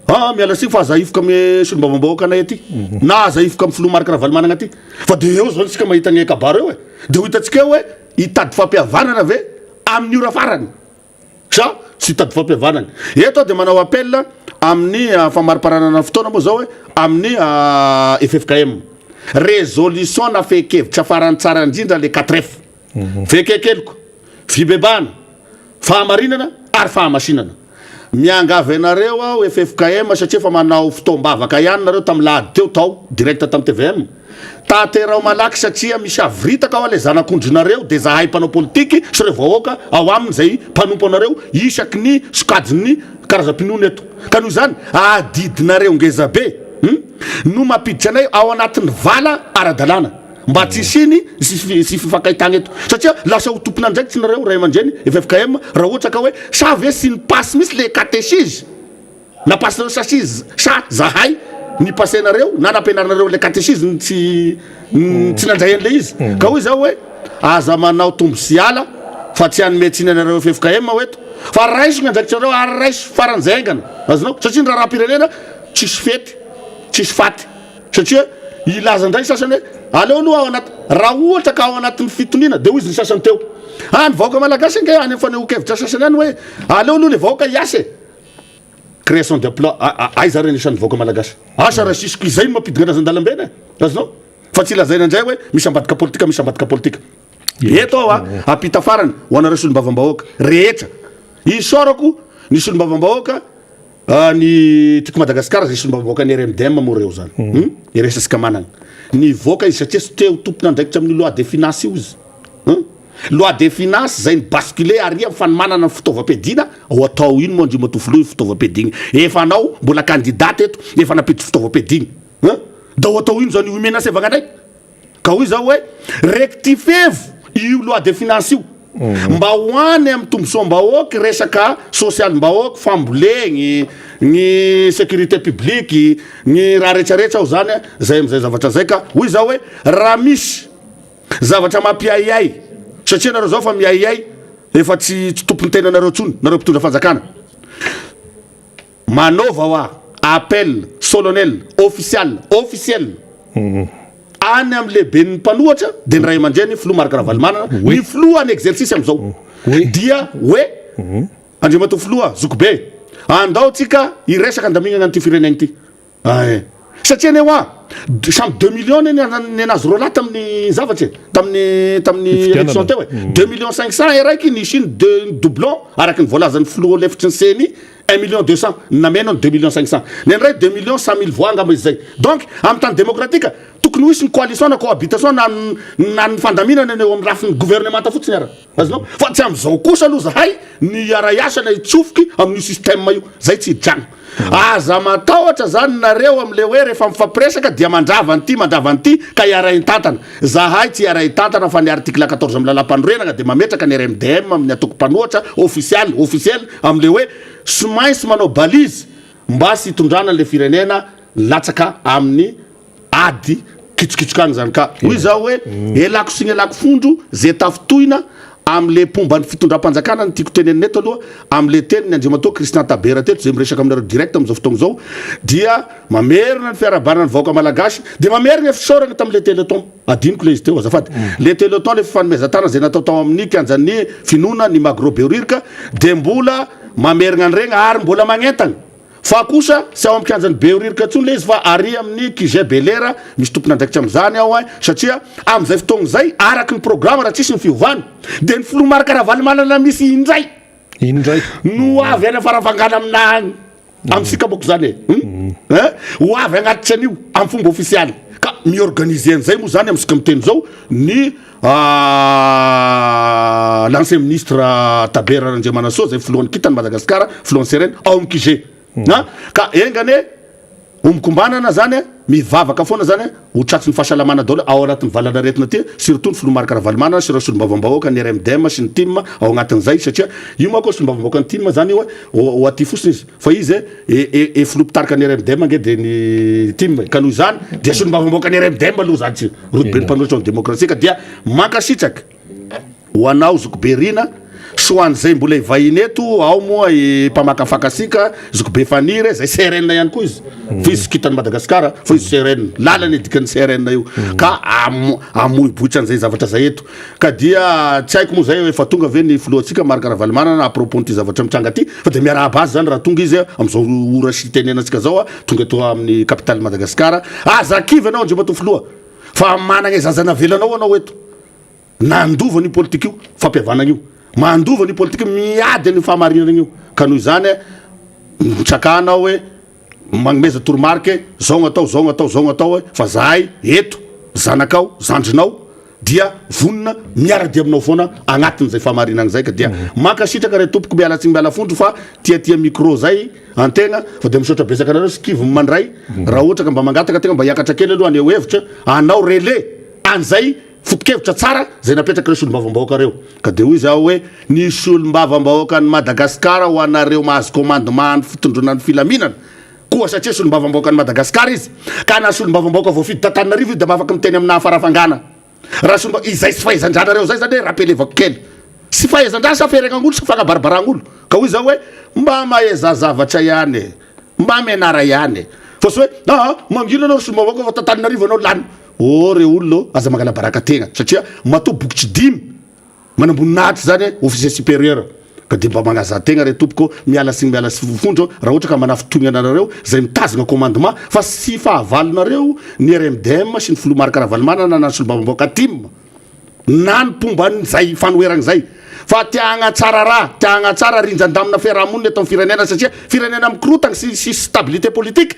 ah miala tsiny fa aza hifoka amy solombavambahoaka anay aty, na aza hifoka amy filoha Marc Ravalomanana aty, fa de eo zao tsika mahita ny kabary eo e, de ho hitantsika eo hoe hitady fampihavanana ve amin'ny ora farany sa tsy hitady fampihavanana. Eto aho de manao appel amin'ny famariparanana ny fotoana moa zao hoe amin'ny ffkm, résolution na fehin-kevitra farany tsara indrindra le 4F, fehin-keloka, fibebahana, Fahamarinana ary fahamasinana. Miangavy anareo aho ffkm satria efa manao fotoam-bavaka ihany nareo tamin'ny lahady teo tao direct tamin'ny tvm. Taterao malaky satria misy havritaka ao ilay zanak'ondrinareo dia zahay mpanao politiky sy ireo vahoaka ao aminy izay mpanompo anareo isaky ny sokajin'ny karazam-pinoana eto. Ka noho izany adidinareo ngezabe no mampiditra anay ao anatin'ny vala ara-dalàna. Mba tsy hisiany sy fifankahitana eto satria lasa ho tompon'andraikitra nareo ray aman-dreny ffkm raha ohatra ka hoe sa ve sy ny passe mihitsy le katesizy na passenareo sasiz sa zahay ny passenareo na nampianarinareo le katesizy ny tsy tsy nandray an'le izy ka hoy zaho hoe aza manao tombo sy ala fa tsy hanome tsiny anareo ffkm aho eto fa raiso ny andraikitrareo ary raiso faran'izay haingana azonao satria ny raharaham-pirenena tsisy fety tsisy faty Satria hilaza indray ny sasany hoe aleo aloha ao anaty, raha ohatra ka ao anatin'ny fitoniana, dia hoy izy ny sasany teo, ah ny vahoaka malagasy ange any amin'ny fanehoan-kevitra sasany any hoe aleo aloha le vahoaka hiasa e! Création d'emploi, aiza ary ny isan'ny vahoaka malagasy? Asa raha sisiko izay no mampidina anazy an-dalambe eny e! Azonao? Fa tsy lazaina indray hoe misy ambadika politika, misy ambadika politika. Eto aho a, ampita farany ho anareo solombavambahoaka rehetra, isaorako ny solombavambahoaka, Ny Tiako Madagasikara izay solombavambahoakan'ny RMDM moa ireo izany. Hum? Iresasika manana. Nivoaka izy satria tsy te ho tompon'andraikitra amin'io loi de finance io izy. Hum? Loi de finance izay ni-basculer ary amin'ny fanomanana ny fitaovam-piadiana, ho atao ino moa Andriamatoa Filoha io fitaovam-piadiana? Efa anao mbola candidat teto, efa nampiditra fitaovam-piadiana. Hum? Da ho atao ino izany io menacer-vagna indray? Ka hoy zaho hoe rectifievo io loi de finance io mba ho any amin'ny tombontsoam-bahoaka resaka sosialim-bahoaka, fambolegny, ny sécurité publique, ny raha retraretra ao zany zay amizay zavatra zay ka hoy zaho hoe raha misy zavatra mampiahiahy satria nareo zao fa miahiahy efa tsy tsy tompon'ny tenanareo tsony nareo mpitondra fanjakana Manaova hoa appel solennel official officiel any amin'ny lehiben'ny mpanohatra dia ny ray aman-dreny filoha Marc Ravalomanana ny filoha en exercice amin'izao dia hoe Andriamatoa filoha zokibe andao tsika hiresaka andaminana an'ity firenena ity Ae. Satria anie hoa samy deux millions anie ny anazy roalahy tamin'ny zavatra e, tamin'ny tamin'ny élection teo e. 2 millions 500 eraiky nisy iny deux doublon araky ny voalazan'ny filoha lefitry ny CENI 1 million 200 ny nameno ny 2 millions 500. Ny an'iray 2 millions 100 mille voix angamba izy zay. Donc amin'ny tany démocratique tokony ho hisy ny coalition na cohabitation na na ny fandaminana eo amin'ny lafiny gouvernemanta fotsiny ara. Azonao? Fa tsy amin'izao kosa aloha zahay ny hiara-hiasa na hitsofoky amin'io système io. Zay tsy hijanona. Aza matahotra zany nareo amle hoe rehefa mifampiresaka dia mandrava an'ity mandrava an'ity ka hiara-hitantana. Zahay tsy hiara-hitantana fa ny article 14 amin'ny lalampanorenana dia mametraka ny RMDM amin'ny antoko mpanohatra ofisialy, officiel, amle hoe tsy maintsy manao balise mba tsy hitondrana an'le firenena latsaka amin'ny ady kitsokitsoka agny zany ka hoy zaho hoe elako sy gn'elako fondro ze tafintohina amle mpomba ny fitondram-panjakana no tiako tenenina eto aloha amle teniny Andriamatoa Christian Tabera teto ze miresaka aminareo direct amzao fotoagna zao dia mamerina ny fiarahabana ny vahoaka malagasy de mamerina fisaoragna tamle telethon adinoko le izy teo azafady le telethon le fifanomezan-tanana ze natao tao amin'ny kianjan'ny finoana ny Magro Behoririka de mbola mamerina an'iregny ary mbola magnentagna Fa kosa tsy ao amin'ny kianjan'i Behoririka intsony ilay izy fa ary amin'ny QG Bel'Air, misy tompon'andraikitra amin'izany ao ein, satria amin'izay fotoagna izay araka ny programa raha tsisy ny fiovana dia ny filoha Marc Ravalomanana misy indray Indray. no avy any Farafangana aminà agny, amintsika manko izany e, hum, hein, ho avy hagnatitra an'io amin'ny fomba ofisialy, ka mi-organiser an'izay moa izany amintsika miteny izao ny L'ancien ministre Tabera Randriamanantsoa izay filohan'ny kintan'i Madagasikara, filohan'ny CRN ao amin'ny QG. A, ka enga anie ho mikombanana zany, mivavaka foana zany ho tratry ny fahasalamana daholo ao anatin'ny valanaretina ty, surtout ny filoha Marc Ravalomanana sy ireo solombavambahoaka ny RMDM sy ny tim ao anatin'izay satria io manko solombavambahoaka ny tim zany io ho aty fotsiny izy fa izy e e e filoha mpitarika ny RMDM ange dia ny tim e, ka noho izany dia solombavambahoaka ny RMDM aloha zany tsy Rodoben'ny mpanohitra ny demokrasia ka dia mankasitraka ho anao zokibe Rina sy ho an'izay mbola hivahiny eto ao moa i mpamakafaka antsika zokibe Faniry izay CRN ihany koa izy fa izy kintan'i Madagasikara fa izy CRN lalana dikan'ny CRN io ka amoiboitra an'izay zavatra izay eto ka dia tsy haiko moa izay efa tonga ve ny filohantsika Marc Ravalomanana à propos n'ity zavatra mitranga ity fa dia miarahaba azy izany raha tonga izy amin'izao ora sy itenenantsika izao Tonga eto amin'ny capitale Madagascar. Aza kivy ianao Andriamatoa Filoha fa managna zaza navelanao anao eto. Nandova an'io politika io, fampihavanana io. Mandova an'io politika miady an'io fahamarinana io. Ka noho izany mitsakà anao hoe magnomeza toromarika hoe zao no atao, zao no atao, zao no atao fa zahay eto zanakao, zandrinao dia vonona miara-dia aminao foana agnatin'izay fahamarinana izay ka dia mankasitraka re tompoko miala tsiny miala fondro fa tiatia micro zay antegna fa dia misaotra betsaka anareo sy kivy mandray raha ohatra ka mba mangataka tegna mba hiakatra kely aloha haneho hevitra anao relais an'izay fotokevitra tsara zay napetraka ireo solombavambahoaka reo ka dia hoy zaho hoe ny solombavambahoakan'i Madagasikara ho anareo mahazo commandement ny fitondrona ny filaminana Koa satria solombavambahoakan'i Madagasikara izy, ka na solombavambahoaka voafidy t'Antananarivo izy dia mba afaka miteny aminà farafangana. Raha solomba, izay tsy fahaizan-dranareo izay izany hoe rapelevako kely. Tsy fahaizan-draha sa feregnan'olo sa fagnabaribaràgn'olo. Ka hoy zaho hoe, mba mahaiza zavatra ihany e! Mba mianara ihany e! Fa tsy hoe, aa, mangina anao ry solombavambahoaka fa t'Antananarivo anao lany. Ô re olona ô, aza mangala baraka tegna, satria matoa bokotry dimy, Manamboninahitra izany e, officier supérieur. Ka dia mba magnaza tegna re tompoko, miala signy miala fondro raha ohatra ka manafintohigna anareo zay mitazogna commandement fa tsy fahavalonareo ny RMDM sy ny filoha Marc Ravalomanana na ny solombavambahoaka tim na ny mpomba an'izay fanoheragna zay fa te hagnatsara raha, te hagnatsara rindrandamina fiarahamonina eto amin'ny firenena satria firenena mikorotagna sy tsisy stabilité politique.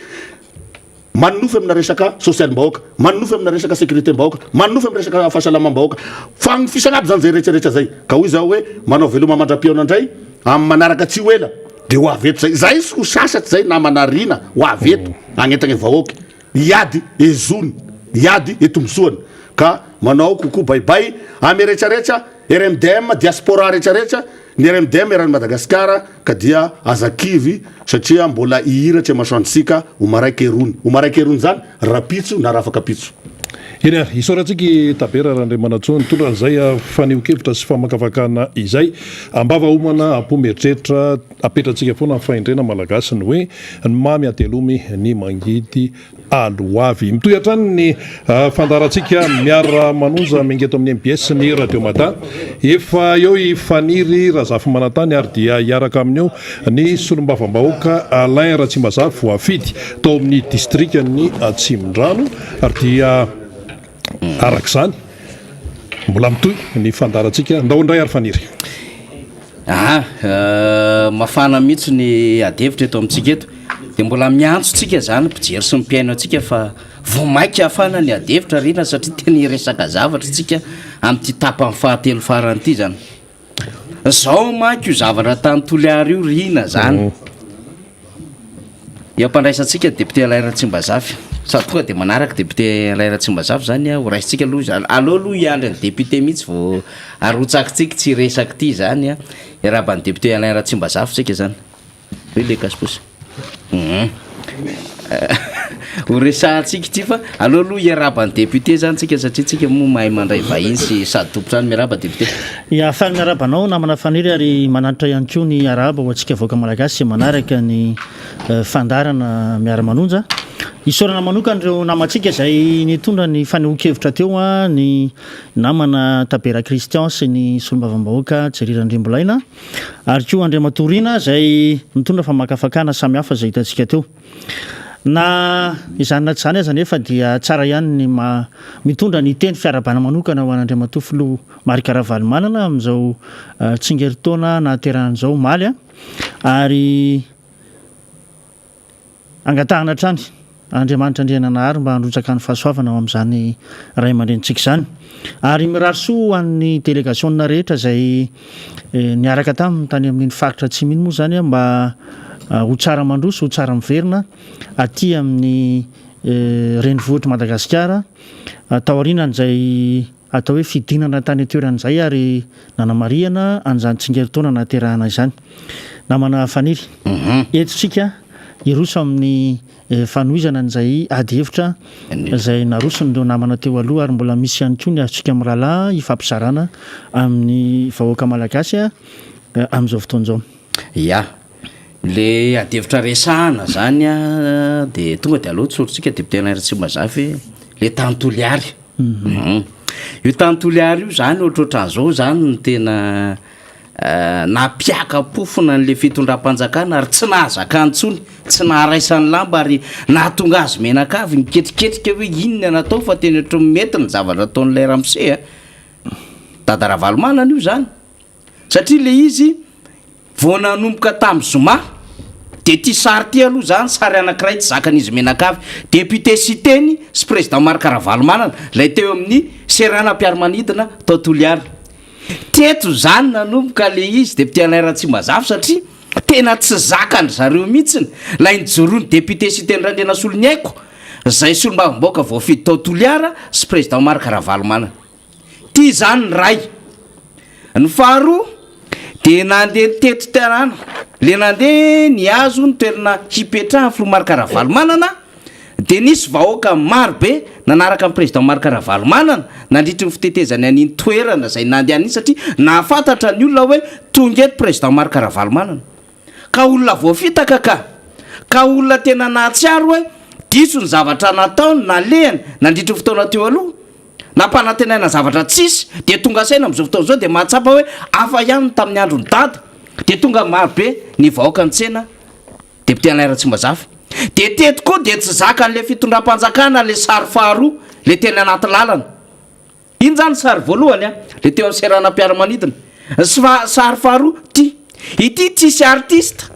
Manonofy amina resaka sosialim-bahoaka, manonofy amina resaka sécurité-mbahoaka, manonofy amin'ny resaka fahasalamam-bahoaka. Fagnofisana aby zany zay rehetra rehetra zay. Ka hoy zaho hoe manao veloma mandra-pihaona indray amin'ny manaraka tsy ho ela dia ho avy eto zay. Zay ho sasatra zay namana Rina ho avy eto hagnentagna vahoaka hiady ezony, hiady etombosoany. Ka manao coucou bye bye amy rehetra rehetra RMDM diaspora rehetra rehetra. Ny RMDM eran'i Madagasikara ka dia aza kivy satria mbola hihiratra masoandrontsika ho maraiky erony. Ho maraiky erony izany rapitso na rafakapitso. Eny ary, isaorantsika i Tabera Randriamanantsoa nitondra an'izay fanehoan-kevitra sy famakafakana izay. Am-bava homana, am-po mieritreritra, apetrantsika foana ny fahendrena malagasy ny hoe ny mamy atelomy, ny mangidy Aloavy. Mitohy hatrany ny fandaharantsika miara manonja miainga eto amin'ny mbs sy ny Radio Mada. Efa eo i Faniry Razafimanantany ary dia hiaraka aminy eo ny solombavambahoaka Alain Ratsimbazafy voafidy tao amin'ny distrikan'ny Atsimondrano ary dia araka izany mbola mitohy ny fandaharantsika. Ndao indray ary Faniry. Aa mafana mihitsy ny adihevitra eto amintsika eto. Dia mbola miantso tsika izany mpijery sy mpihaino antsika fa vao maika hafana ny adihevitra Rina satria tena hiresaka zavatra tsika amin'ity tapany fahatelo farany ity izany. Zao manko io zavatra tany Toliara io Rina zany. Eo am-pandraisantsika député Alain Ratsimbazafy, sady tonga dia manaraka député Alain Ratsimbazafy zany ho raisintsika aloha izy, aleo aloha hiandry ny député mihitsy vao arotsakitsika ity resaka ity zany an, hiarahaba ny député Alain Ratsimbazafy tsika zany. Hoe le cache-pouce. Hum. Ho resahantsika ity fa aleo aloha hiarahaba ny député zany tsika satria tsika moa mahay mandray vahiny sy sady tompon-trano. Miarahaba député. Ya, faly miarahaba anao namana Faniry ary manatitra ihany koa ny arahaba ho antsika vahoaka malagasy izay manaraka ny fandaharana Miara-manonja. Isaorana manokana ireo namantsika izay nitondra ny fanehoan-kevitra teo, ny namana Tabera Christian sy ny solombavambahoaka Jerry Randriambolaina. Ary koa Andriamatoa Rina izay nitondra famakafakana samihafa izay hitantsika teo. Na izany na tsy izany aza anefa dia tsara ihany ny mitondra ny teny fiarahabana manokana ho an'Andriamatoa Filoha Marc Ravalomanana amin'izao tsingerin-taona nahaterahany izao omaly ary Angatahana hatrany Andriamanitra Andriananahary mba handrotsaka ny fahasoavana ao amin'izany ray aman-drenintsika izany. Ary mirary soa ho an'ny delegasiona rehetra izay niaraka taminy tany amin'iny faritra atsimo iny moa izany mba ho tsara mandroso, ho tsara miverina aty amin'ny renivohitr'i Madagasikara taorianan'izay Atao hoe fidinana tany an-toerana izay ary nanamarihana an'izany tsingerin-taona nahaterahana izany. Namana Faniry, eto isika hiroso amin'ny fanohizana an'izay ady hevitra izay naroson'ireo namana teo aloha ary mbola misy ihany koa ny azontsika mirahalahy hifampizarana amin'ny vahoaka malagasy amin'izao fotoana izao. Ya. Le ady hevitra resahana zany de tonga de aleo tsorintsika député Alain Ratsimbazafy hoe le tany Toliary. Io tany Toliary io zany ohatrohatran'izao zany no tena nampiaka-pofona an'le fitondram-panjakana ary tsy nahazakany intsony, tsy naharaisany lamba ary nahatonga azy mianakavy niketriketrika hoe inona no atao fa tena ohatran'ny mety ny zavatra ataon'ilay ramose a. Dada Ravalomanana io zany. Satria le izy vao nanomboka tamin'ny zoma de ty sary ty aloha zany sary anakiray tsy zakan'izy mianakavy, député Siteny sy président Marc Ravalomanana lay teo amin'ny seranam-piaramanidina tao Toliara. Teto zany nanomboka le izy député Alain Ratsimbazafy satria tena tsy zakan-dry zareo mihitsiny lay nijoroan'ny député Siteny Randrianasoloniaiko zay solombavambahoaka voafidy tao Toliara sy président Marc Ravalomanana. Ty izany ny ray. Ny faharoa dia nandeha nitety tanàna, le nandeha nihazo ny toerana hipetrahan'ny filoha Marc Ravalomanana dia nisy vahoaka maro be nanaraka ny président Marc Ravalomanana nandritry ny fitetezany an'iny toerana izay nandehanany iny satria nahafantatra ny olona hoe tonga eto président Marc Ravalomanana. Ka olona voafitaka ka! Ka olona tena nahatsiaro hoe diso ny zavatra nataony nalehany nandritry ny fotoana teo aloha, nampanantenaina zavatra tsisy, dia tonga saina amin'izao fotoana izao dia mahatsapa hoe hafa ihany ny tamin'ny andron'i Dada, dia tonga maro be ny vahoaka nitsena député Alain Ratsimbazafy. Dia teto koa dia tsy zakan'ilay fitondram-panjakana ilay sary faharoa, ilay teny anaty lalana. Iny zany sary voalohany a, le teo amin'ny seranam-piaramanidina. Ny sary faharoa, ty. Ity tsisy artiste.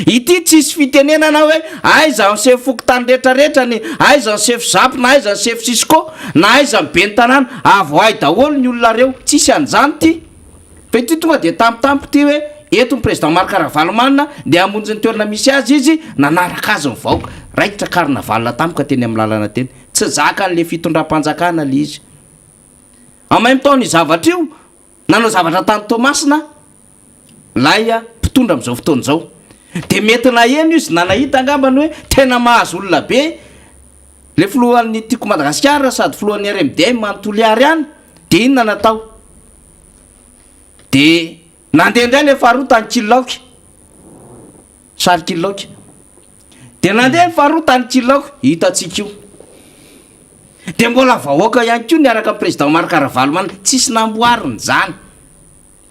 Ity tsisy fitenenana hoe aiza ny sefo fokontany rehetra rehetra ny, aiza ny sefo zap na aiza ny sefo cisco na aiza ny ben'ny tanàna. Avoahy daholo ny olona reo. Tsisy an'izany ty. Fa ity tonga dia tampotampoka ity hoe eto ny président Marc Ravalomanana dia hamonjy ny toerana misy azy izy, nanaraka azy ny vahoaka. Raikitra carnaval tampoka teny amin'ny lalana teny. Tsy zakan'le fitondram-panjakana le izy. En même temps ny zavatra io, nanao zavatra tany Toamasina lay mpitondra amin'izao fotoana izao. De mety naheno izy na nahita angambany hoe tena mahazo olona be le filohan'ny Tiako Madagasikara sady filohan'ny RMDM any Toliary any, de inona natao? De nandeha indray le faharoa tany Kilaoky. Sary kilaoka. Dia nandeha ny faharoa tany kilaoka, hitantsika io. Dia mbola vahoaka ihany koa niaraka amin'ny président Marc Ravalomanana, tsisy namboarina izany.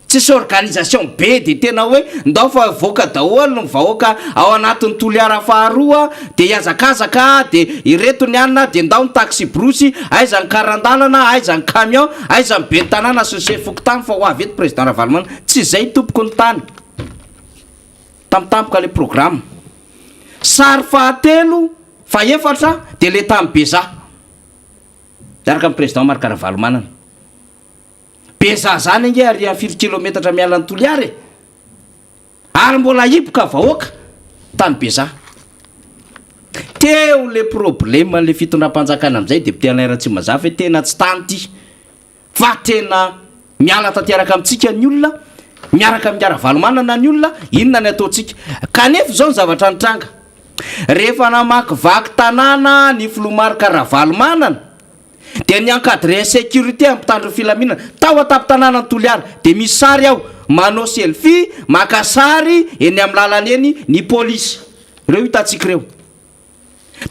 Tsisy organisation be dia tena hoe ndao fa hivoaka daholo ny vahoaka ao anatin'ny Toliara faharoa dia hihazakazaka dia ireto ny anona dia ndao ny taxi-brousse, aiza ny karan-dalana, aiza ny camion, aiza ny ben'ny tanàna sy ny chef fokontany fa ho avy eto président Ravalomanana. Tsy izay tompoko ny tany. Tampotampoka le programme. Sary fahatelo, fahefatra dia le tany Bezaha. Miaraka amin'ny président Marc Ravalomanana. Bezaha zany ange ary amin'ny firy kilometatra miala an'i Toliara e. Ary mbola hipoka vahoaka tany Bezaha. Teo le problème an'le fitondram-panjakana amin'izay député Alain Ratsimbazafy hoe tena tsy tany ity fa tena miala tanteraka amintsika ny olona, miaraka amin'i Ravalomanana ny olona, inona ny ataontsika? Kanefa izao ny zavatra nitranga, rehefa namakivaky tanàna ny filoha Marc Ravalomanana dia ny encadrer sécurité amin'ny mpitandro ny filaminana tao an-tampon-tanànan'i Toliara dia misy sary ao manao selfie maka sary eny amin'ny lalana eny ny polisy ireo hitantsika ireo.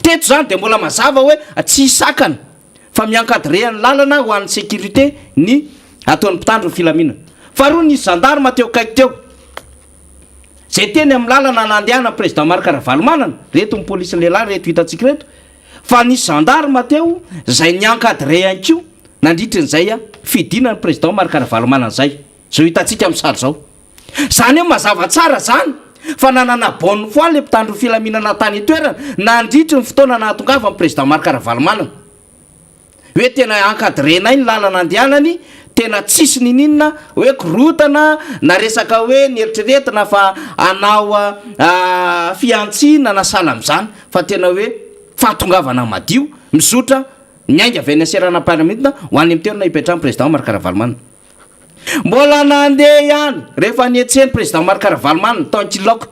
Teto izany dia mbola mazava hoe tsy hisakana fa mi-encadrer ny lalana ho an'ny sécurité ny ataon'ny mpitandro ny filaminana. Faharoa nisy gendarme teo akaiky teo izay teny amin'ny lalana nandehanan'ny président Marc Ravalomanana, ireto ny polisy lehilahy ireto hitantsika ireto, fa nisy gendarme teo izay ni-encadrer ihany koa nandritry ny izay fidinan'ny président Marc Ravalomanana izay, izao hitantsika amin'ny sary izao. Izany hoe mazava tsara izany fa nanana bonne foi ilay mpitandro ny filaminana tany an-toerana nandritry ny fotoana nahatongavan'ny président Marc Ravalomanana. Hoe tena encadrer-nay ny lalana andehanany, tena tsisy niniana hoe korontana na resaka hoe nieritreretina fa hanao fihantsiana na sahala amin'izany fa tena hoe fahatongavana madio mizotra miainga avy any seranam-piaramanidina ho any amin'ny toerana ipetrahan'ny président Marc Ravalomanana. Mbola nandeha ihany rehefa nihetsehan'ny président Marc Ravalomanana tao Ankilaoka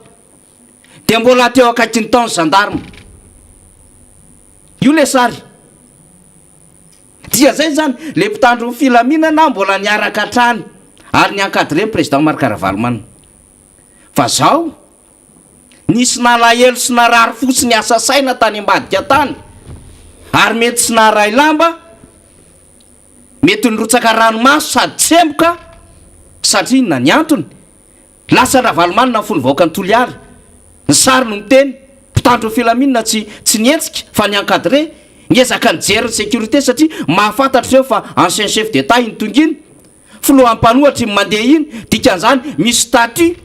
dia mbola teo akaikiny tao ny gendarme. Io le sary. Dia zay zany, le mpitandro ny filaminana mbola niaraka hatrany ary ni-encadrer ny président Marc Ravalomanana. Fa zao, nisy nalahelo sy narary fo sy niasa saina tany ambadika tany ary mety tsy naharay lamba, Mety nirotsaka ranomaso sady tsemboka satria inona ny antony? Lasa Ravalomanana ny fon'ny vahoakan'i Toliara. Ny sary no miteny, mpitandro ny filaminana tsy tsy nihetsika fa ni-encadrer, niezaka nijery ny sécurité satria mahafantatra ireo fa ancien chef d'Etat iny tonga iny, filoha mpanohatra iny mandeha iny, dikan'izany misy statut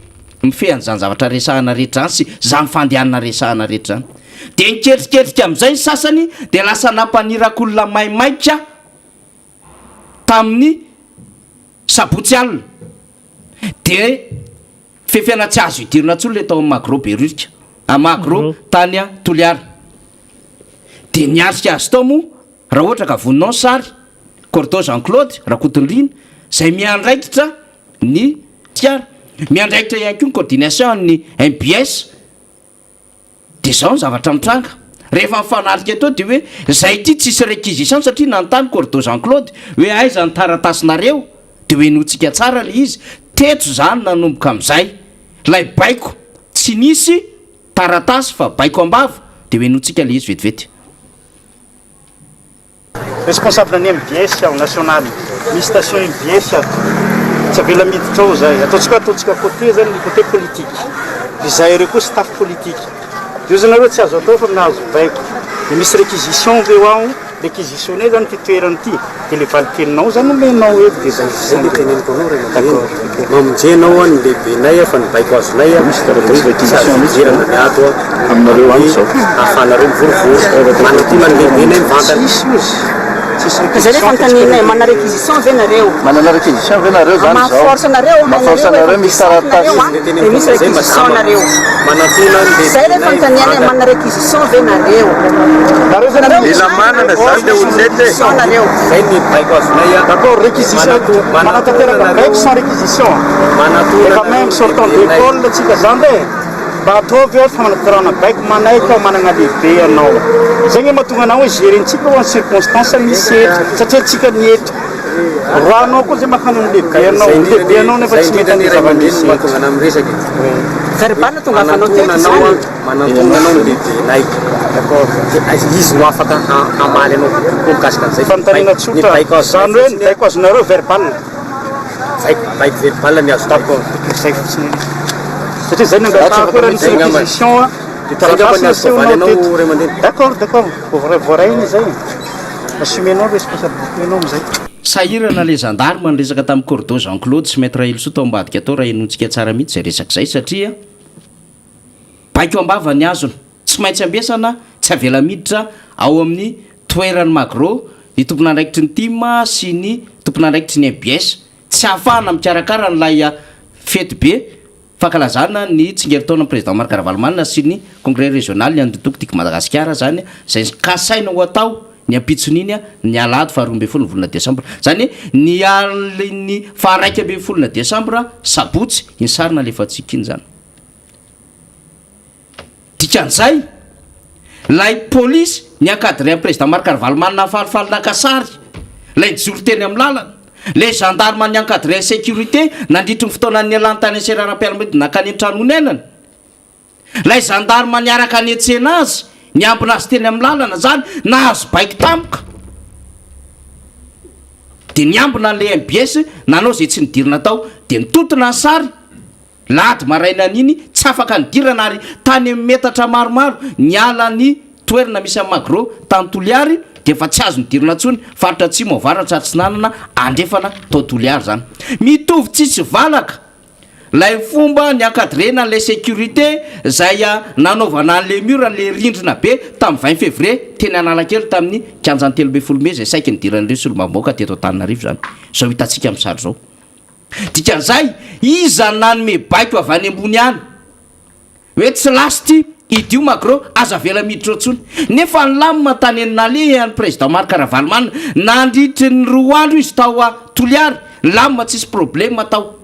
mifehy an'izany zavatra resahana rehetra izany sy izany fandehanana resahana rehetra izany. Dia niketriketrika amin'izay ny sasany dia lasa nampanirak'olona maimaika tamin'ny sabotsy alina. Dia fefena tsy azo idirana intsony ilay tao amin'ny Magro Behoririka, à Magro tany Toliara. Dia niatrika azy tao moa, raha ohatra ka vonona ao ny sary, Cordo Jean Claude Rakotonirina, izay miandraikitra ny Toliara, miandraikitra ihany koa ny coordination an'ny MBS. Dia izao ny zavatra mitranga, rehefa mifanatrika teo dia hoe izay ity tsisy réquisition satria nanontany Cordo Jean Claude hoe aiza ny taratasinareo dia ho henointsika tsara ilay izy, teto izany nanomboka amin'izay ilay baiko tsy nisy taratasy fa baiko am-bava dia ho henointsika ilay izy vetivety. Responsable ny mbs aho national, misy station mbs ato, tsy avela miditra ao zahay, ataontsika hoe ataontsika côté zany ny côté politique, ry zahay ireo koa staff politique, io zany aloha tsy azo atao fa nahazo baiko, de misy réquisition ve ao, réquisitionner zany ity toerana ity, de le valin-teninao zany omenao eto de zay. Zay le teneniko anao ray aman-dreny, mamonjenao an ny lehibenay fa ny baiko azonay an, tsy azo idirana ny ato an. Aminareo any izao. Ahafahanareo mivorivory. Manatona ny lehibenay mivantana. Tsisy ozy. Tsisy Izay le réquisition fanontanianay, manana réquisition ve nareo? Manana réquisition ve nareo zany Maha izao? force anareo, Maha force hainareo anareo efa misy puissante nareo taratasy. an, dia misy réquisition nareo. Manatona ny Izay le lehibenay fanontanianay, mivantana. manana réquisition ve nareo? Nareo zany Nareo Mila manana zany le olona eto e. réquisition nareo. Zay ny baiko azonay an. D'accord, réquisition, Manatona manatanteraka anareo. baiko sans réquisition. Manatona Efa anareo même ny sortant lehibenay. d'école tsika zany e. Mba ataovy eo fanatanterahana baiko manaiky aho managna lehibe anao. Zay nge mahatonga anah hoe gerentsika hoa ny circonstance misy eto satria tsika ny eto. Roi anao koa zay makany amin'ny lehibe anao, ny lehibe anao nefa tsy mety anle zava-misy eto. Verbal tongavanao teto izany. Manantona anao ny lehibenay. Dia izy no afaka hamaly anao kokoa mikasika an'izay. Fanontaniana tsotra, zany hoe ny baiko azonareo verbal. Baiko, baiko verbal ny azo D'accord, zay fotsiny. Satria zay nangatahako hoe raha nisy réquisition a, dia taratasy nasehonao teto. D'accord, d'accord, voaray izay. Assumer-nao responsabilité-nao amin'izay. Sahirana ilay gendarme niresaka tamin'i Cordo Jean Claude sy Maître Helisoa tao ambadika tao raha henointsika tsara mihitsy izay resaka izay satria baiko am-bava ny azony. Tsy maintsy ambesana, tsy avela miditra ao amin'ny toeran'ny Magro ny tompon'andraikitry ny tim sy ny tompon'andraikitry ny mbs. Tsy ahafahana mikarakara an'ilay fety be. fankalazana ny tsingerin-taonan'ny Président Marc Ravalomanana sy ny Congrès Régional ny an'ny Antoko Tiako Madagasikara izany izay kasaina ho atao ny ampitson'iny ny alahady faha 12 ny volana desambra. Izany hoe ny alin'ny faha 11 na desambra, sabotsy, iny sary nalefantsika iny izany. Dikan'izay, ilay polisy ni-encadrer an'i Président Marc Ravalomanana nahafalifaly naka sary, ilay nijoro teny amin'ny lalana, ilay gendarme ni-encadrer ny sécurité nandritry ny fotoana nialany tany amin'ny seranam-piaramanidina nankany an-trano honenany, ilay gendarme niaraka niantsena azy, niambina azy teny amin'ny lalana, izany nahazo baiko tampoka dia niambina an'ilay mbs nanao izay tsy nidirana tao dia nitontona ny sary. Lahady marainan'iny, tsy afaka nidirana ary tany amin'ny metatra maromaro niala ny toerana misy an'i Magro tany Toliary dia efa tsy azo nidirana intsony, faritra atsimo, avaratra, atsinanana, andrefana tao Toliary izany. Mitovy tsisy valaka ilay fomba ni-encadrer-na an'ilay sécurité izay nanaovana an'ilay mur, an'ilay rindrina be tamin'ny 20 février teny Analakely tamin'ny kianjan'ny 13 mey izay saiky nidiran'ireo solombavambahoaka teto Antananarivo izany. Izao hitantsika amin'ny sary izao. Dikan'izay, iza no nanome baiko avy any ambony any hoe tsy lasa ity, idio Magro, aza avela miditra ao intsony. Nefa nilamina tany nalehan'ny Président Marc Ravalomanana nandritry ny roa andro izy tao Toliara, nilamina tsisy problème tao.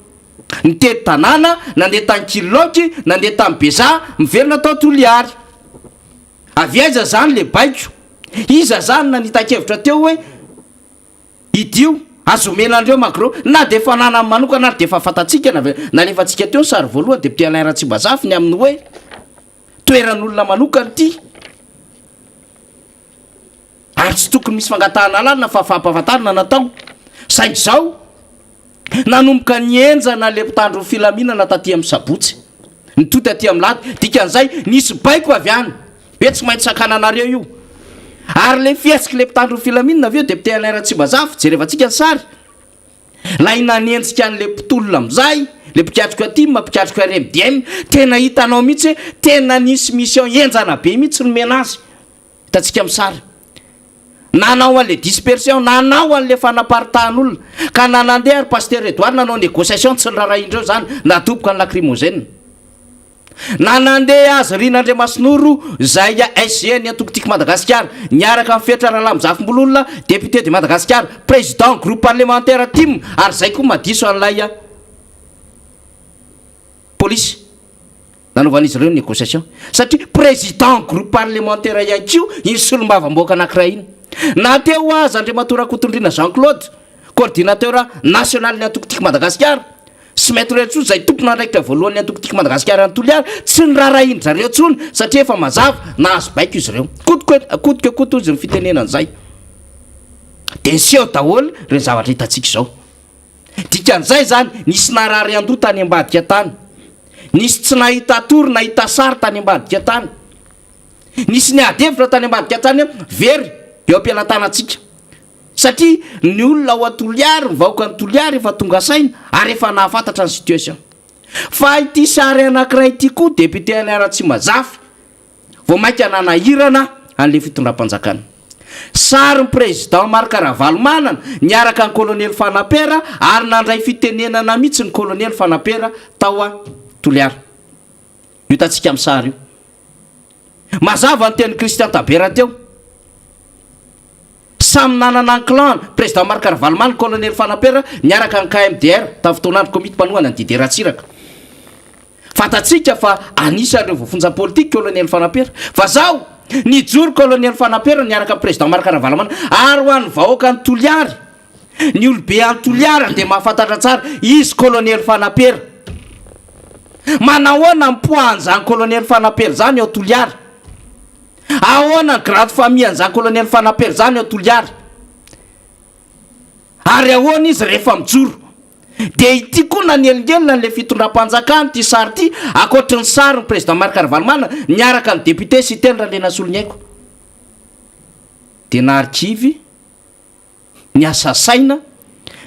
Nitety tanàna, nandeha tany Kililaoky, nandeha tany Bezaha, miverina tao Toliary. Avy aiza izany le baiko? Iza izany nanita-kevitra teo hoe Idio, azo omena an'ireo Magro, na dia efa ananany manokana ary dia efa fantatsika na nalefantsika teo ny sary voalohany député Alain Ratsimbazafy ny amin'ny hoe toeran'olona manokana ity ary tsy tokony misy fangatahana alalana fa fampahafantarana natao saingy izao Nanomboka nihenjana ilay mpitandro ny filaminana taty amin'ny sabotsy. Nitohy taty amin'ny lahady. Dikan'izay, nisy baiko avy any hoe tsy maintsy sakananareo io. Ary ilay fihetsik'ilay mpitandro ny filaminana avy eo, député Alain Ratsimbazafy, jerevantsika ny sary, ilay nanenjika an'ilay mpitolona amin'izay, ilay mpikatroka tim, mpikatroka RMDM, tena hitanao mihitsy hoe tena nisy mission henjana be mihitsy nomena azy. Hitantsika amin'ny sary. Nanao an'ilay dispersion, nanao an'ilay fanaparitahan'olona. Ka na nandeha ary Pasteur Edouard nanao négociation tsy nirarahian'ireo izany, nadoboka ny lacrymogène. Na nandeha azy Rina Andriamasinoro izay SG ny antoko Tiako Madagasikara, niaraka amin'i Fetra Ralamizafimbolola, député de Madagascar, président groupe parlementaire tim, ary izay koa madiso an'ilay polisy. Nanaovan'izy ireo négociation satria président groupe parlementaire ihany koa iny solombavambahoaka anankiray iny. Na teo aza Andriamatoa Rakotondriana Jean Claude, coordinateur national ny antoko Tiako Madagasikara, sy Maître Herisoa izay tompon'andraikitra voalohan'ny antoko Tiako Madagasikara any Toliara, tsy noraharahian-dry zareo intsony satria efa mazava, nahazo baiko izy ireo. Coûte que coûte que coûte hozy ny fitenenana izay. Dia niseho daholo ireny zavatra hitantsika izao. Dikan'izay izany, nisy narary andoha tany ambadika tany. Nisy tsy nahita tory, nahita sary tany ambadika tany. Nisy niady hevitra tany ambadika tany hoe very eo am-pelatanantsika. Satria ny olona ao Toliary, ny vahoakan'i Toliary efa tonga saina ary efa nahafantatra ny situation. Fa ity sary anankiray ity koa député Alain Ratsimazafy, Vao mainka nanahirana an'ilay fitondram-panjakana. Sarin'ny Président Marc Ravalomanana niaraka ny Kolonely Fanapera ary nandray fitenenana mihitsy ny Kolonely Fanapera tao Toliara. Io hitantsika amin'ny sary io. Mazava ny tenin'i Christian Tabera teo. Samy nanana ny clan-ny, Président Marc Ravalomanana, Kolonely Fanapera niaraka ny KMDR tamin'ny fotoan'andro Komity mpanohana an'i Didier Ratsiraka. Fantatsika fa anisan'ireo voafonja politika Colonel Fanampera. Fa zaho, nijoro Colonel Fanampera niaraka amin'ny Président Marc Ravalomanana ary ho an'ny vahoakan'i Toliary, ny olobe any Toliara dia mahafantatra tsara izy Colonel Fanampera. Manahoana ny poids an'izany Colonel Fanampera izany ao Toliara? Ahoana ny grade famille an'izany Colonel Fanampera izany ao Toliara? Ary ahoana izy rehefa mijoro? Dia ity koa nanelingelina an'ilay fitondram-panjakana ity sary ity, ankoatry ny sarin'ny Président Marc Ravalomanana niaraka amin'ny député Siteny Randrianasoloniaiko. Dia naharikivy, niasa saina,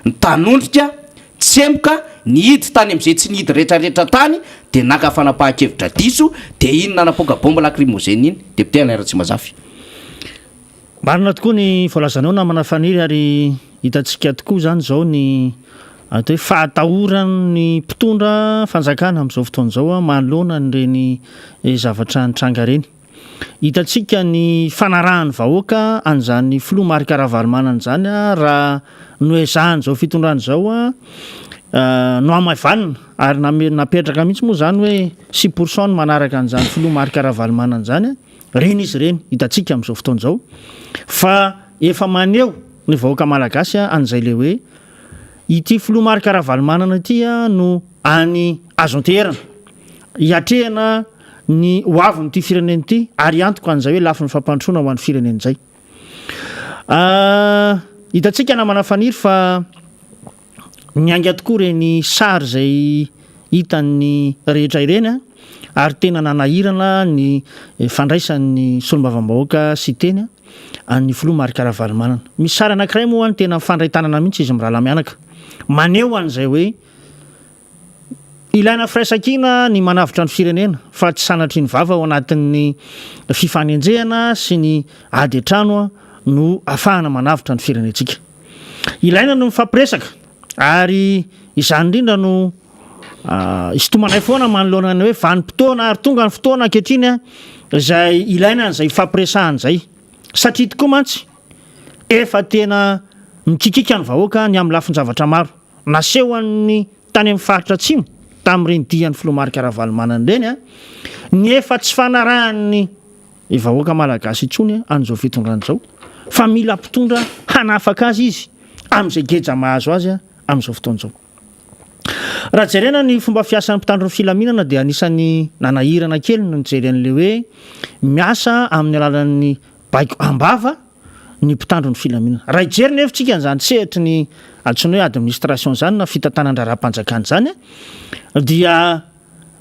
nitanondrika, tsemboka, nihidy tany amin'izay tsy nihidy retraretra tany, dia naka fanapahan-kevitra diso, dia iny nanapoaka bombe lacrymogène iny, député Alain Ratsimazafy. Marina tokoa ny voalazanao namana Faniry ary hitantsika tokoa izany izao ny atao hoe fahatahoran'ny mpitondra fanjakana amin'izao fotoana izao manoloana an'ireny zavatra nitranga ireny. Hitantsika ny fanarahan'ny vahoaka an'izany filoha Marc Ravalomanana izany raha noezahan'izao fitondrana izao nohamaivanina ary name- napetraka mihitsy moa izany hoe six pour cent no manaraka an'izany filoha Marc Ravalomanana izany. Ireny izy ireny hitantsika amin'izao fotoana izao fa efa maneho ny vahoaka malagasy an'izay le hoe ity filoha Marc Ravalomanana ity no any azo anteherana hiatrehana ny ho avin'ity firenena ity ary hiantoka an'izay hoe lafiny fampandrosoana ho an'ny firenena izay. Hitantsika namana Faniry fa niainga tokoa ireny sary izay hitan'ny rehetra ireny ary tena nanahirana ny fandraisan'ny solombavambahoaka Siteny an'ny filoha Marc Ravalomanana. Misy sary anankiray moa any tena mifandray tanana mihitsy izy mirahalahy mianaka. Maneho an'izay hoe Ilaina firaisankina ny manavotra ny firenena fa tsy sanatria ny vava ao anatin'ny fifanenjehana sy ny ady an-trano no afahana manavotra ny firenentsika. Ilaina ny mifampiresaka ary izany indrindra no isintomanay foana manoloana ny hoe vanim-potoana ary tonga ny fotoana ankehitriny izay ilaina an'izay fifampiresahana izay satria tokoa mantsy efa tena mikikika ny vahoaka ny amin'ny lafin-javatra maro. Nasehon'ny tany amin'ny faritra atsimo tamin'ireny dian'ny filoha Marc Ravalomanana ireny ny efa tsy fanarahan'ny vahoaka malagasy intsony an'izao fitondrana izao fa mila mpitondra hanafaka azy izy amin'izay geja mahazo azy amin'izao fotoana izao. Raha jerena ny fomba fiasan'ny mpitandro ny filaminana dia anisan'ny nanahirana kely ny nijery an'ilay hoe miasa amin'ny alalan'ny baiko am-bava ny mpitandro ny filaminana. Raha hijery nefa tsika an'izany sehatry ny antsoina hoe administration izany na fitantanan-draharaham-panjakana izany dia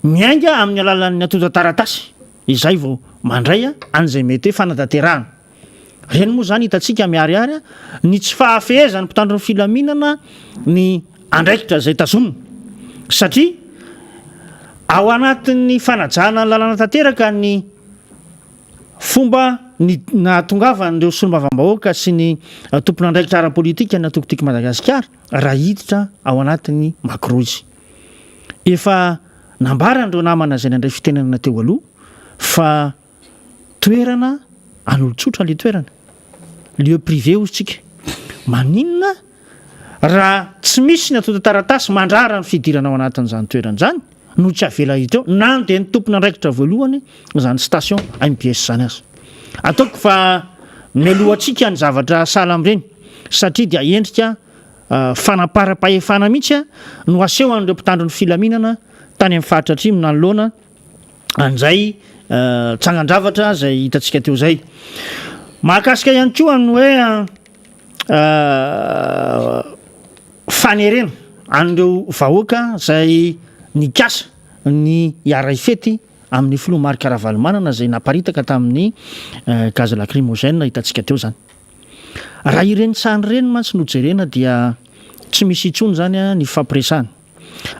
miainga amin'ny alalan'ny antontan-taratasy izay vao mandray an'izay mety hoe fanatanterahana. Ireny moa izany hitantsika miharihary ny tsy fahafehezan'ny mpitandro ny filaminana ny andraikitra izay tazomina satria ao anatin'ny fanajana ny lalàna tanteraka ny Fomba ny nahatongavan'ireo solombavambahoaka sy ny tompon'andraikitra ara-politika ny antoko Tiako Madagasikara raha hiditra ao anatin'ny Magro izy. Efa nambaran'ireo namana izay nandray fitenenana teo aloha fa toerana an'olon-tsotra ilay toerana, lieu privé hozy tsika. Maninona raha tsy misy ny antontan-taratasy mandrara ny fidirana ao anatin'izany toerana izany no tsy avela hiditra eo na dia ny tompon'andraikitra voalohany izany station MBS izany aza. Ataoko fa mialohantsika ny zavatra sahala amin'ireny satria dia endrika fanamparam-pahefana mihitsy no asehon'ireo mpitandro ny filaminana tany amin'ny faritra atsimo nanoloana an'izay tsangan-javatra izay hitantsika teo izay. Mahakasika ihany koa ny hoe fanerena an'ireo vahoaka izay nikasa ny hiara-hifety amin'ny filoha Marc Ravalomanana izay naparitaka tamin'ny gaz lacrymogène hitantsika teo izany. Raha ireny sary ireny mantsy no jerena dia tsy misy intsony izany ny fifampiresahana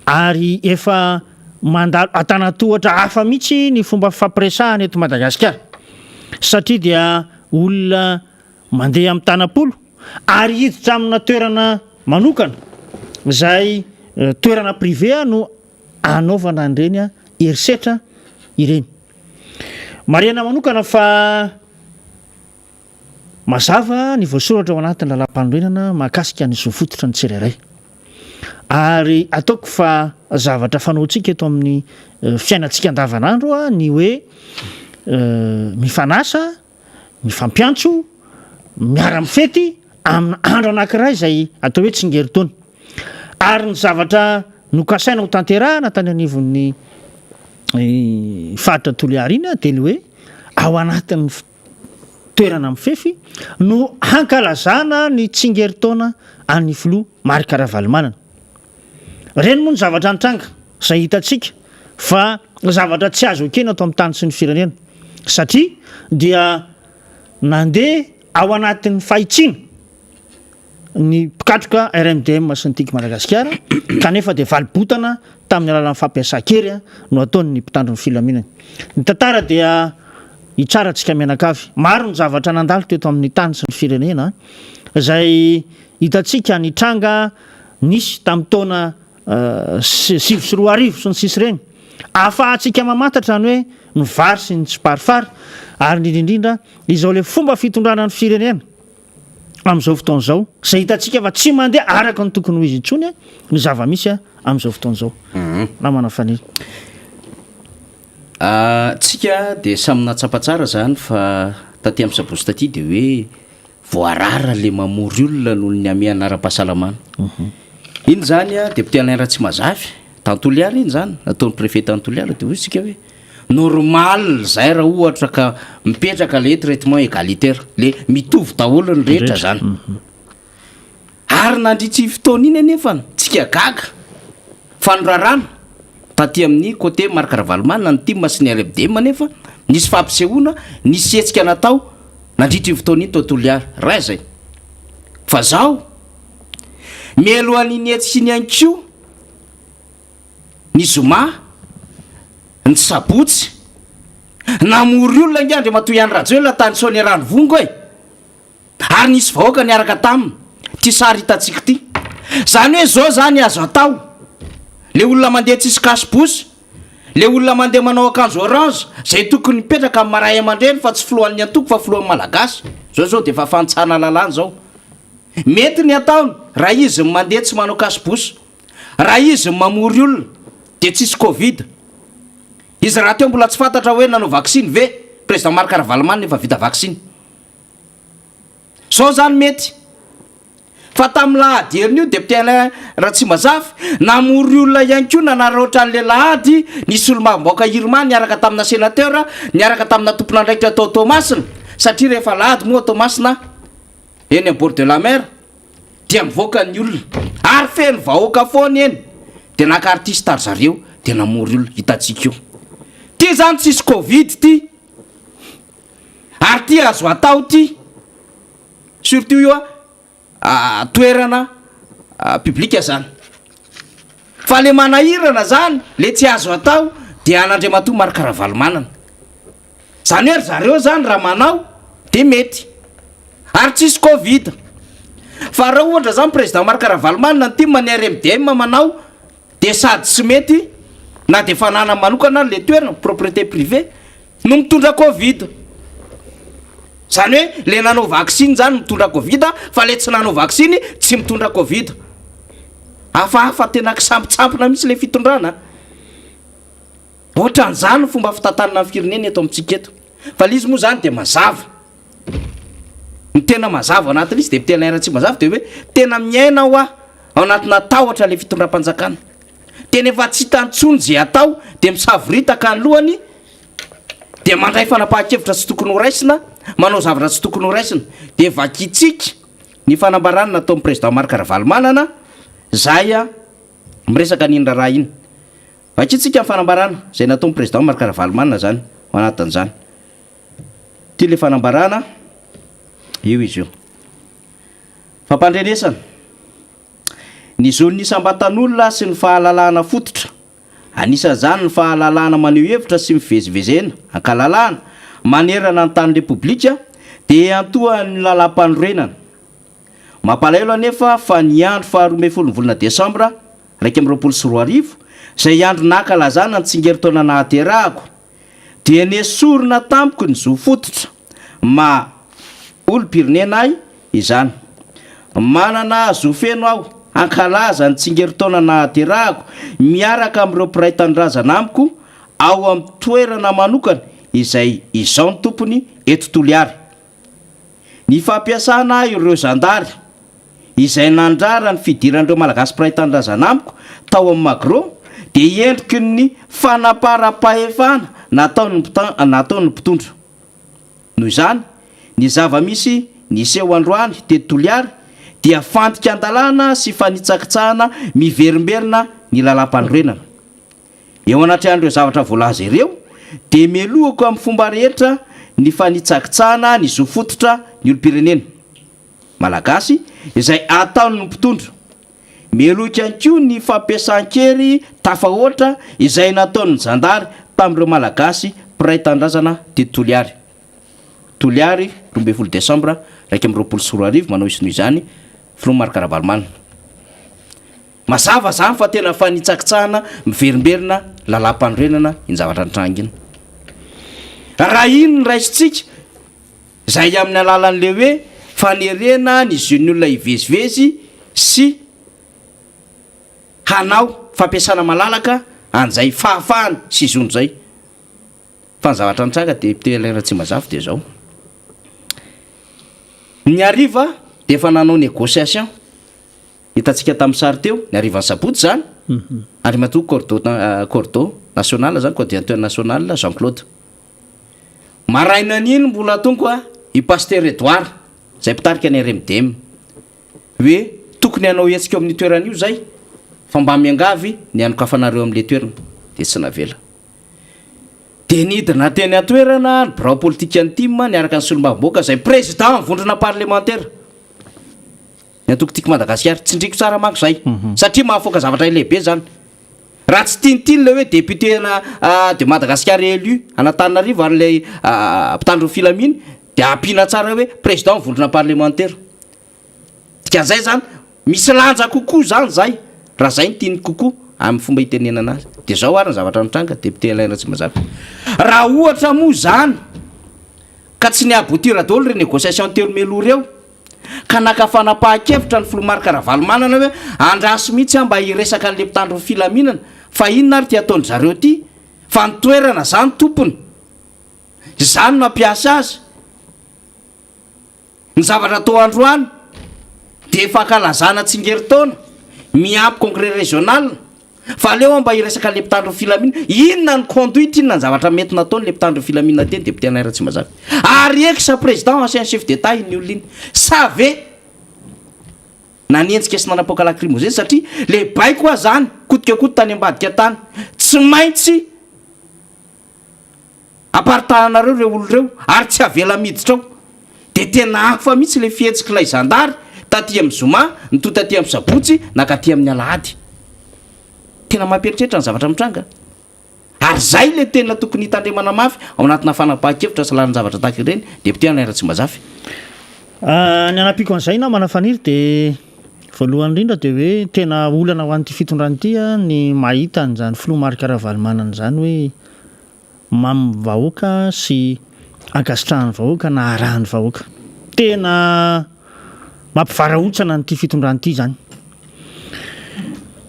ary efa mandalo antanantohatra hafa mihitsy ny fomba fifampiresahana eto Madagasikara satria dia olona Mandeha amin'ny tanam-polo ary hiditra amina toerana manokana izay toerana privé no anaovana an'ireny herisetra ireny. Marihana manokana fa mazava ny voasoratra ao anatin'ny lalàmpanorenana mahakasika ny zo fototra ny tsirairay. Ary ataoko fa zavatra fanaontsika eto amin'ny fiainantsika andavanandro ny hoe mifanasa mifampiantso, miara-mifety amina andro anankiray izay atao hoe tsingerin-taona. Ary ny zavatra nokasaina ho tanterahana tany anivon'ny faritra Toliara iny dia ny hoe ao anatin'ny toerana mifefy no hankalazana ny tsingerin-taona an'ny filoha Marc Ravalomanana. Ireny moa ny zavatra nitranga izay hitantsika fa zavatra tsy azo ekena ato amin'ny tany sy ny firenena satria dia nandeha ao anatin'ny fahitsiana ny mpikatroka RMDM sy ny Tiako Madagasikara kanefa dia valibotana tamin'ny alalan'ny fampiasan-kery no ataon'ny mpitandro ny filaminana. Ny tantara dia hitsara antsika mianakavy. Maro ny zavatra nandalo teto amin'ny tany sy ny firenena izay hitantsika nitranga. nisy tamin'ny taona 2009 sy ny sisa ireny, ahafahantsika mamantatra ny hoe ny vary sy ny tsiparifary ary indrindra indrindra izao ilay fomba fitondrana ny firenena amin'izao fotoana izao izay hitantsika fa tsy mandeha araka ny tokony ho izy intsony ny zava-misy amin'izao fotoana izao. Namana Faniry. Tsika dia samy nahatsapa tsara izany fa taty amin'ny sabotsy taty dia hoe voarara le mamory olona noho ny hamehana ara-pahasalamana. Iny izany député Alain Ratsimazafy tany Toliara iny izany, nataon'ny préfet tany Toliara dia hoy isika hoe normal izay raha ohatra ka mipetraka le traitement égalitaire, le mitovy daholo ny rehetra izany. Ary nandritra iny fotoana iny anefa tsika gaga fa norarana taty amin'ny côté Marc Ravalomanana ny tim sy ny RMDM anefa nisy fampisehoana, nisy hetsika natao nandritra iny fotoana iny tao Toliara. Raha izay fa zaho mialohan'iny hetsika iny ihany koa ny zoma, ny sabotsy, namory olona ange Andriamatoa Ihany Rajoelina tany Soanierana-Ivongo e! Ary nisy vahoaka niaraka taminy. Ty sary hitantsika ity. Zany hoe zao zany azo atao. Le olona mandeha tsisy cache bouche, le olona mandeha manao akanjo orange, zay tokony mipetraka amin'ny ray aman-dreny fa tsy filohan'ny antoko fa filohan'ny malagasy. Zao zao de efa fantsana lalàna zao. Mety ny ataony raha izy ny mandeha tsy manao cache bouche. Raha izy ny mamory olona de tsisy covid. Izy rahateo mbola tsy fantatra hoe nanao vaksiny ve? Président Marc Ravalomanana efa vita vaksiny. Zao zany mety. Fa tamin'ny lahady herin'io député Alain Ratsimbazafy namory olona ihany koa nanaraotra an'ilay lahady ny solombavambahoaka Irma niaraka tamina sénateur niaraka tamina tompon'andraikitra tao Toamasina satria rehefa lahady moa Toamasina eny am bord de la mer dia mivoaka ny olona ary feno vahoaka foana eny dia naka artiste ry zareo dia namory olona hitantsika io. Ty zany tsisy covid ty. Ary ty azo atao ty, surtout io a toerana public zany. Fa le manahirana zany, le tsy azo atao dia an'Andriamatoa Marc Ravalomanana. Zany hoe ry zareo zany raha manao de mety. Ary tsisy covid. Fa raha ohatra zany président Marc Ravalomanana ny tim ny RMDM manao de sady tsy mety na de fananany manokana ary le toerana, propriété privée, no mitondra covid. Zany hoe le nanao vaksiny zany mitondra covid fa le tsy nanao vaksiny tsy mitondra covid. Hafahafa tena kisampitsampona mihitsy le fitondrana. Ohatran'izany ny fomba fitantanana ny firenena eto amintsika eto. Fa le izy moa zany de mazava. Ny tena mazava ao anatin'izy de tena raha tsy mazava de hoe tena miaina hoa ao anatina tahotra le fitondram-panjakana. Tena efa tsy hita intsony ze atao de misavoritaka ny lohany de mandray fanapahan-kevitra tsy tokony ho raisina, manao zavatra tsy tokony ho raisina. De vakintsika ny fanambarana nataon'ny président Marc Ravalomanana zay miresaka an'iny raharaha iny. Vakintsika ny fanambarana zay nataon'ny président Marc Ravalomanana zany ao anatin'izany. Ity ilay fanambarana, io izy io. Fampandrenesana, Ny zon'ny isam-batan'olona sy ny fahalalahana fototra, anisan'izany ny fahalalahana maneho hevitra sy mivezivezena an-kalalahana manerana ny tany Repoblika, dia iantohan'ny Lalàmpanorenana. Mampalahelo anefa fa ny andro faharoa ambin'ny folon'ny volana desambra 2021, izay andro nankalazana ny tsingerin-taona nahaterahako, dia nesorina tamiko ny zo fototra maha olom-pirenena ahy izany. Manana zo feno aho hankalaza ny tsingerin-taona nahaterahako miaraka amin'ireo mpiray tanindrazana amiko ao amin'ny toerana manokana izay izao ny tompony eto Toliara. Ny fampiasana ireo zandary izay nandrara ny fidiran'ireo Malagasy mpiray tanindrazana amiko tao amin'ny Magro dia endriky ny fanaparam-pahefana nataon'ny nataon'ny mpitondra. Noho izany, ny zava-misy niseho androany teto Toliara dia fandikan-dalàna sy fanitsakitsahana miverimberina ny lalàmpanorenana. Eo anatrehan'ireo zavatra voalaza ireo, dia melohiko amin'ny fomba rehetra ny fanitsakitsahana ny zo fototra ny olom-pirenena Malagasy izay ataon'ny mpitondra. Melohiko ihany koa ny fampiasan-kery tafahoatra izay nataon'ny zandary tamin'ireo Malagasy mpiray tanindrazana teto Toliary. Toliary, 12 desambra 2021, manao izy noho izany, Filoha Marc Ravalomanana. Mazava izany fa tena fanitsakitsahana miverimberina lalàmpanorenana iny zavatra nitranga iny. Raha iny no raisintsika, izay amin'ny alalan'ilay hoe fanerena ny zon'ny olona hivezivezy sy hanao fampiasana malalaka an'izay fahafahany sy zony izay. Fa ny zavatra nitranga député Alain Ratsimbazafy dia izao, ny hariva dia efa nanao négociation, hitantsika tamin'ny sary teo, ny harivan'ny sabotsy izany, Andriamatoa Cordo Cordo national izany, coordinateur national Jean Claude. Marainan'iny mbola tonga i Pasteur Edouard, izay mpitarika ny RMDM, hoe tokony hanao hetsika eo amin'io toerana io izay, fa mba miangavy ny hanokafanareo amin'ilay toerana, dia tsy navela. Dia nidina teny an-toerana ny birao politikan'ny tim niaraka ny solombavambahoaka izay président vondrona parlemantera ny antoko Tiako Madagasikara. Tsindriko tsara manko izay satria mahafoaka zavatra lehibe izany. Raha tsy tiantiany ilay hoe député ana de Madagascar élu an'Antananarivo ary ilay mpitandro ny filamina dia ampiana tsara hoe président vondrona parlemantera. Dikan'izay zany, misy lanja kokoa zany zay, raha zay no tiany kokoa amin'ny fomba itenenana azy. Dia zao ary ny zavatra nitranga, député Alain Ratsimbazafy. Raha ohatra moa zany ka tsy ni-aboutir daholo ireo négociation teo mialoha ireo, ka naka fanapahan-kevitra ny filoha Marc Ravalomanana hoe andraso mihitsy aho mba hiresaka an'ilay mpitandro ny filaminana, fa inona ary ity ataon-dry zareo ity, fa ny toerana zany tompony, izany no hampiasa azy. Ny zavatra atao androany dia fankalazana tsingerin-taona miampy congrès régional fa aleo aho mba hiresaka le mpitandro ny filamina, inona ny conduite, inona ny zavatra mety nataony le mpitandro ny filamina teny député Alain Ratsimbazafy ary ex président ancien chef d'Etat iny olona iny sa ve nanenjika sy nanapoaka lacrymogène satria le baiko aza zany kotika koto tany ambadika tany tsy maintsy Aparitahanareo ireo olona ireo ary tsy avela miditra ao. Dia tena hafa mihitsy ilay fihetsik'ilay zandary taty amin'ny zoma, nitohy taty amin'ny sabotsy, nankaty amin'ny alahady. Tena mampieritreritra ny zavatra mitranga. Ary izay ilay tena tokony hitandremana mafy ao anatina fanapahan-kevitra sy lalan-javatra tahaka ireny, Député Alain Ratsimbazafy. Ny hanampiako an'izay namana Faniry dia voalohany indrindra dia hoe tena olana ho an'ity fitondrana ity ny mahita an'izany filoha Marc Ravalomanana izany hoe mamin'ny vahoaka sy ankasitrahan'ny vahoaka na arahan'ny vahoaka. Tena mampivarahontsana an'ity fitondrana ity izany.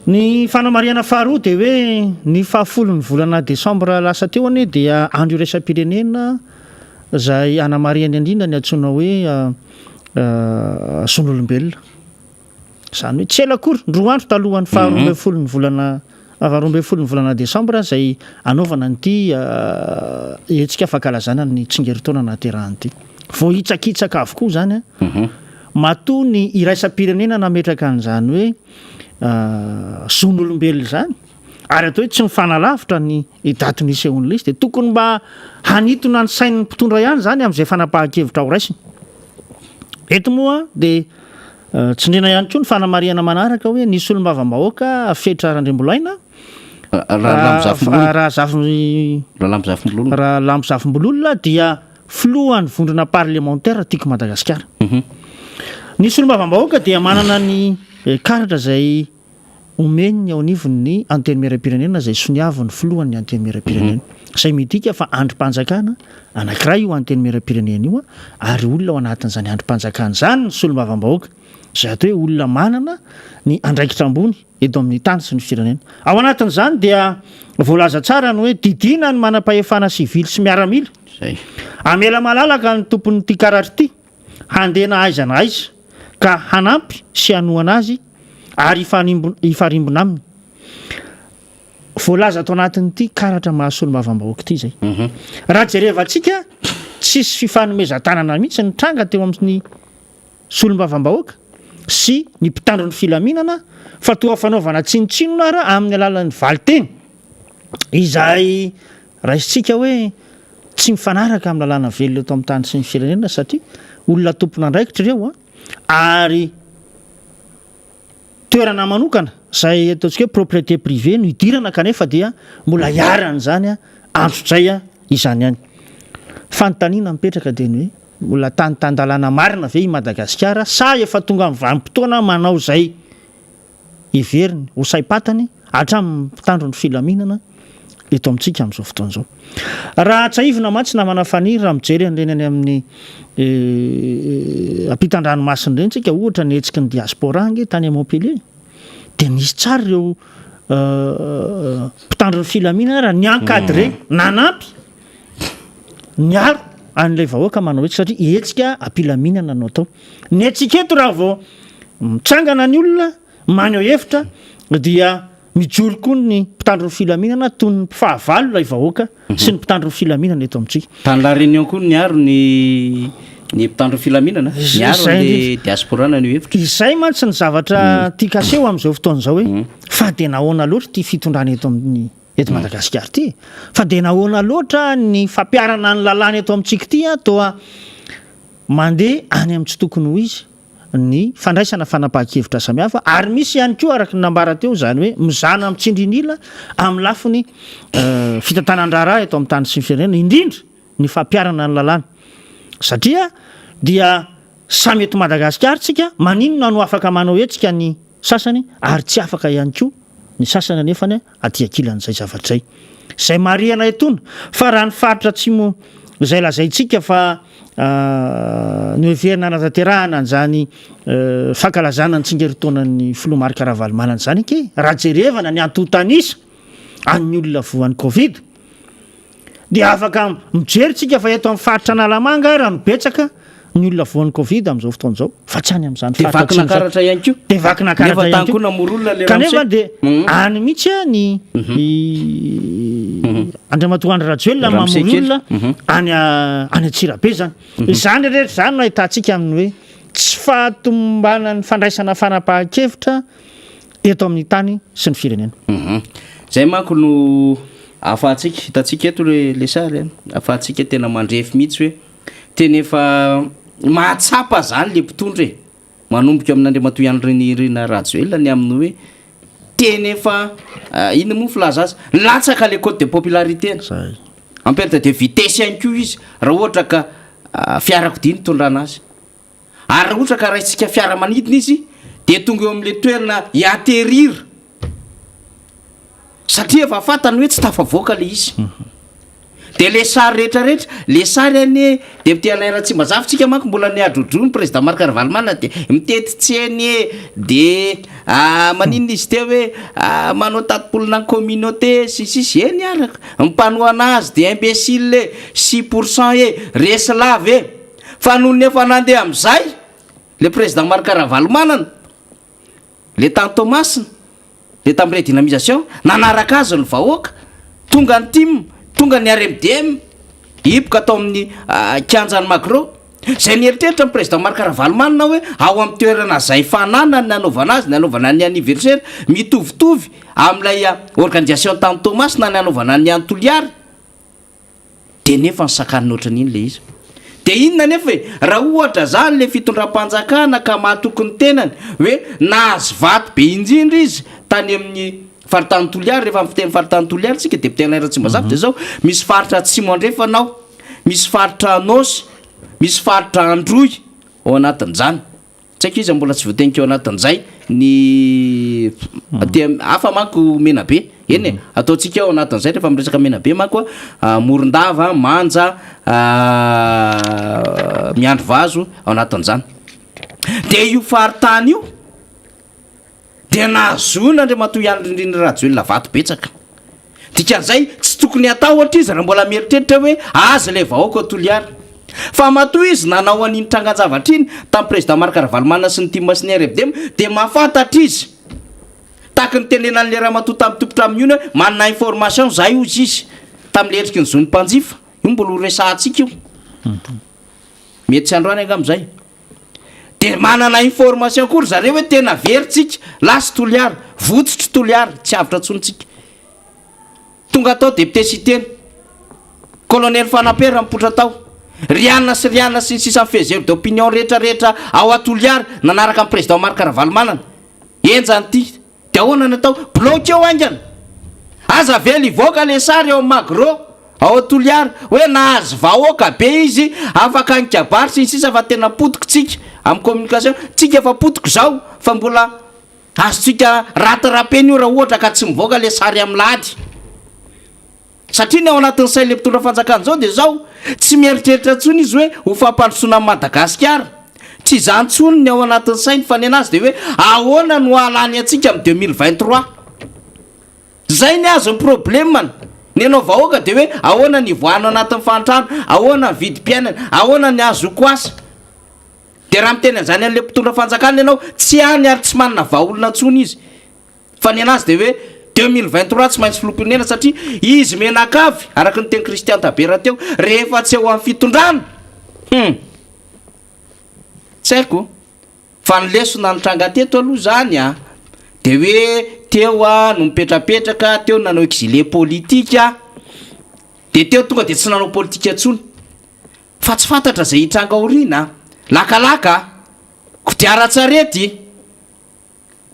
Ny fanamarihana faharoa dia hoe ny fahafolon'ny volana desambra lasa teo anie dia andro iraisam-pirenena izay anamarihana indrindra ny antsoina hoe zon'olombelona. Izany hoe tsy ela akory, roa andro talohan'ny faha 12n'ny volana faha 12n'ny volana desambra izay hanaovana an'ity hetsika fankalazana ny tsingerin-taona nahaterahany ity. Voahitsakitsaka avokoa izany an. Matoa ny iraisam-pirenena nametraka an'izany hoe zon'olombelona izany ary atao hoe tsy mifanalavitra ny daty nisehoan'ilay izy dia tokony mba hanintona ny sain'ny mpitondra ihany izany amin'izay fanapahan-kevitra horaisiny. Eto moa dia Tsindriana ihany koa ny fanamarihana manaraka hoe ny solombavambahoaka Fetra Randriambolaina, Ralambo-Zafimbololona dia filohan'ny vondrona parlemantera Tiako Madagasikara. Ny solombavambahoaka dia manana ny karatra izay omeny ny eo anivon'ny Antenimierampirenena izay soniavin'ny filohan'ny Antenimierampirenena. Izay midika fa andrim-panjakana anankiray io Antenimierampirenena io ary olona ao anatin'izany andrim-panjakana izany ny solombavambahoaka, izay atao hoe olona manana ny andraikitra ambony eto amin'ny tany sy ny firenena. Ao anatin'izany dia voalaza tsara ny hoe didiana ny manam-pahefana sivily sy miaramila hamela malalaka ny tompon'ity karatra ity handeha na aiza na aiza ka hanampy sy hanohana azy ary hifarimbona aminy. Voalaza ato anatin'ity karatra maha solombavambahoaka ity izay. Raha jerevantsika, tsisy fifanomezan-tanana mihitsy nitranga teo amin'ny solombavambahoaka sy ny mpitandro ny filaminana fa toa fanaovana tsinontsinona ara amin'ny alalan'ny valinteny izay Raisintsika hoe tsy mifanaraka amin'ny lalàna velona eto amin'ny tany sy ny firenena satria olona tompon'andraikitra ireo ary toerana manokana izay ataontsika hoe propriété privée no idirana kanefa dia mbola iharan'izany antsojay izany ihany. Fanontaniana mipetraka dia ny hoe mbola tany tan-dalàna marina ve i Madagasikara sa efa tonga amin'ny vanim-potoana manao izay? heveriny ho saim-patany hatramin'ny mpitandro ny filaminana eto amintsika amin'izao fotoana izao. Raha tsiahivina mantsy namana Faniry raha mijery an'ireny any amin'ny ampitan-dranomasina ireny tsika ohatra ny hetsiky ny diaspora ange tany Montpellier dia nisy tsara ireo mpitandro ny filaminana raha ni-encadrer nanampy niaro an'ilay vahoaka manao hetsika satria hetsika am-pilaminana no atao. Ny antsika eto raha vao mitsangana ny olona maneho hevitra dia mijoro koa ny mpitandro ny filaminana toy ny mpifahavalo ilay vahoaka sy ny mpitandro ny filaminana eto amintsika. Tany La Réunion koa niaro ny ny mpitandro ny filaminana, niaro ny diaspora naneho hevitra. Izay mantsy ny zavatra tiako aseho amin'izao fotoana izao hoe fa dia nahoana loatra ity fitondrana eto amin'ny eto Madagasikara ity e? Fa dia nahoana loatra ny fampiharana ny lalàna eto amintsika ity toa mandeha any amin'ny tsy tokony ho izy ny fandraisana fanapahan-kevitra samihafa ary misy ihany koa araka ny nambara teo izany hoe mizana mitsindrin'ila amin'ny lafiny fitantanan-draharaha eto amin'ny tany sy ny firenena indrindra ny fampiharana ny lalàna satria dia samy eto Madagasikara tsika maninona no afaka manao hetsika ny sasany ary tsy afaka ihany koa ny sasany anefany aty ankilan'izay zavatra izay. Izay marihana etoana fa raha ny faritra atsimo izay lazaintsika fa noheverina hanatanterahana an'izany fankalazana ny tsingerin-taonan'ny filoha Marc Ravalomanana izany ange raha jerevana ny antontan'isa an'ny olona voan'ny covid Dia afaka mijery tsika fa eto amin'ny faritra Analamanga ara no betsaka ny olona voan'ny covid amin'izao fotoana izao fa tsy any amin'izany Dia faritra atsimo izany. vakinankaratra ihany koa. Dia vakinankaratra Nefa ihany tany koa. koa namory olona le Kanefa ramose. dia any mihitsy a ny i Andriamatoa Andry Rajoelina Ramose mamory kely. olona any a- any Antsirabe izany. Izany rehetra izany no ahitantsika amin'ny hoe tsy fahatomombanan'ny fandraisana fanapahan-kevitra eto amin'ny tany sy ny firenena. Zay manko no ahafahantsika, hitantsika eto le le sary a, ahafahantsika tena mandrefy mihitsy hoe tena efa mahatsapa zany le mpitondra e, manomboka amin'Andriamatoa Andry Nirina Rajoelina ny amin'ny hoe tena efa inona moa ny filaza azy, nilatsaka le cote de popularité-ny, en perte de vitesse ihany koa izy raha ohatra ka fiarakodia no itondrana azy. Ary raha ohatra ka raisintsika fiaramanidina izy dia tonga eo amin'ilay toerana hi-atterrir satria efa fantany hoe tsy tafavoaka ilay izy. Dia ilay sary rehetra rehetra, ilay sary anie député Alain Ratsimbazafy tsika manko mbola niadrodro ny président Marc Ravalomanana dia mitety tsena e, dia maninona izy teo hoe manao tati-polona ny communauté sy ny sisa, eny araka, ny mpanohana azy dia imbécile e, 6 pour cent e, resy lava e. Fa nony efa nandeha amin'izay le président Marc Ravalomanana, le tany Toamasina, le tamin'ny redynamisation, nanaraka azy ny vahoaka, tonga ny tim, tonga ny RMDM, hipoka tao amin'ny kianjan'ny Magro. Izay nieritreritra ny président Marc Ravalomanana hoe ao amin'ny toerana izay fananany ny hanaovana azy, ny hanaovana ny anniversaire, mitovitovy amin'ilay organisation tany Toamasina ny hanaovana ny any Toliara. Dia nefa nisakanina ohatran'iny ilay izy. Dia inona anefa e? Raha ohatra izany ilay fitondram-panjakana ka mahatoky ny tenany hoe nahazo vato be indrindra izy tany amin'ny faritanin'i Toliara, rehefa miteny faritanin'i Toliara isika dia miteny an'i Ratsimbazafy dia izao, misy faritra Atsimo Andrefana ao, misy faritra Anôsy, misy faritra Androy ao anatin'izany. Tsy haiko iza mbola tsy voatenika ao anatin'izay ny aty am- hafa manko Menabe. Eny e, ataontsika ao anatin'izay rehefa miresaka Menabe manko a, Morondava, Manja, Miandrivazo ao anatin'izany. Dia io faritany io dia nahazoana Andriamatoa Andry Nirina Rajoelina vato betsaka. Dikan'izay, tsy tokony hatahotra izy raha mbola mieritreritra hoe azy ilay vahoaka ao Toliara. Fa matoa izy nanao an'iny trangan-javatra iny tamin'ny Président Marc Ravalomanana sy ny tim sy ny RFDM dia mahafantatra izy. Tahaky ny tenenan'ilay ramatoa tamin'ny tompon-trano iny hoe manana information izahay hozy izy tamin'ilay endriky ny zon'ny mpanjifa. Io mbola ho resahantsika io. Mety tsy androany angamba izay. Dia manana information koa ry zareo hoe tena very tsika, lasa Toliara, votsotry Toliara, tsy avotra intsony tsika. Tonga tao député Siteny, colonel Fanampera nipoitra tao, Riana sy Riana sy ny sisa ny faiseur d'opinion rehetra rehetra ao a Toliara nanaraka ny président Marc Ravalomanana. Henjana ity. Dia ahoana no atao? Bloqueo haingana! Aza avela hivoaka le sary ao Magro, ao Toliara, hoe nahazo vahoaka be izy, afaka nikabary sy ny sisa fa tena potika tsika amin'ny communication, tsika efa potika izao fa mbola. Azontsika rattrapena io raha ohatra ka tsy mivoaka le sary amin'ny lahady. Satria ny ao anatin'ny sain'ilay mpitondra fanjakana izao dia izao, tsy mieritreritra intsony izy hoe ho fampandrosoana an'i Madagasikara. Tsy izany intsony ny ao anatin'ny sainy fa ny anazy dia hoe ahoana no hahalany antsika amin'ny 2023. Izay ny azy ny problème-ny. Ny anao vahoaka dia hoe ahoana ny hivoahana anatin'ny fahantrana, ahoana ny vidim-piainana, ahoana ny hahazoako asa. Dia raha miteny an'izany an'ilay mpitondra fanjakana ianao, tsy any ary tsy manana vahaolona intsony izy. Fa ny anazy dia hoe 2023 tsy maintsy filoham-pirenena satria izy mianakavy, araka ny teny Christian Tabera teo, rehefa tsy eo amin'ny fitondrana. Hum. Tsy haiko. Fa ny lesona nitranga teto aloha izany a, dia hoe teo aho no mipetrapetraka, teo nanao exilé politique, dia teo tonga dia tsy nanao politika intsony. Fa tsy fantatra izay hitranga aoriana a. Lakalaka a. Kodiaran-tsarety.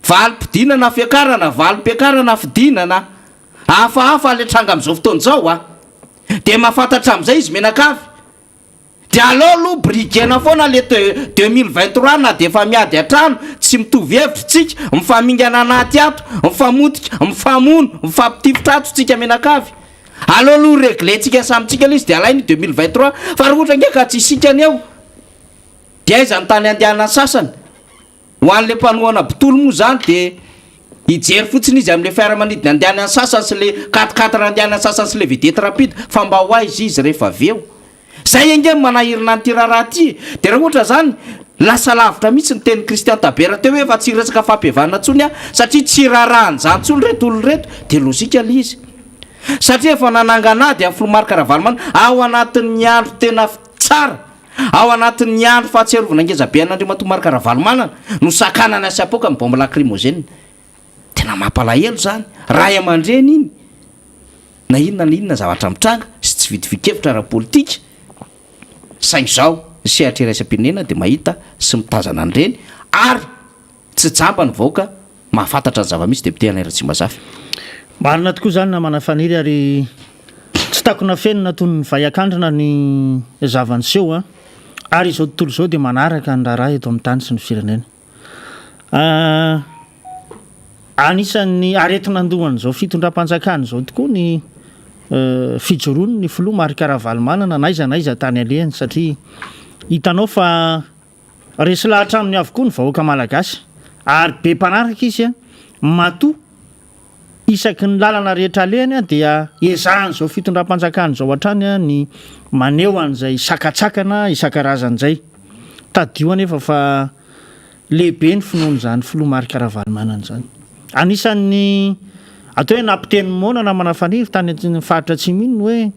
Valim-pidinana fiakarana, valim-piakarana fidinana. Hafahafa ilay tranga amin'izao fotoana izao a. Dia mahafantatra amin'izay izy mianakavy. Dia aleo aloha briguena foana le 2023 na dia efa miady an-trano, tsy mitovy hevitra tsika, mifamingana anaty ato, mifamotika, mifamono, mifampitifitra ato tsika mianakavy. Aleo aloha regler-tsika samy tsika aloha izy dia alaina io 2023 fa raha ohatra ange ka tsy isika ny eo dia aiza ny tany andehanan'ny sasany? Ho an'ilay mpanohana botolo moa izany dia hijery fotsiny izy amin'ilay fiaramanidina andehanan'ny sasany sy ilay quatre quatre andehanan'ny sasany sy ilay vedette rapide fa mba ho aiza izy rehefa avy eo? Izay ange no manahirana an'ity raharaha ity e! Dia raha ohatra izany lasa lavitra mihitsy ny tenin'i Christian Tabera teo hoe efa tsy hiresaka fampihavanana intsony aho satria tsy raharahan'izany intsony ireto olona ireto dia lojika ilay izy satria efa nanangana ady amin'ny filoha Marc Ravalomanana ao anatin'ny andro tena tsara Ao anatin'ny andro fahatsiarovana ngezabe an'Andriamatoa Marc Ravalomanana no sakanana sy apoaka ny bombe lacrymogène. Tena mampalahelo izany. Ray aman-dreny iny. Na inona na inona zavatra mitranga sy tsy fitovian-kevitra ara-politika, saingy izao ny sehatra iraisam-pirenena dia mahita sy mitazana an'ireny ary tsy jamba ny vahoaka Mahafantatra ny zava-misy Député Alain Ratsimbazafy. Marina tokoa izany namana Faniry ary tsy takona fenina toy ny vay an-kandrina ny zava-niseho an! Ary izao tontolo izao dia manaraka ny raharaha eto amin'ny tany sy ny firenena. Anisan'ny aretin'andohan'izao fitondram-panjakana izao tokoa ny fijoroan'ny filoha Marc Ravalomanana n'aiza n'aiza tany alehany satria hitanao fa Resy lahatra aminy avokoa ny vahoaka malagasy ary be mpanaraka izy matoa isaky ny lalana rehetra alehany dia ezahan'izao fitondram-panjakana izao hatrany ny maneho an'izay sakantsakana isan-karazany izay. Tadidio anefa fa lehibe ny finoan'izany filoha Marc Ravalomanana izany. Anisan'ny atao hoe nampiteny moana namana Faniry tany amin'ny faritra atsimo iny ny hoe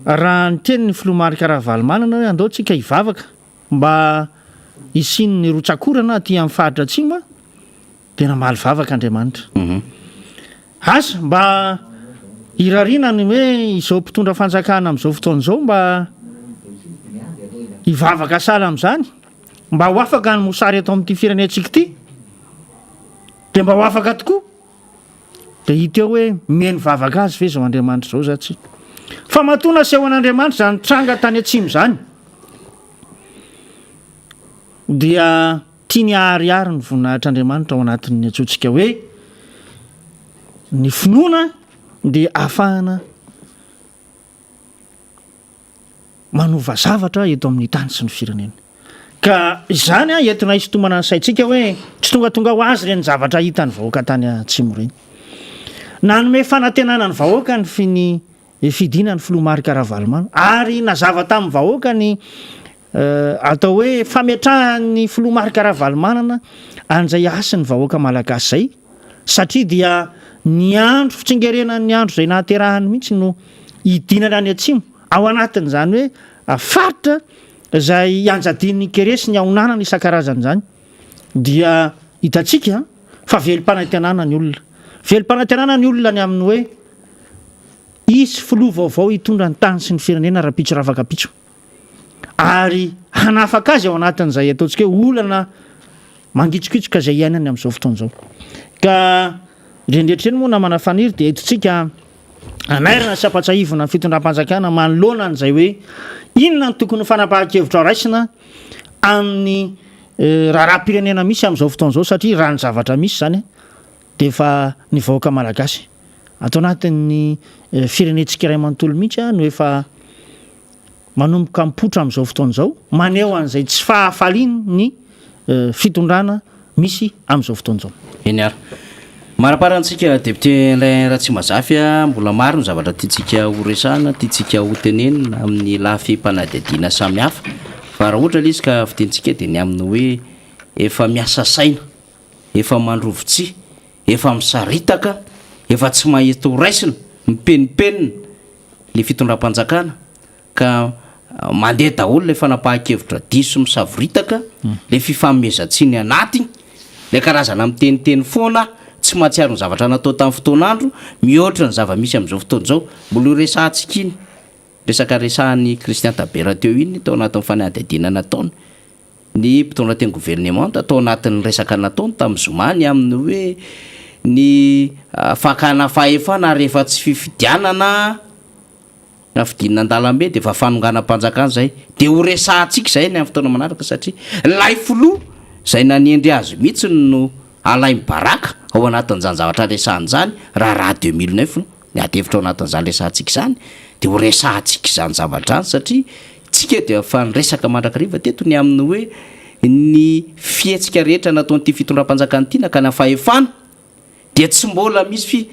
Raha niteny ny filoha Marc Ravalomanana hoe andao tsika hivavaka mba hisian'ny rotsak'orana aty amin'ny faritra atsimo dia namaly vavaka Andriamanitra. Asa mba irariana ny hoe izao mpitondra fanjakana amin'izao fotoana izao mba hivavaka sahala amin'izany mba ho afaka ny mosary eto amin'ity firenentsika ity dia mba ho afaka tokoa. Dia hita eo hoe mihaino vavaka azy ve izao Andriamanitra izao sa tsia. Fa matoa nasehon'Andriamanitra izany tranga tany atsimo izany, dia tiany haharihary ny voninahitr'Andriamanitra ao anatin'ny antsointsika hoe ny finoana dia ahafahana manova zavatra eto amin'ny tany sy ny firenena. Ka izany an, entina hisintomana ny saintsika hoe tsy tongatonga ho azy ireny zavatra hitan'ny vahoaka tany atsimo ireny. Nanome fanantenana ny vahoaka ny ny fidiana ny filoha Marc Ravalomanana ary nazava tamin'ny vahoaka ny atao hoe fametrahan'ny filoha Marc Ravalomanana an'izay hasin'ny vahoaka malagasy izay satria dia ny andro fitsingerenan'ny andro izay nahaterahany mihitsy no hidinana any atsimo ao anatin'izany hoe faritra izay ianjadian'ny kere sy ny ahonanana isan-karazany izany dia hitantsika fa velom-panantenana ny olona. Velom-panantenana ny olona ny amin'ny hoe hisy filoha vaovao hitondra ny tany sy ny firenena rahampitso rafakampitso ary hanafaka azy ao anatin'izay ataontsika hoe olana mangitsokitsoka izay iainany amin'izao fotoana izao. Ka ireny rehetra ireny moa namana Faniry dia entintsika Anairana sy ampatsahivina ny fitondram-panjakana manoloana an'izay hoe inona no tokony ho fanapahan-kevitra raisina amin'ny raharaham-pirenena misy amin'izao fotoana izao satria raha ny zavatra misy izany dia efa ny vahoaka malagasy ato anatin'ny firenentsika iray manontolo mihitsy no efa manomboka mipoitra amin'izao fotoana izao, maneho an'izay tsy fahafaliany ny fitondrana misy amin'izao fotoana izao. Eny ary. Manapara antsika député Alain Ratsimazafy a, mbola maro ny zavatra tiantsika ho resahana, tiantsika ho tenenina amin'ny lafim-panadihadiana samihafa, fa raha ohatra ilay izy ka fitenintsika dia ny amin'ny hoe efa miasa saina, efa mandrovi-tsihy, efa misaritaka, efa tsy mahita ho raisina, mipenimpenina le fitondram-panjakana ka mandeha daholo le fanapahan-kevitra diso misavoritaka, le fifanomezan-tsiny anaty, le karazana miteniteny foana, tsy mahatsiaro ny zavatra natao tamin'ny fotoan'andro, mihoatra ny zava-misy amin'izao fotoana izao. Mbola ho resahantsika iny resaka resahan'i Christian Tabera teo iny tao anatin'ny fanadihadiana nataony. Ny mpitondra teny governemanta tao anatin'ny resaka nataony tamin'ny zoma ny amin'ny hoe ny fakana fahefana rehefa tsy fifidianana na fidinana an-dalambe dia efa fanonganam-panjakana izay. Dia ho resahantsika izay ny amin'ny fotoana manaraka satria ilay filoha izay nanendry azy mihitsy no alainy baraka ao anatin'izany zavatra resahana izany, raharaha 2009 ny ady hevitra ao anatin'izany resahantsika izany dia ho resahantsika izany zavatra izany satria tsika dia efa niresaka mandrakariva teto ny amin'ny hoe ny fihetsika rehetra nataon'ity fitondram-panjakana ity nakana fahefana dia tsy mbola misy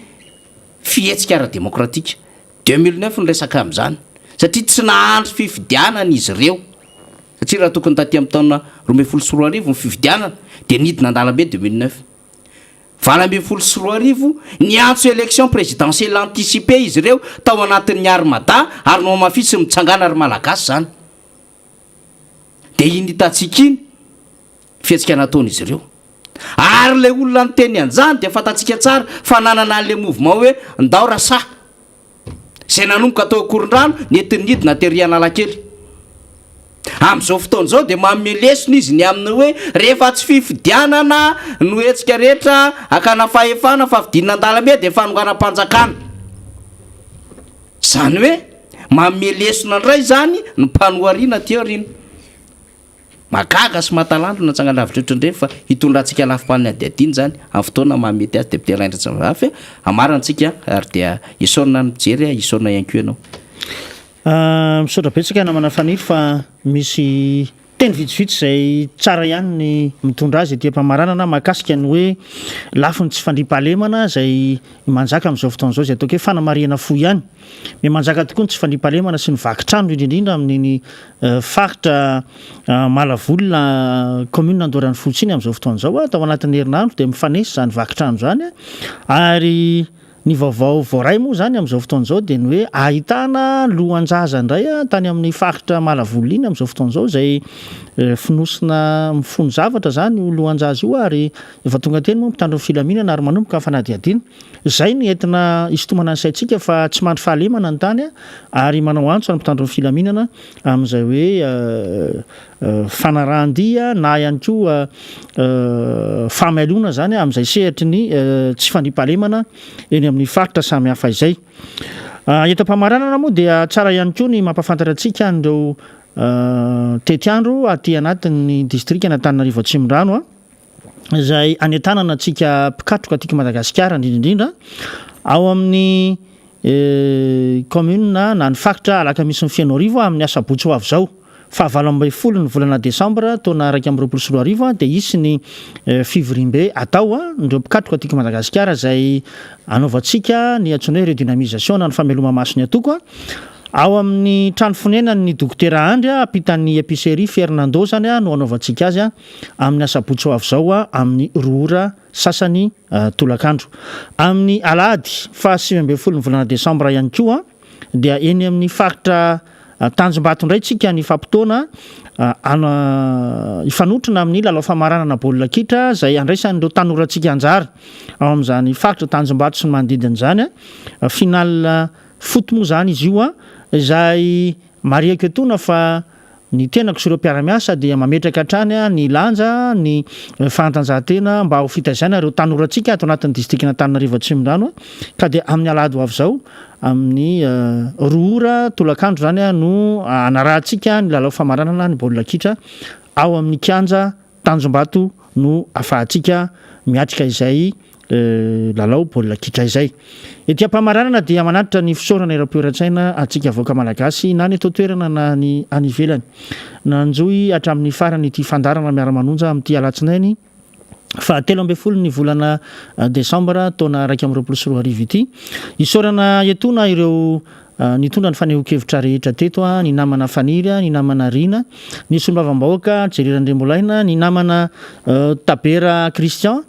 fihetsika ara-demokratika. 2009 ny resaka amin'izany satria tsy nahandry fifidianana izy ireo satria raha tokony taty amin'ny taona 2012 ny fifidianana dia nidina an-dalambe 2009. 2018, niantso élection présidentielle anticipée izy ireo tao anatin'ny Armada ary nohamafisiny mitsangana ry Malagasy izany. Dia iny hitantsika iny fihetsika nataon'izy ireo. Ary ilay olona niteny an'izany dia fantatsika tsara fa nanana an'ilay mouvement hoe ndao rasahy. Izay nanomboka tao Ankorondrano, nentiny nidina tery Analakely. Amin'izao fotoana izao dia manome lesona izy ny amin'ny hoe rehefa tsy fifidianana no hetsika rehetra hakana fahefana fa fidinana an-dalambe dia fanonganam-panjakana. Izany hoe manome lesona indray izany ny mpanohariana aty aoriana. Mahagaga sy mahatalanjona tsangan-dravitra ohatran'ireny fa hitondra antsika lafim-panadihadiana izany amin'ny fotoana mahamety azy. Député Alain Ratsimbazafy, amarantsika ary dia isaorana ny mijery, isaorana ihany koa ianao. Misaotra betsaka namana Faniry fa misy teny vitsivitsy izay tsara ihany ny mitondra azy ety am-pamaranana mahakasika ny hoe lafiny tsy fandriampahalemana izay manjaka amin'izao fotoana izao izay ataoko hoe fanamarihana fohy ihany. Miha-manjaka tokoa ny tsy fandriampahalemana sy ny vaky trano indrindra indrindra amin'iny faritra Malavolona, commune Andoharanofotsy iny amin'izao fotoana izao. Tao anatin'ny herinandro dia mifanesy izany vaky trano izany ary ny vaovao voaray moa izany amin'izao fotoana izao dia ny hoe ahitana lohan-jaza indray tany amin'ny faritra Malavolona iny amin'izao fotoana izao izay fonosina mifono zavatra izany io lohan-jaza io ary efa tonga teny moa ny mpitandro ny filaminana ary manomboka ny fanadihadiana. Izay no entina hisintomana ny saintsika fa tsy mandry fahalemana ny tany ary manao antso ny mpitandro ny filaminana amin'izay hoe fanarahan-dia na ihany koa fahamailona izany amin'izay sehatry ny tsy fandriampahalemana eny amin'ny faritra samihafa izay. Eto am-pamaranana moa dia tsara ihany koa ny mampahafantatra antsika an'ireo tetiandro aty anatin'ny distrikan'Antananarivo Atsimondrano. izay anentanana antsika mpikatroka aty Madagasikara indrindra indrindra ao amin'ny commune na ny faritra Alakamisy Fenoarivo amin'ny asabotsy ho avy izao faha 18 ny volana desambra taona 2021 dia hisy ny fivoriambe atao ireo mpikatroka aty Madagasikara izay anaovantsika ny antsoina hoe redynamisation na ny fameloma-maso ny antoko ao amin'ny trano fonenan'ny dokotera Andry ampitan'ny épicerie Fernando izany no anaovantsika azy amin'ny asabotsy ho avy izao amin'ny roa ora sasany tolakandro. Amin'ny alahady faha 19 ny volana desambra ihany koa dia eny amin'ny faritra Tanjombato indray tsika ny fampitaona hifanotrona amin'ny lalao famaranana baolina kitra izay handraisan'ireo tanorantsika anjara ao amin'izany faritra Tanjombato sy ny manodidina izany. Finale foot moa izany izy io izay marihiko etoana fa Ny tenako sy ireo mpiara-miasa dia mametraka hatrany ny lanja ny fanatanjahantena mba ho fitaizana ireo tanorantsika ato anatin'ny distrikan'Antananarivo Atsimondrano ka dia amin'ny alahady ho avy izao amin'ny roa ora tolakandro izany no hanarahantsika ny lalao famaranana ny baolina kitra ao amin'ny kianja. Tanjombato no afahantsika miatrika izay lalao baolina kitra izay. Ety am-pamaranana dia manatitra ny fisaorana eram-poiran-tsaina antsika vahoaka malagasy na ny eto an-toerana na ny any ivelany. Nanjohy hatramin'ny farany ity fandaharana miara-manonja amin'ity alatsinainy faha 13 ny volana desambra taona 2021 ity. Isaorana etoana ireo Nitondra ny fanehoan-kevitra rehetra teto ny namana Faniry, ny namana Rina, ny solombavambahoaka Jerry Randriambolaina, ny namana Tabera Christian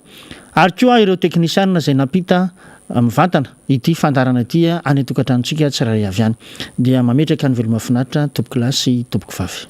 ary koa ireo teknisianina izay nampita mivantana ity fandaharana ity any an-tokantranontsika tsirairay avy any. Dia mametraka ny veloma finaritra tompokolahy sy tompokovavy.